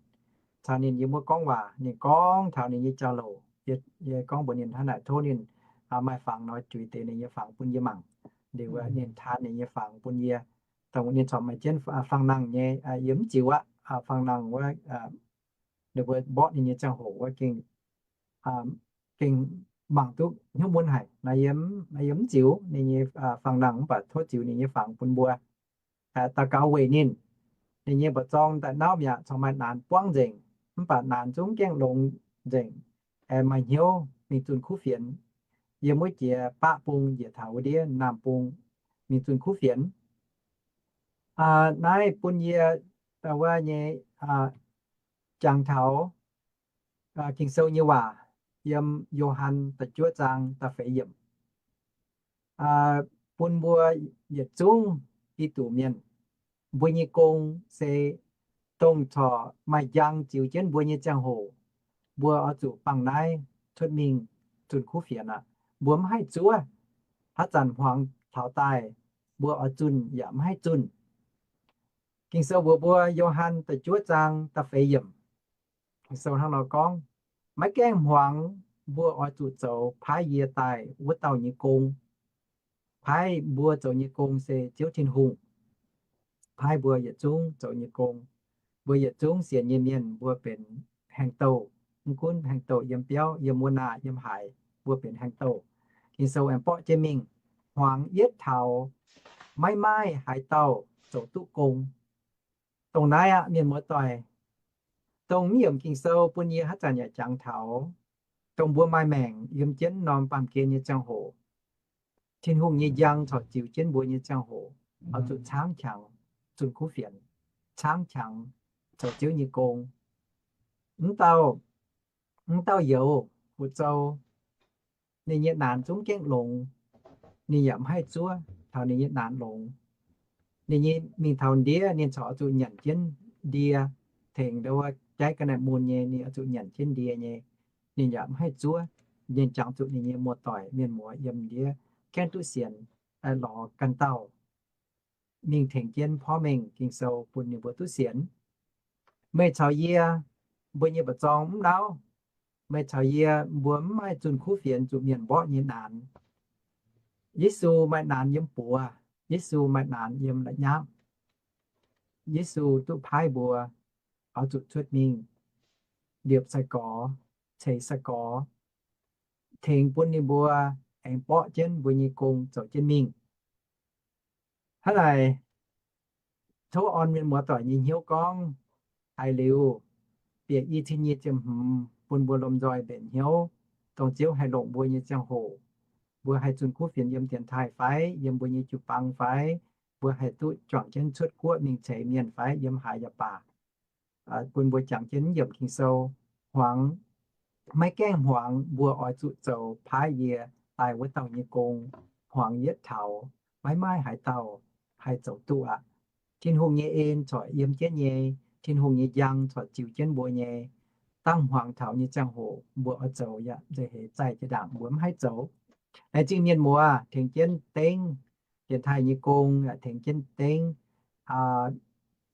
caux ninh yiem wuov gorngv waac. Ninh gorngv taux ninh nyei jauv-louc, yie gorngv mbuox ninh hnangv naaic, tov ninh maaih fangx nor juix deix ninh nyei fangx bun yie mangc. Liuz ninh taan ninh nyei fangx bun yie. Dongh ninh corc maaih jienv fangx nangh nyei, yie mv ziux aqv. Fangx nangh wuov, ninh mbuo mborqv ninh nyei ziangh hoc wuov gengh, gengh mangc duqv hnyouv mun haic. Naaiv yie mv ziux ninh nyei fangx nangh, mv baac tov ziux ninh nyei fangx bun mbuo. Daux gaux weic ninh. Ninh nyei mbu'zorng daaih nauv mi'aqv, corc maaih naanx buangv nzengc, mv baac naanx zungv gaengh longx nzengc. Aengx maaih hnyouv mingh zunh kuv fienx. Yiem wuov jiex baqv bung njiec taux wuov ndiev Naamh Bung mingh zunh kuv fienx. Naaiv bun yie wuov nyei jangx taux Ging-Sou nyei waac yiem Yo^han da'juov zaang da'feix yiemc, bun mbuo yietc zungv Giduc mienh, mbuo nyei gong se dongh corc maaih njang ziux jienv mbuo nyei ziangh hoc, mbuo oix zuqc bangc naaiv cuotv mingh zunh kuv fienx aqv. Mbuo mv haih zuov. Haaix zanc hmuangx taux daaih, mbuo oix zunh yaac mv haih zunh. Ging-Sou mbuox mbuo, Yo^han da'juov zaang da'feix yiemc, Ging-Sou hnangv nor gorngv, maiv gaengh hmuangx mbuo oix zuqc zoux paaiv yie daaih wuov dauh nyei gong. Paaiv mbuo zoux nyei gong se Ziouv Tin-Hungh. Paaiv mbuo yietc zungv zoux nyei gong. Mbuo yietc zungv sienx nyei mienh mbuo benx haeng douh. Mv gunv haeng douh yiem biauv, yiem wuov naah, yiem haaix, mbuo benx haeng douh. Ging-Sou aengx borqv jienv mingh, hmuangx yietv taux maiv maaih haaix dauh zoux duqv gong. Dongh naaiv aqv, mienh muoz-doic, dongh mv yiemc Ging-Sou bun yie haaix zanc yaac jangx taux, dongh mbuo maaih maengc yiem jienv norm baamh gen nyei ziangh hoc, Tin-Hungh nyei njang corc ziux jienv mbuo nyei ziangh hoc, oix zuqc caangv qangx zunh kuv fienx, caangv qangx zoux Ziouv nyei gong. Mv dauh, mv dauh youz fu'zoux, ninh nyei naanx zungv gengh longx, ninh yaac mv haih zuov taux ninh nyei naanx longx. Ninh nyei mingh taux ndiev, ninh corc oix zuqc nyanc jienv ndie, tengx ndau wuov jaiv ga'naaiv mun nyei, ninh oix zuqc nyanc jienv ndie nyei, ninh yaac mv haih zuov. Ninh jangx zuqc ninh nyei muoz-doic mienh muoz yiem ndiev gaengh duqv sienx, lorz ganh dauh mingh tengx jienv porv mengh Ging-Sou bun ninh mbuo duqv sienx. Meih caux yie, mbuo nyei mba'zorng mv nauv. Meih caux yie mbuo mv maaih zunh kuv fienx zuqc mienh mborqv nyei naanx. Yesu maaih naanx yiem buoz. Yesu maaih naanx yiem la'nyapv. Yesu duqv paaiv mbuo oix zuqc cuotv mingh, liepc sai-gorx, ceix sai-gorx, tengx bun ninh mbuo aengx borqv jienv mbuo nyei gong zoux jienv mingh. Hnangv naaic, tov orn mienh muoz-doic nyei hnyouv gorngv, haiz liuz, bieqc i cin nyic ziepc hmz bun mbuo lomh nzoih mbenc hnyouv, dongh Ziouv haih longc mbuo nyei ziangh hoc, mbuo haih zunh kuv fienx yiem dienx taaih fai yiem mbuo nyei jiu-baang fai, mbuo haih duqv juangc jienv cuotv guoqv mingh ceix mienh fai yiem haaix yaac baac, bun mbuo jangx jienv yiemc Ging-Sou, hmuangx, maiv gaengh hmuangx mbuo oix zuqc zoux paaiv yie daaih wuov dauh nyei gong, hmuangx yietv taux maiv maaih haaix dauh haih zoux duqv aqv. Tin-Hungh nyei en corc yiem jienv nyei, Tin-Hungh nyei njang corc ziux jienv mbuo nyei. Dangh hmuangx taux nyei ziangh hoc mbuo oix zoux yaac nzeic heix zaih jiex ndaangc mbuo mv haih zoux. Laengz zingh mienh muoz tengx jienv dengv dienx taaih nyei gong, tengx jienv dengv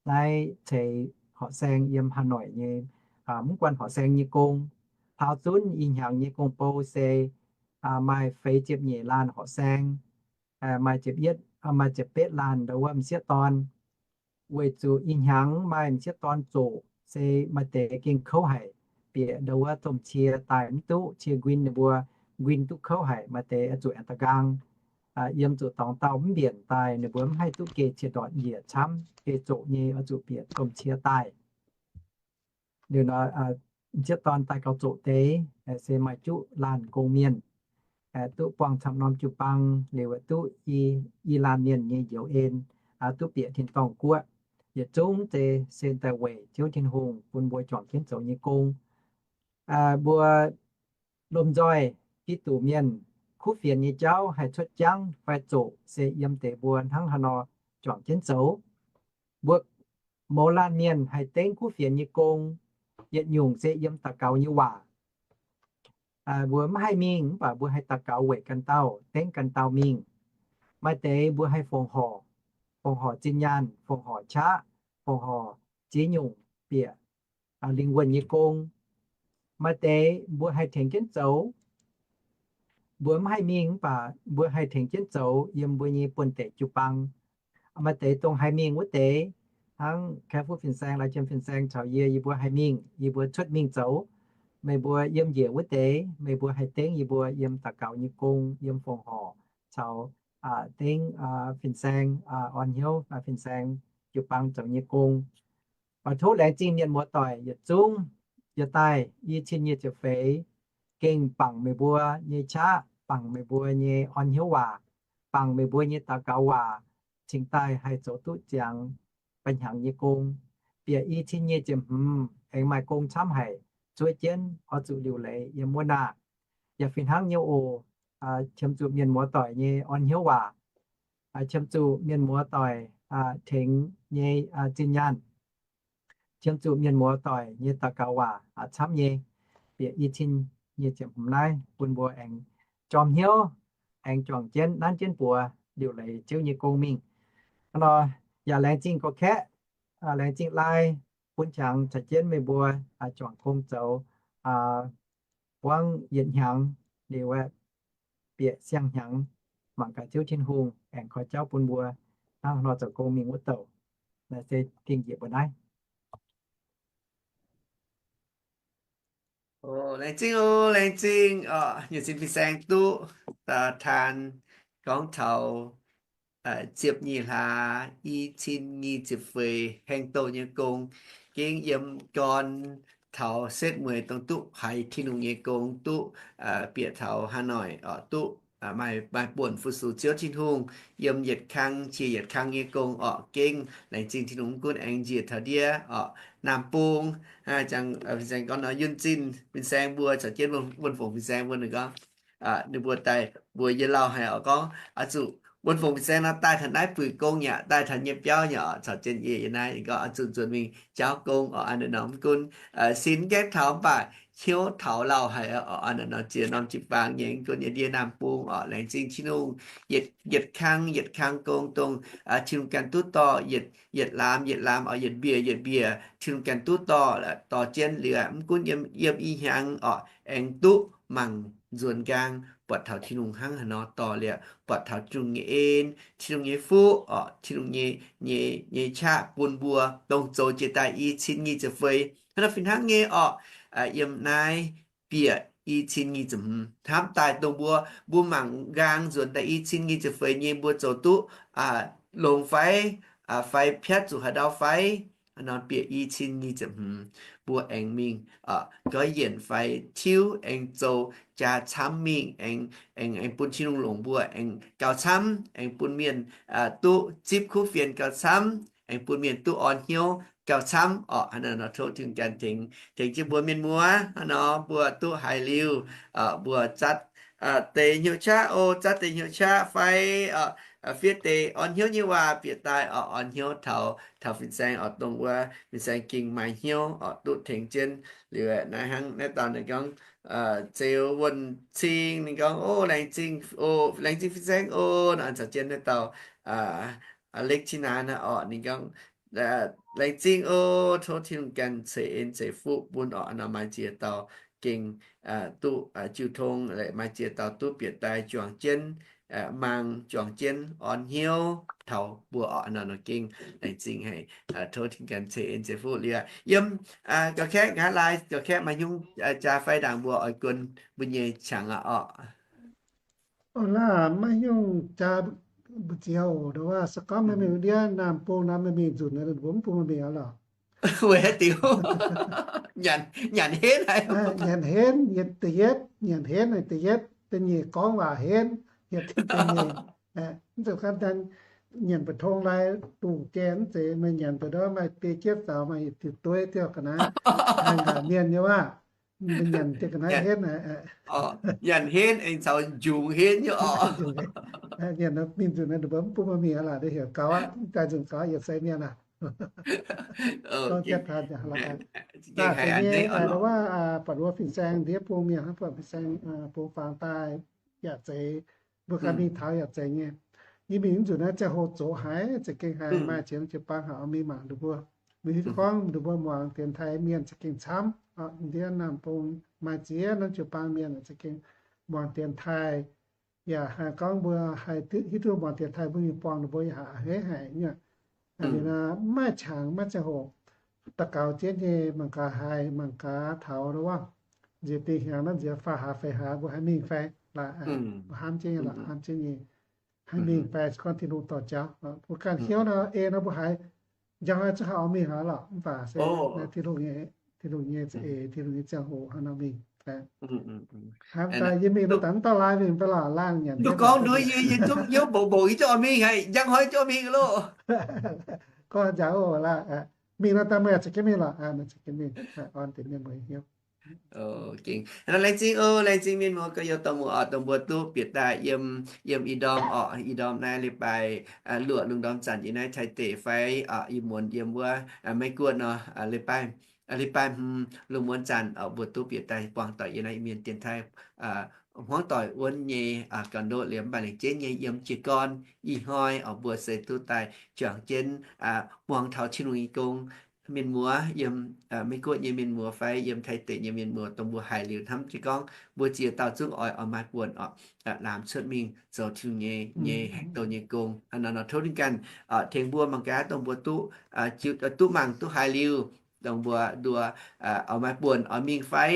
naaiv ceix horqc saeng yiem Hà Nội nyei, mv guanh horqc saeng nyei gong. Taux zunv ih hnyangx nyei gong-bou se maaih feix ziepc nyeic laanh horqc saeng, maaih ziepc yietv, maaih ziepc betv laanh ndau wuov m'sieqv dorn. Weic zuqc ih hnyangx maaih m'sieqv dorn zoqc, se maaih deix gengh kouv haic, bieqc ndau wuov domh cie daaih mv duqv, cie nquin ninh mbuo nquin duqv kouv haic, maaih deix oix zuqc aengx da'nqaang yiem zuqc dorngx dauh mv mbienc daaih, ninh mbuo mv haih duqv geh cie ndortc njiec camv, geh zoqc nyei oix zuqc bieqc domh cie daaih. Liuz nor, m'sieqv dorn daaih gauh zoqc deix, se maaih juqv laanh gong mienh, duqv buangh camv norm jiu-baang, liuz duqv i laanh mienh nyei njoux en, duqv bieqc tin-dorngh guoqv. Yietc zungv deix se daaih weic Ziouv Tin-Hungh bun mbuo juangc jienv zoux nyei gong. Mbuo lomh nzoih Giduc mienh kuv fienx nyei jauv haih cuotv jangv fai zoqc se yiem deix mbuo hnangv haaix nor juangc jienv zoux. Mbuo mouz laanh mienh haih dengv kuv fienx nyei gong, yietc nyungc se yiem daux gaux nyei waac. Mbuo mv haih mingh mv baac mbuo haih daux gaux weic ganh dauh, dengv ganh dauh mingh. Maaih deix mbuo haih fongc horc, fongc horc zinh nyaanh, fongc horc qaqv, fongc horc ziex nyungc bieqc lingh wuonh nyei gong. Maaih deix mbuo haih tengx jienv zoux. Mbuo mv haih mingh mv baac mbuo haih tengx jienv zoux yiem mbuo nyei buonv-deic jiu-baang. Maaih deix dongh haih mingh wuov deix, hnangv Kaeqv Fuqv Fin-Saeng, Lai Jiem Fin-Saeng caux yie, yie mbuo haih mingh, yie mbuo cuotv mingh zoux. Meih mbuo yiem njiec wuov deix, meih mbuo haih dengv yie mbuo yiem daux gaux nyei gong, yiem fongc horc caux dengv Fin-Saeng, orn hnyouv Fin-Saeng jiu-baang zoux nyei gong. Oix tov laengz zingh mienh muoz-doic yietc zungv, yie daaih i cin nyic ziepc feix, gengh bangc meih mbuo nyei qaqv, bangc meih mbuo nyei orn hnyouv waac, bangc meih mbuo nyei daux gaux waac, cingx daaih haih zoux duqv ziangx ba'hnyangx nyei gong. bieqc i cin nyic ziepc hmz aengx maaih gong camv haic, zuov jienv oix zuqc liuc leiz yiem wuov naah. Yaac fih hnangv nyei oc, qiemx zuqc mienh muoz doic nyei orn hnyouv waac, qiemx zuqc mienh muoz doic tengx nyei zinh nyaanh, qiemx zuqc mienh muoz doic nyei daux gaux waac camv nyei, bieqc i cin nyic ziepc hmz naaiv bun mbuo aengx jorm hnyouv, aengx juangc jienv nanv jienv buoz liuc leiz Ziouv nyei gong mingh. Hnangv nor yaac laengz zingh gorx-kaeqv, laengz zingh laai bun qangx caux jienv meih mbuo juangc gong zoux buangv yietc hnyangx liuz aeqv, bieqc siang-hnyangx mangc gaax Ziouv Tin-Hungh aengx koi jauv bun mbuo hnangv haaix nor zoux gong mingh wuov douc. Naaiv se gengh njiec mbuo naaiv. Laengz zingh oc, laengz zingh oc, nyiec cin fin-saeng duqv taan gorngv taux ziepc nyeic hlaax i cin nyic ziepc feix haengh douh nyei gong, gengh yiem gorn taux setv mueiz dongh duqv haiz Tin-Hungh nyei gong, duqv bieqc taux Hà Nội oc, duqv maaih buonc fu-sux Ziouv Tin-Hungh yiem yietc kang qiex yietc kang nyei gong oc. Gengh laengz zingh Tin-Hungh mv gunv aengx njiec taux ndiev oc, Naamh Bung, fin-saeng gorngv nor yunh zinh fin-saeng mbuo caux jienv wuonh fongc fin-saeng mbuo ninh gorngv, ninh mbuo daaih mbuo yie lauh haic oc, gorngv oix zuqc wuonh fongc fin-saeng nor daaih taux naaiv buic gong yaac daaih taux nyei biauv yaac caux jienv yie yiem naaiv, ninh gorngv oix zuqc nzuonx mingh jauv gong oc. Aa, naaiv nor mv gunv sin gaengh taux mv baac hnyouv taux lauh haic oc. Aa, naaiv nor ziex norm jiu-baang nyei mv gunv yiem ndiev Naamh Bung oc, laengz zingh Tin-Hungh, yietc kang yietc kang gong dongh Tin-Hungh ganh duqv dorh, yietc laamz yietc laamz oc, yietc mbiec yietc mbiec Tin-Hungh ganh duqv dorh, dorh jienv liuz mv gunv yiem, yiem i hnyangx oc, aengx duqv mangc nzuonx nqaang buatc taux Tin-Hungh hnangv haaix nor dorh liuz, buatc taux Tin-Hungh nyei en, Tin-Hungh nyei fuqv oc, Tin-Hungh nyei, nyei, nyei qaqv bun mbuo dongh zoux jiex daaih i cin nyic ziepc feix. Hnangv nor fih hnangv nyei oc, yiem naaiv bieqc i cin nyic ziepc hmz hnamv daaih dongh mbuo, mbuo mangc nqaang nzuonx daaih i cin nyic ziepc feix nyei mbuo zoux duqv longx fai, fai piatv zuqc haaix ndau fai. Nor bieqc i cin nyic ziepc hmz mbuo aengx mingh goiv yienc fai tiuv, aengx zoux jaa camv mingh, aengx, aengx, aengx bun Tin-Hungh longc mbuo aengx gauh camv, aengx bun mienh duqv zipv kuv fienx gauh camv, aengx bun mienh duqv orn hnyouv gauh camv oc. Hnangv naaiv nor tov Tin-Hungh ganh tengx, tengx jienv mbuo mienh muoz. Hnangv nor mbuo duqv haiz liuz, mbuo zatv deix hnyouv qaqv oc, zatv deix hnyouv qaqv fai fiev deix orn hnyouv nyei waac bieqc daaih oc, orn hnyouv taux, taux fin-saeng oc, dongh wuov fin-saeng gengh maaih hnyouv oc, duqv tengx jienv. Liuz naaiv hnangv naaiv dauh ninh gorngv, Zeux Wuonh Cing, ninh gorngv, O, laengz zingh, o, laengz zingh fin-saeng oc. Nor caux jienv naaiv dauh Lekv Cin Naaiv naaiv oc, ninh gorngv, Laengz zingh oc, tov Tin-Hungh ganh ceix en ceix fuqv bun oc. Nor maaih ziex dauh gengh duqv jiu tong, maaih ziex dauh duqv bieqc daaih juangc jienv, maang juangc jienv orn hnyouv taux mbuo oc. Nor nor gengh laengz zingh haic, tov Tin-Hungh ganh ceix en ceix fuqv liuz. Yiem ga'kaeqv nqa'haav laai, ga'kaeqv maaih hnyouv jaa fai ndaangc mbuo oix guon mbuo nyei qangx aqv oc. Oc, laaih maiv hnyouv jaa mbu'ziex oc, ndo waac se gorngv meih mingh ndiev Naamh Bung nor, meih mingh nzunc nor, mbuo mv bun meih mingh aqv lorqc. Weic haaix diuc? Nyanc, nyanc henv haic. Nyanc henv, yietc da'yietv, nyanc henv da'yietv, da'nyeic gorngv waac henv, yietc da'nyeic. Mv zeiz gorngv daaih nyanc mbu'tong lai dungz gaengh mv zeiz, meih nyanc deix ndov maaih biei jiepv zaux, maaih diuc dueiv diuh ga'naaiv, haih nqaac mienh nyei waac. Meih nyanc diuh ga'naaiv henv aqv. Nyanc henv aengx caux njungx henv nyei oc. Nyanc mingh nzunc naaiv mbuo mv bun meih mingh aqv lorqc, heuc gaux aqv, daaih nzunc gaux yietc seix mienh aqv. Gorngv jienv taan aqv. Daaih za'gengh daaih wuov, buatc wuov fin-saeng ndiev bung mienh hnangv, buatc fin-saeng bung fangx daaih yaac zeiz, mbuo ganh mingh taux yaac zeiz nyei. Yie mingh mv nzunc naaiv ziangh hoc zoqc haic, za'gengh haiz maaih ziex norm jiu-baang haic oix mingh mangc ninh mbuo. Mingh gorngv ninh mbuo muangx dienx taaih mienh za'gengh camv. Ndiev Naamh Bung maaih ziex norm jiu-baang mienh za'gengh muangx dienx taaih. Yaac haih gorngv mbuo haih hiuv duqv muangx dienx taaih mbuo mingh buangh ninh mbuo yaac a'hneiv haic nyei. Liuz nor mv maaih qangx, maiv ziangh hoc daux gaux jienv nyei, mangc gaax haiz, mangc gaax taux wuov nziex dingh hnyangx naaiv nziex faah hlaax feix hlaax mbuo haih mingh fai laaix, hnamv jienv nyei lorqc, hnamv jienv nyei. Haih mingh fai se gorngv Tin-Hungh dorh jauv. Mbuo ganh hnyouv nor, ei nor mbuo haiz njang hnoi zungv haih oix mingh aqv lorqc, mv baac se Tin-Hungh nyei, Tin-Hungh nyei za'eix, Tin-Hungh nyei ziangh hoc hnangv nor mingh. Hnamv daaih yie mingh nor, dangh mv dauh laai mingh fai lorqc, laangh nyanc. Gorngv nduov yie, yie zungv hnyouv mbouc mbouc, yie zungv oix mingh haic, njang hnoi zungv oix mingh loh. Gorngv nzangc oc, laangh, Mingh nor daaih meih za'gengh mingh lorqc, meih za'gengh mingh orn deix mienh muoz hnyouv. Laengz zingh oc, laengz zingh mienh muoz gorx-youz dorh muoz oc, dongh mbuo duqv bieqc daaih yiem, yiem ih ndorm oc, ih ndorm naaiv leiz-baaix luoqc lungh ndorm zanc yiem naaiv Taiv deic fai ih muonz yiem wuov Meiv Guoqv nor, leiz-baaix, leiz-baaix hmz lungh muonz zanc oc, mbuo duqv bieqc daaih buangh doic yiem naaiv Iu-Mienh dienx taaih hmuangv doic wuonv nyei ga'ndoqv liuz, mv baac lengc jeiv nyei yiem jiez gorn ih hnoi oc, mbuo se duqv daaih juangc jienv muangx taux Tin-Hungh nyei gong. Mienh muoz yiem Meiv Guoqv nyei mienh muoz fai yiem Taiv deic nyei mienh muoz, dongh mbuo haiz liuz hnamv jiez gorngv mbuo ziex dauh zungv oix, oix maaih buonc oc, laamz cuotv mingh zoux Tin-Hungh nyei, nyei haengx douh nyei gong. Hnangv nor nor tov ninh ganh tengx mbuo mangc gaax, dongh mbuo duqv, duqv mangc duqv haiz liuz, dongh mbuo nduov oix maaih buonc oix mingh fai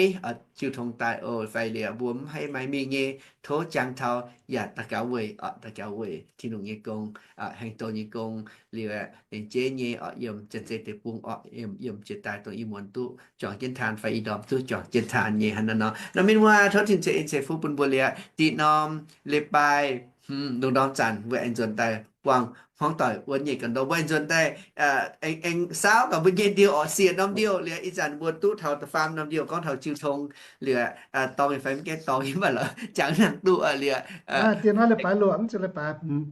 jiu tong daaih oc, fai liuz mbuo mv haih maaih mingh nyei, tov jangx taux yaac daux gaux weic oc, daux gaux weic Tin-Hungh nyei gong, haengx douh nyei gong liuz, lengc jeiv nyei oc, yiem Janx-Zei deic-bung oc, yiem, yiem jiex daaih dongh ih muonz duqv juangc jienv taan fai ih ndorm duqv juangc jienv taan nyei hnangv nor nor. Nor mienh muoz, tov Tin-Hungh ceix en ceix fuqv bun mbuo liuz, diqc norm leiz-baaix hmz lungh ndorm zanc mbuo aengx nzuonx daaih buangh hmuangv doic wuonv nyei ga'ndoqv, mbuo aengx nzuonx daaih aengx, aengx saauv gaax mbuo nyei ndiouh oc, siec norm ndiouh liuz, ih zanc mbuo duqv taux da'faam norm ndiouh gorngv taux jiu tong liuz, dorng fai mv gaengh dorng, yie mv baac lorz jangx nangc duqv liuz. Dien hnoi leiz-baaix luoqc, mv zeiz leiz-baaix hmz,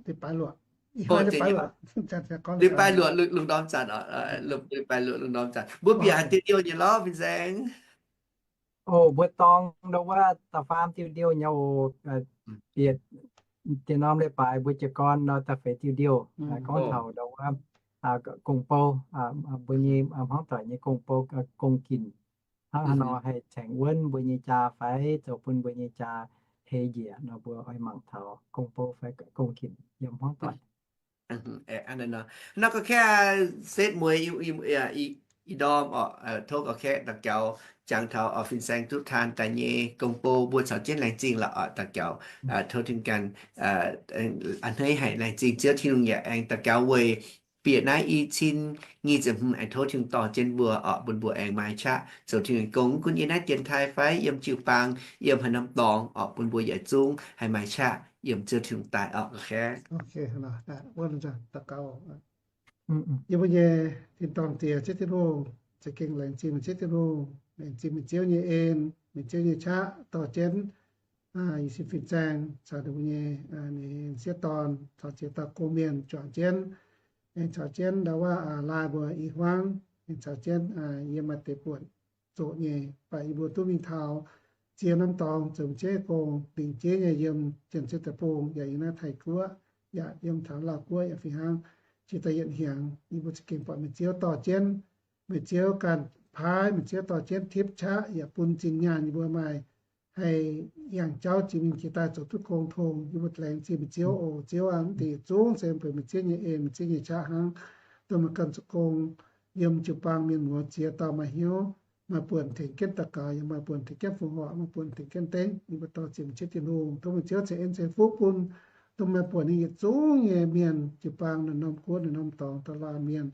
leiz-baaix luoqc. Ih hnoi leiz-baaix luoqc, leiz-baaix luoqc lungh ndorm zanc, leiz-baaix luoqc lungh ndorm zanc mbuo bieqc haaix diuh ndiouh nyei lorz fin-saeng? Oc, mbuo dorng ndau wuov da'faam diuh ndiouh nyei oc. Bieqc dien norm leiz-baaix mbuo jiez gorn nor da'feix diuh ndiouh gorngv taux ndau wuov gong-bou, mbuo nyei hmuangv doic nyei gong-bou, gong-ginc. Hnangv haaix nor haih tengx wuonv mbuo nyei jaa fai zoux bun mbuo nyei jaa hei njiec nor, mbuo oix mangc taux gong-bou fai gong-ginc yiem hmuangv doic. Nor ga'kengx setv mueiz ih ndorm oc, tov ga'kengx daux gaux jangx taux oc, fin-saeng duqv taan daaih nyei gong-bou mbuo caux jienv laengz zingh lorqc oc, daux gaux tov Tin-Hungh ganh a'hneiv haic, laengz zingh Ziouv. Tin-Hungh yaac aengx daux gaux weic bieqc naaiv i cin nyic ziepc hmz aengx tov Tin-Hungh dorh jienv mbuo oc, bun mbuo aengx maaih qaqv zoux Tin-Hungh nyei gong, mv gunv yiem naaiv dienx taaih fai yiem jiu-baang, yiem haaix norm dorngx oc, bun mbuo yietc zungv haih maaih qaqv yiem Ziouv Tin-Hungh daaih oc. Yie mbuo nyei tin-dorngh Diex, Ziouv Tin-Hungh, za'gengh laengz zingh meih Ziouv Tin-Hungh, laengz zingh meih Ziouv nyei en, meih Ziouv nyei qaqv dorh jienv i cin fin-saeng caux ninh mbuo nyei, ninh sieqv dorn caux ziex dauh gong-mienh juangc jienv, aengx caux jienv ndau wuov laai mbuo i hmuangv, aengx caux jienv yiem maaih deix buonc zoqc nyei, mv baac yie mbuo duqv mingh taux ziex norm dorngx zoux meih Ziouv nyei gong, lingc jeiv nyei yiem Janx-Zei deic-bung yaac yiem naaiv Taiv guoqv, yaac yiem taux Laauh guoqv yaac fih hnangv. Jiex daaih yietc hnyangx yie mbuo za'gengh buatc meih Ziouv dorh jienv, meih Ziouv ganh paaiv, meih Ziouv dorh jienv tipv qaqv yaac bun zinh nyaanh yie mbuo maaih haih yangh jauv jiex mingh jiex daaih zoux duqv gong tong. Yie mbuo laengz zingh meih Ziouv oc. Ziouv aah, mv deix yietc zungv se mbuo meih Ziouv nyei en, meih Ziouv nyei qaqv hnangv, dongh meih ganh zoux gong yiem jiu-baang mienh muoz ziex dauh maaih hnyouv, maaih buonc tengx jienv daux gaux, yaac maaih buonc tengx jienv fongc horc, maaih buonc tengx jienv dengv. Yie mbuo dorh ziec meih Ziouv Tin-Hungh, tov meih Ziouv ceix en ceix fuqv bun dongh maaih buonc nyei yietc zungv nyei mienh, jiu-baang naaiv norm guoqv naaiv norm dorngx, da'laanh mienh,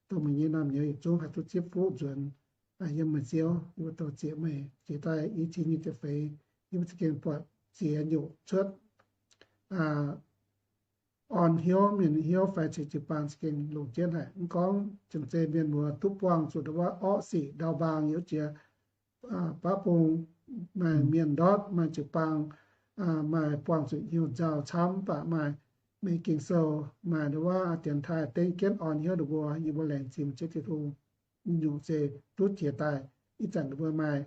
dongh meih nyei naamh nyouz yietc zungv haih duqv zipv fuqv nzuonx yiem meih Ziouv. Yie mbuo dorh ziec meih. Jiex daaih i cin nyei da'feix, yie mbuo za'gengh buatc ziex nyungc cuotv orn hnyouv, mienh hnyouv fai ceix jiu-baang za'gengh longc jienv haic. Mv gorngv Janx-Zei mienh muoz duqv buangh zuqc ndau wuov orqv sic ndau mbaang, yiem jiex baav bung maaih mienh ndortv, maaih jiu-baang, maaih buangh zuqc hnyouv nzauh camv, mv baac maaih mengh Ging-Sou, maaih ndau wuov dienx taaih dengv jienv orn hnyouv ninh mbuo. Yie mbuo laengz zingh meih Ziouv Tin-Hungh. Nyungc-nyungc se duqv jiex daaih, ih zanc ninh mbuo maaih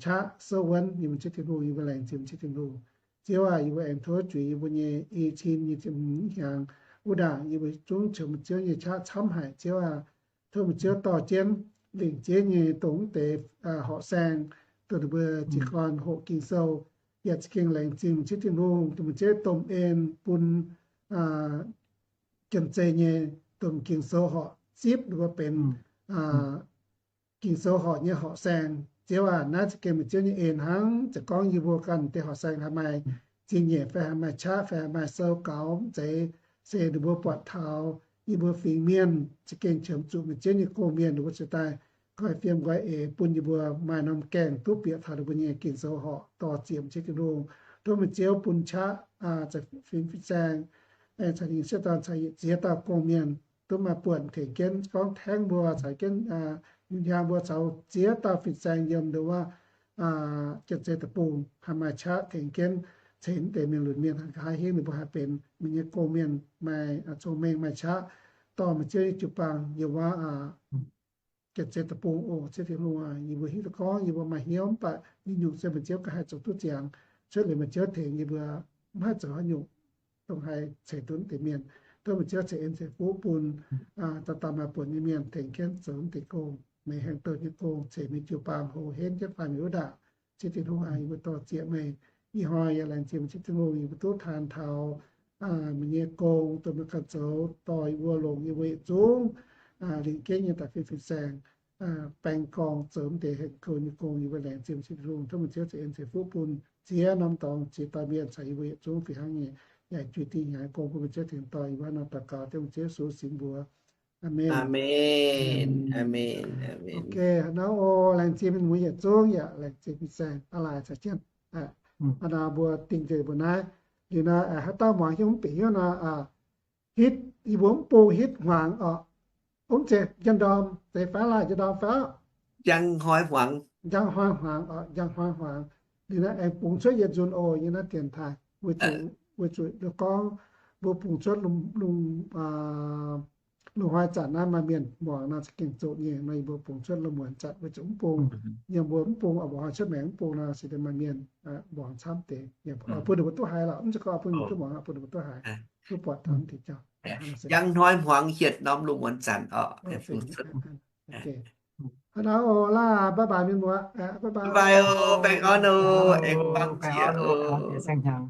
qaqv souv wuonv, yie mbuo Ziouv Tin-Hungh, yie mbuo laengz zingh meih Ziouv Tin-Hungh. Ziouv aah, yie mbuo aengx tov juix yie mbuo nyei i cin nyei ziepc hmz hnyangx wuov ndaangc, yie mbuo zungv qiemx meih Ziouv nyei qaqv camv haic. Ziouv aah, tov meih Ziouv dorh jienv lingc jeiv nyei dongh mv deix horqc saeng, dongh ninh mbuo jiez gorn hoqc Ging-Sou, yaac za'gengh laengz zingh meih Ziouv Tin-Hungh, dongh meih Ziouv domh en bun Janx-Zei nyei domh Ging-Sou horqc zipv ninh mbuo benx Ging-Sou horqc nyei horqc saeng. Ziouv aah, naaiv za'gengh meih Ziouv nyei en hnangv. Ziouc gorngv yie mbuo ganh deix horqc saeng haih maaih zingh nyeic fai haih maaih qaqv fai haih maaih sou gaux mv zeiz, se ninh mbuo buatc taux yie mbuo fingx mienh za'gengh qiemx zuqc meih Ziouv nyei gong-mienh, ninh mbuo ziouc daaih nqoi fiem nqoi eix bun yie mbuo maaih norm gaengh duqv bieqc taux ninh mbuo nyei Ging-Sou horqc dorh ziec meih Ziouv Tin-Hungh. Tov meih Ziouv bun qaqv fingx fin-saeng, aengx caux ninh sieqv dorn caux ziex dauh gong-mienh duqv maaih buonc tengx jienv gorngv tengx mbuo caux jienv, aa, yungh hnyangx mbuo caux ziex dauh fin-saeng yiem nduov wuov, aa, Janx-Zei Deic-Bung haih maaih qaqv tengx jienv ceix deix mienh lunx mienh haih nqa'haav hingv ninh mbuo haih benx meih nyei gong-mienh, maaih, aa, cong-mengh maaih qaqv dorh meih Ziouv nyei jiu-baang yiem wuov, aa, Janx-Zei Deic-Bung oc. Ziouv Tin-Hungh aac, yie mbuo hiuv duqv gorngv yie mbuo maaih hnyouv mv baac nyungc-nyungc se meih Ziouv ganh haih zoux duqv ziangx. Cuotv liuz meih Ziouv tengx yie mbuo mv haih zoux haaix nyungc dongh haih ceix duqv deix mienh. Tov meih Ziouv ceix en ceix fuqv bun, aa, dauh dauh maaih buonc nyei mienh tengx jienv zoux deix gong, meih hengx douh nyei gong, ceix meih jiu-baang hlo henv jienv faix meih wuov ndaangc. Ziouv Tin-Hungh aac, yie mbuo dor-ziec meih. Ih hnoi yaac laengz zingh meih Ziouv Tin-Hungh, yie mbuo duqv taan taux, aa, meih nyei gong dongh meih ganh zoux dorh yie mbuo longc yie mbuo yietc zungv, aa, lingc jienv nyei da'fin fin-saeng, aa, baeng gorngv zoux mv deix hengx kouv nyei gong. Yie mbuo laengz zingh meih Ziouv Tin-Hungh. Tov meih Ziouv ceix en ceix fuqv bun ziex norm dorngx ziex dauh mienh caux yie mbuo yietc zungv fih hnangv nyei, yaac juix dingh hnyangx gong bun meih Ziouv tengx dorh. Yie mbuo hnangv nor daux gaux dengv meih Ziouv Yesu singx mbuox. Aamen. Aamen. Aamen. Aamen. Ok, hnangv nor oc, laengz zingh mienh muoz yietc zungv yaac laengz zingh fin-saeng aqv, laaix caux jienv. Aa, hnangv nor mbuo dingh nzengc mbuo naaiv. Liuz nor, aa, haaix dauh muangx hiuv mv bieqc hnyouv nor, aa, hitv, yie mbuo mv bung hitv hmuangx oc. Mv zeiz njang-ndorm deix fai, laaix njang-ndorm fai? Njang hnoi hmuangx. Njang hnoi hmuangx oc, njang hnoi hmuangx. Liuz nor aengx bungx cuotv yietc nzunc oc, yiem naaiv dienx taaih, weic zuqc, weic zuqc gorngv mbuo bungx cuotv lungh, lungh, aa, lungh hnoi zanc naaiv maaih mienh muangx nor za'gengh zoqc nyei. Nor yie mbuo bungx cuotv lungh muonz zanc weic zuqc mv bung, yiem mbuo mv bung oix mbuo hnoi cuotv maengx mv bung nor se daaih maaih mienh, aa, muangx camv deix. Bun ninh mbuo duqv haiz lorqc, mv zeiz gorngv bun ninh mbuo duqv muangx, bun ninh mbuo duqv haiz, duqv buatc taux mv deix jauv. Njang hnoi hmuangx yietc norm lungh muonz zanc oc. Hnangv nor oc, laaix bye bye mienh muoz, bye bye oc, baengh orn oc, aengx buangh jiex oc.